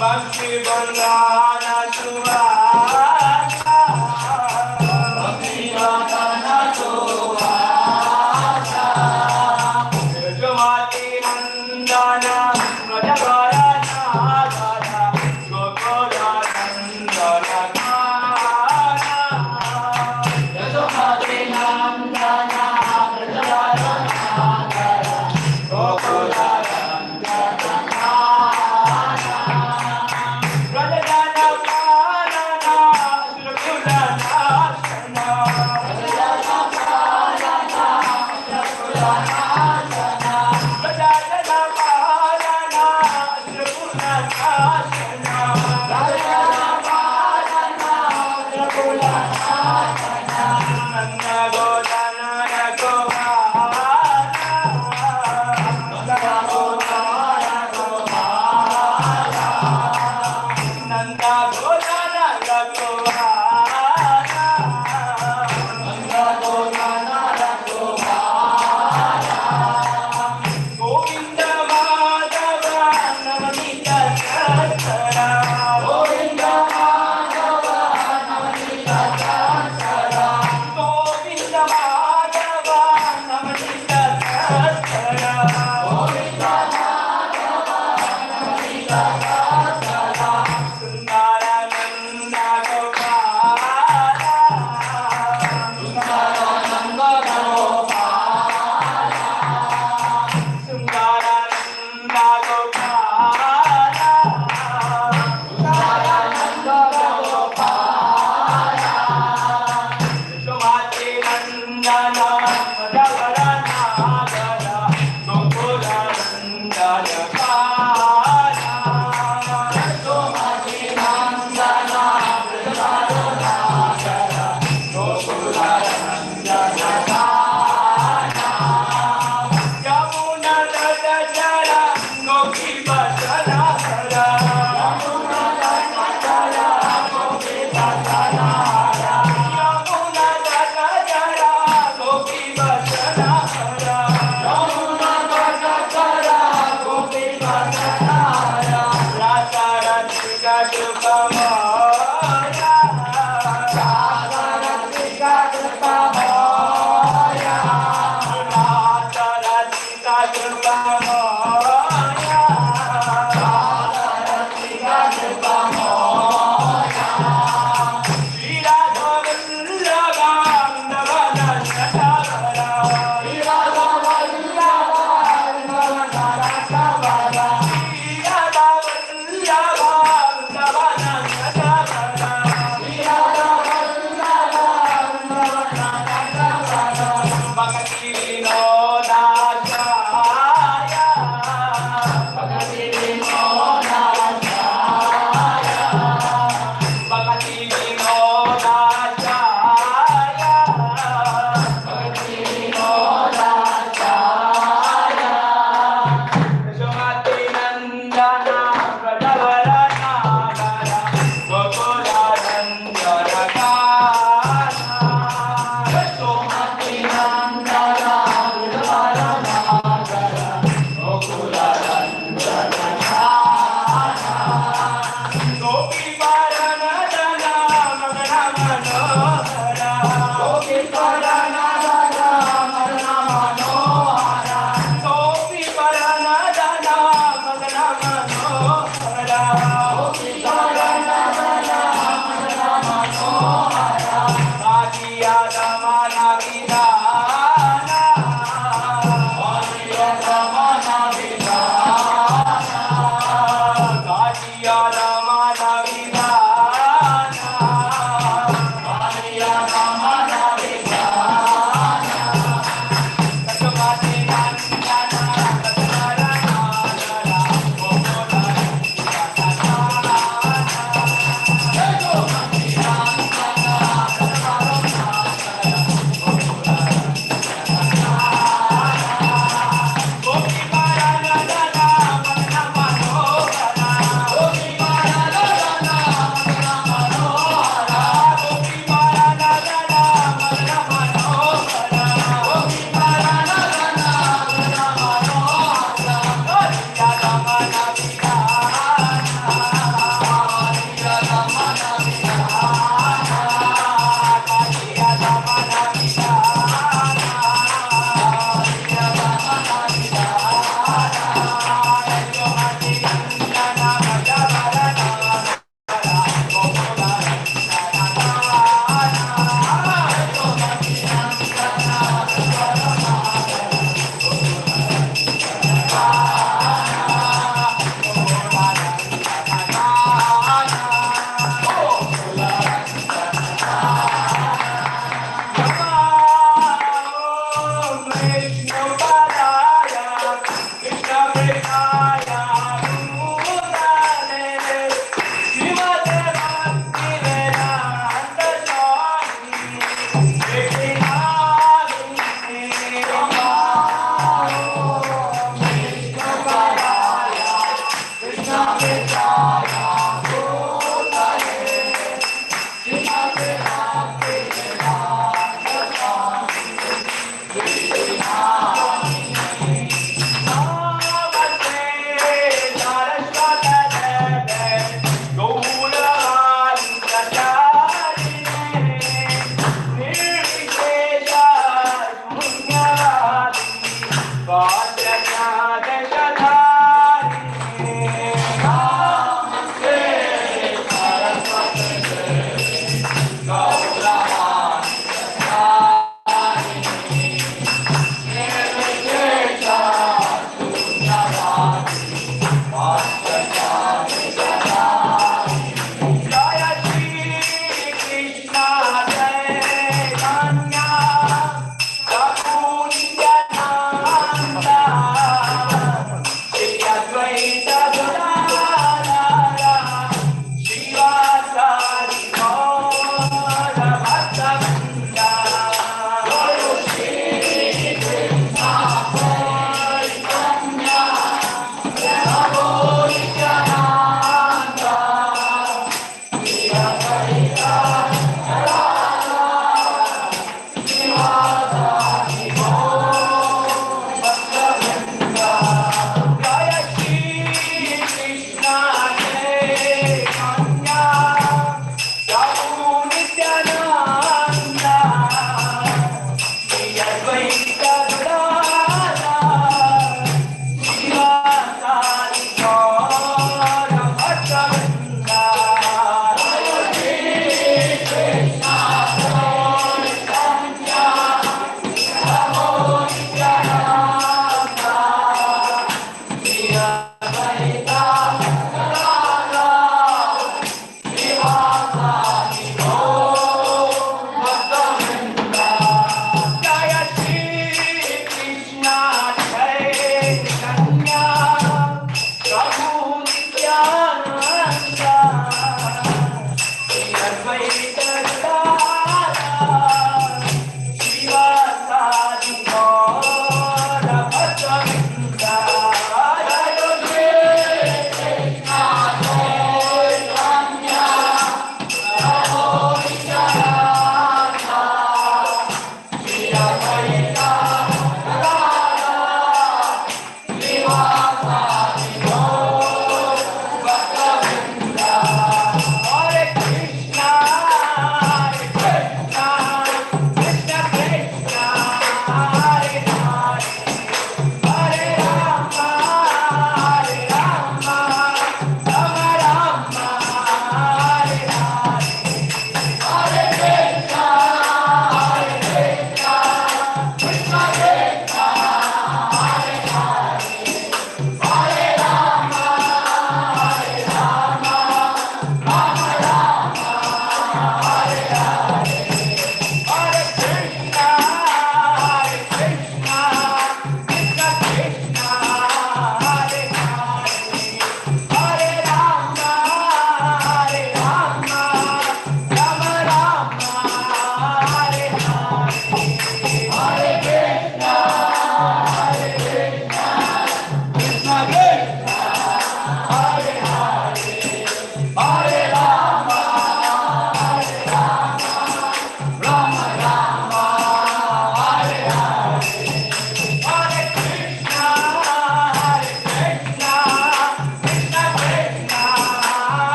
बंसी बंगाल दुआसा। बंसी वरण सुवासा। यजमाति नंदन ब्रजवर नागरा गोकुल नंदन कान्हा। यशोमती नंदन ब्रजवर नागरा गोकुल रंजन कान्हा। ब्रजजन पालना सुरकुल नाशना। ब्रजजन Gokula.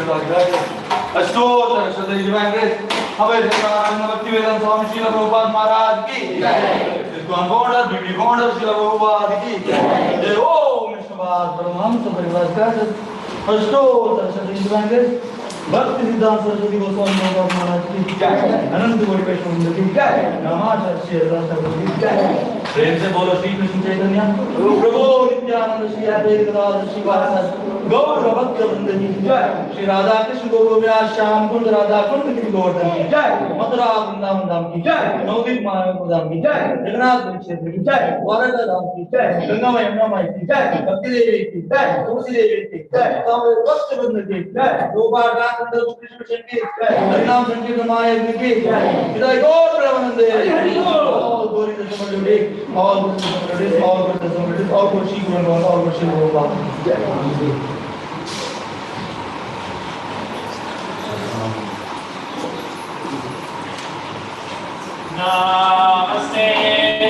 परिवार अष्टोत्तर शत भक्ति वेदांत स्वामी श्रील प्रभुपाद महाराज की इस्कॉन फाउंडर बीबी फाउंडर श्रील प्रभुपाद की जय। ओम विष्णुपाद परमहंस परिवार अष्टोत्तर शत भक्ति सिद्धांत सरस्वती गोस्वामी प्रभुपाद महाराज की जय। अनंत कोटि वैष्णव की जय। रामाचार्य श्री हरिदास ठाकुर की जय। प्रेम से बोलो श्री कृष्ण चैतन्य प्रभु नित्यानंद श्री अद्वैत गदाधर श्री वासाद गौर भक्त वृंद की जय। श्री राधा कृष्ण गौर व्यास श्याम कुंड राधा कुंड की गोवर्धन की जय। मथुरा वृंदावन धाम की जय। नवदीप महावीर धाम की जय। जगन्नाथ क्षेत्र की जय। द्वारका धाम की जय। गंगा माई यमुना माई की जय। भक्ति देवी की जय। तुलसी देवी की जय। भक्त वृंद की जय। गोपाल रामचंद्र कृष्ण मिशन की जय। हरिनाम संकीर्तन महायज्ञ की जय। जय गौर प्रेमानंदे all glory to the Lord, all glory to the Lord, all glory to the Lord, all glory to Guru all glory to Guru. Namaste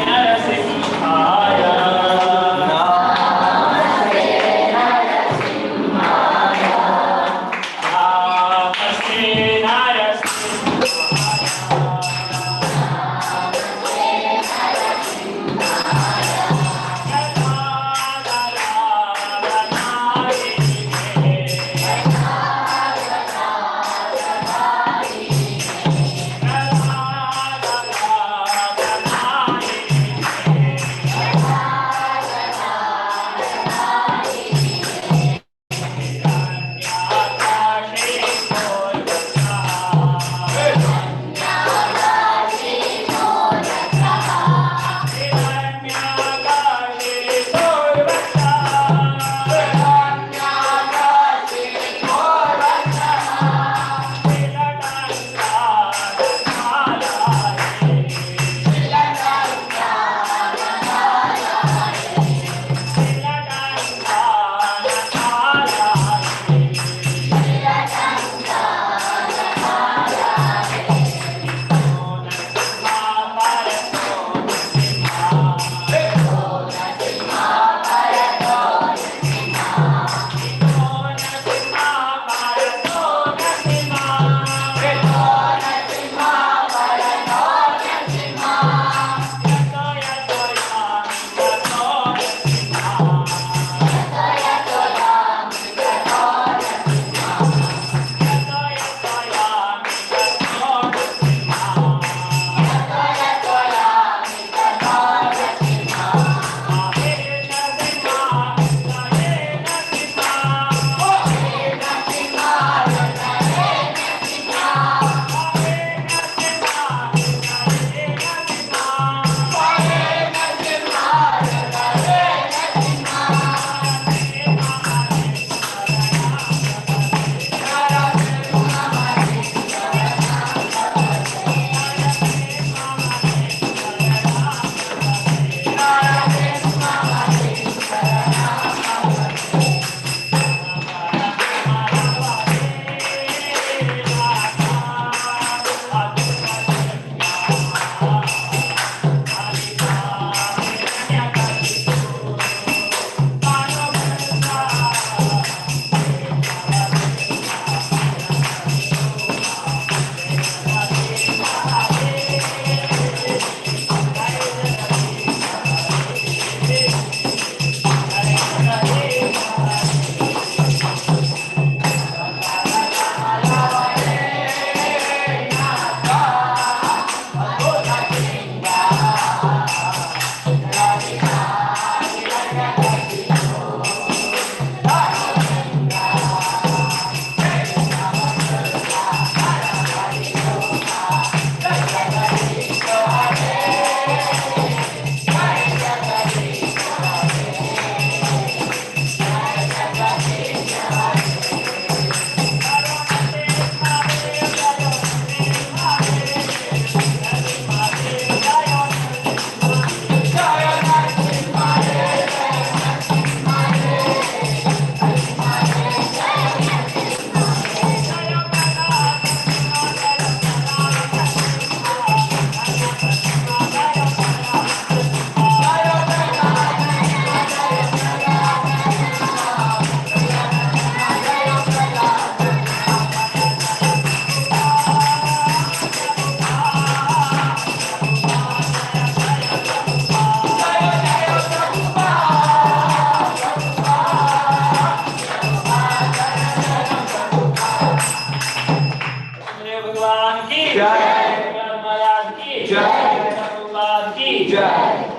Narasimhaya. Namaste Narasimhaya. जय। महाराज की जय। प्रभुपाद की जय।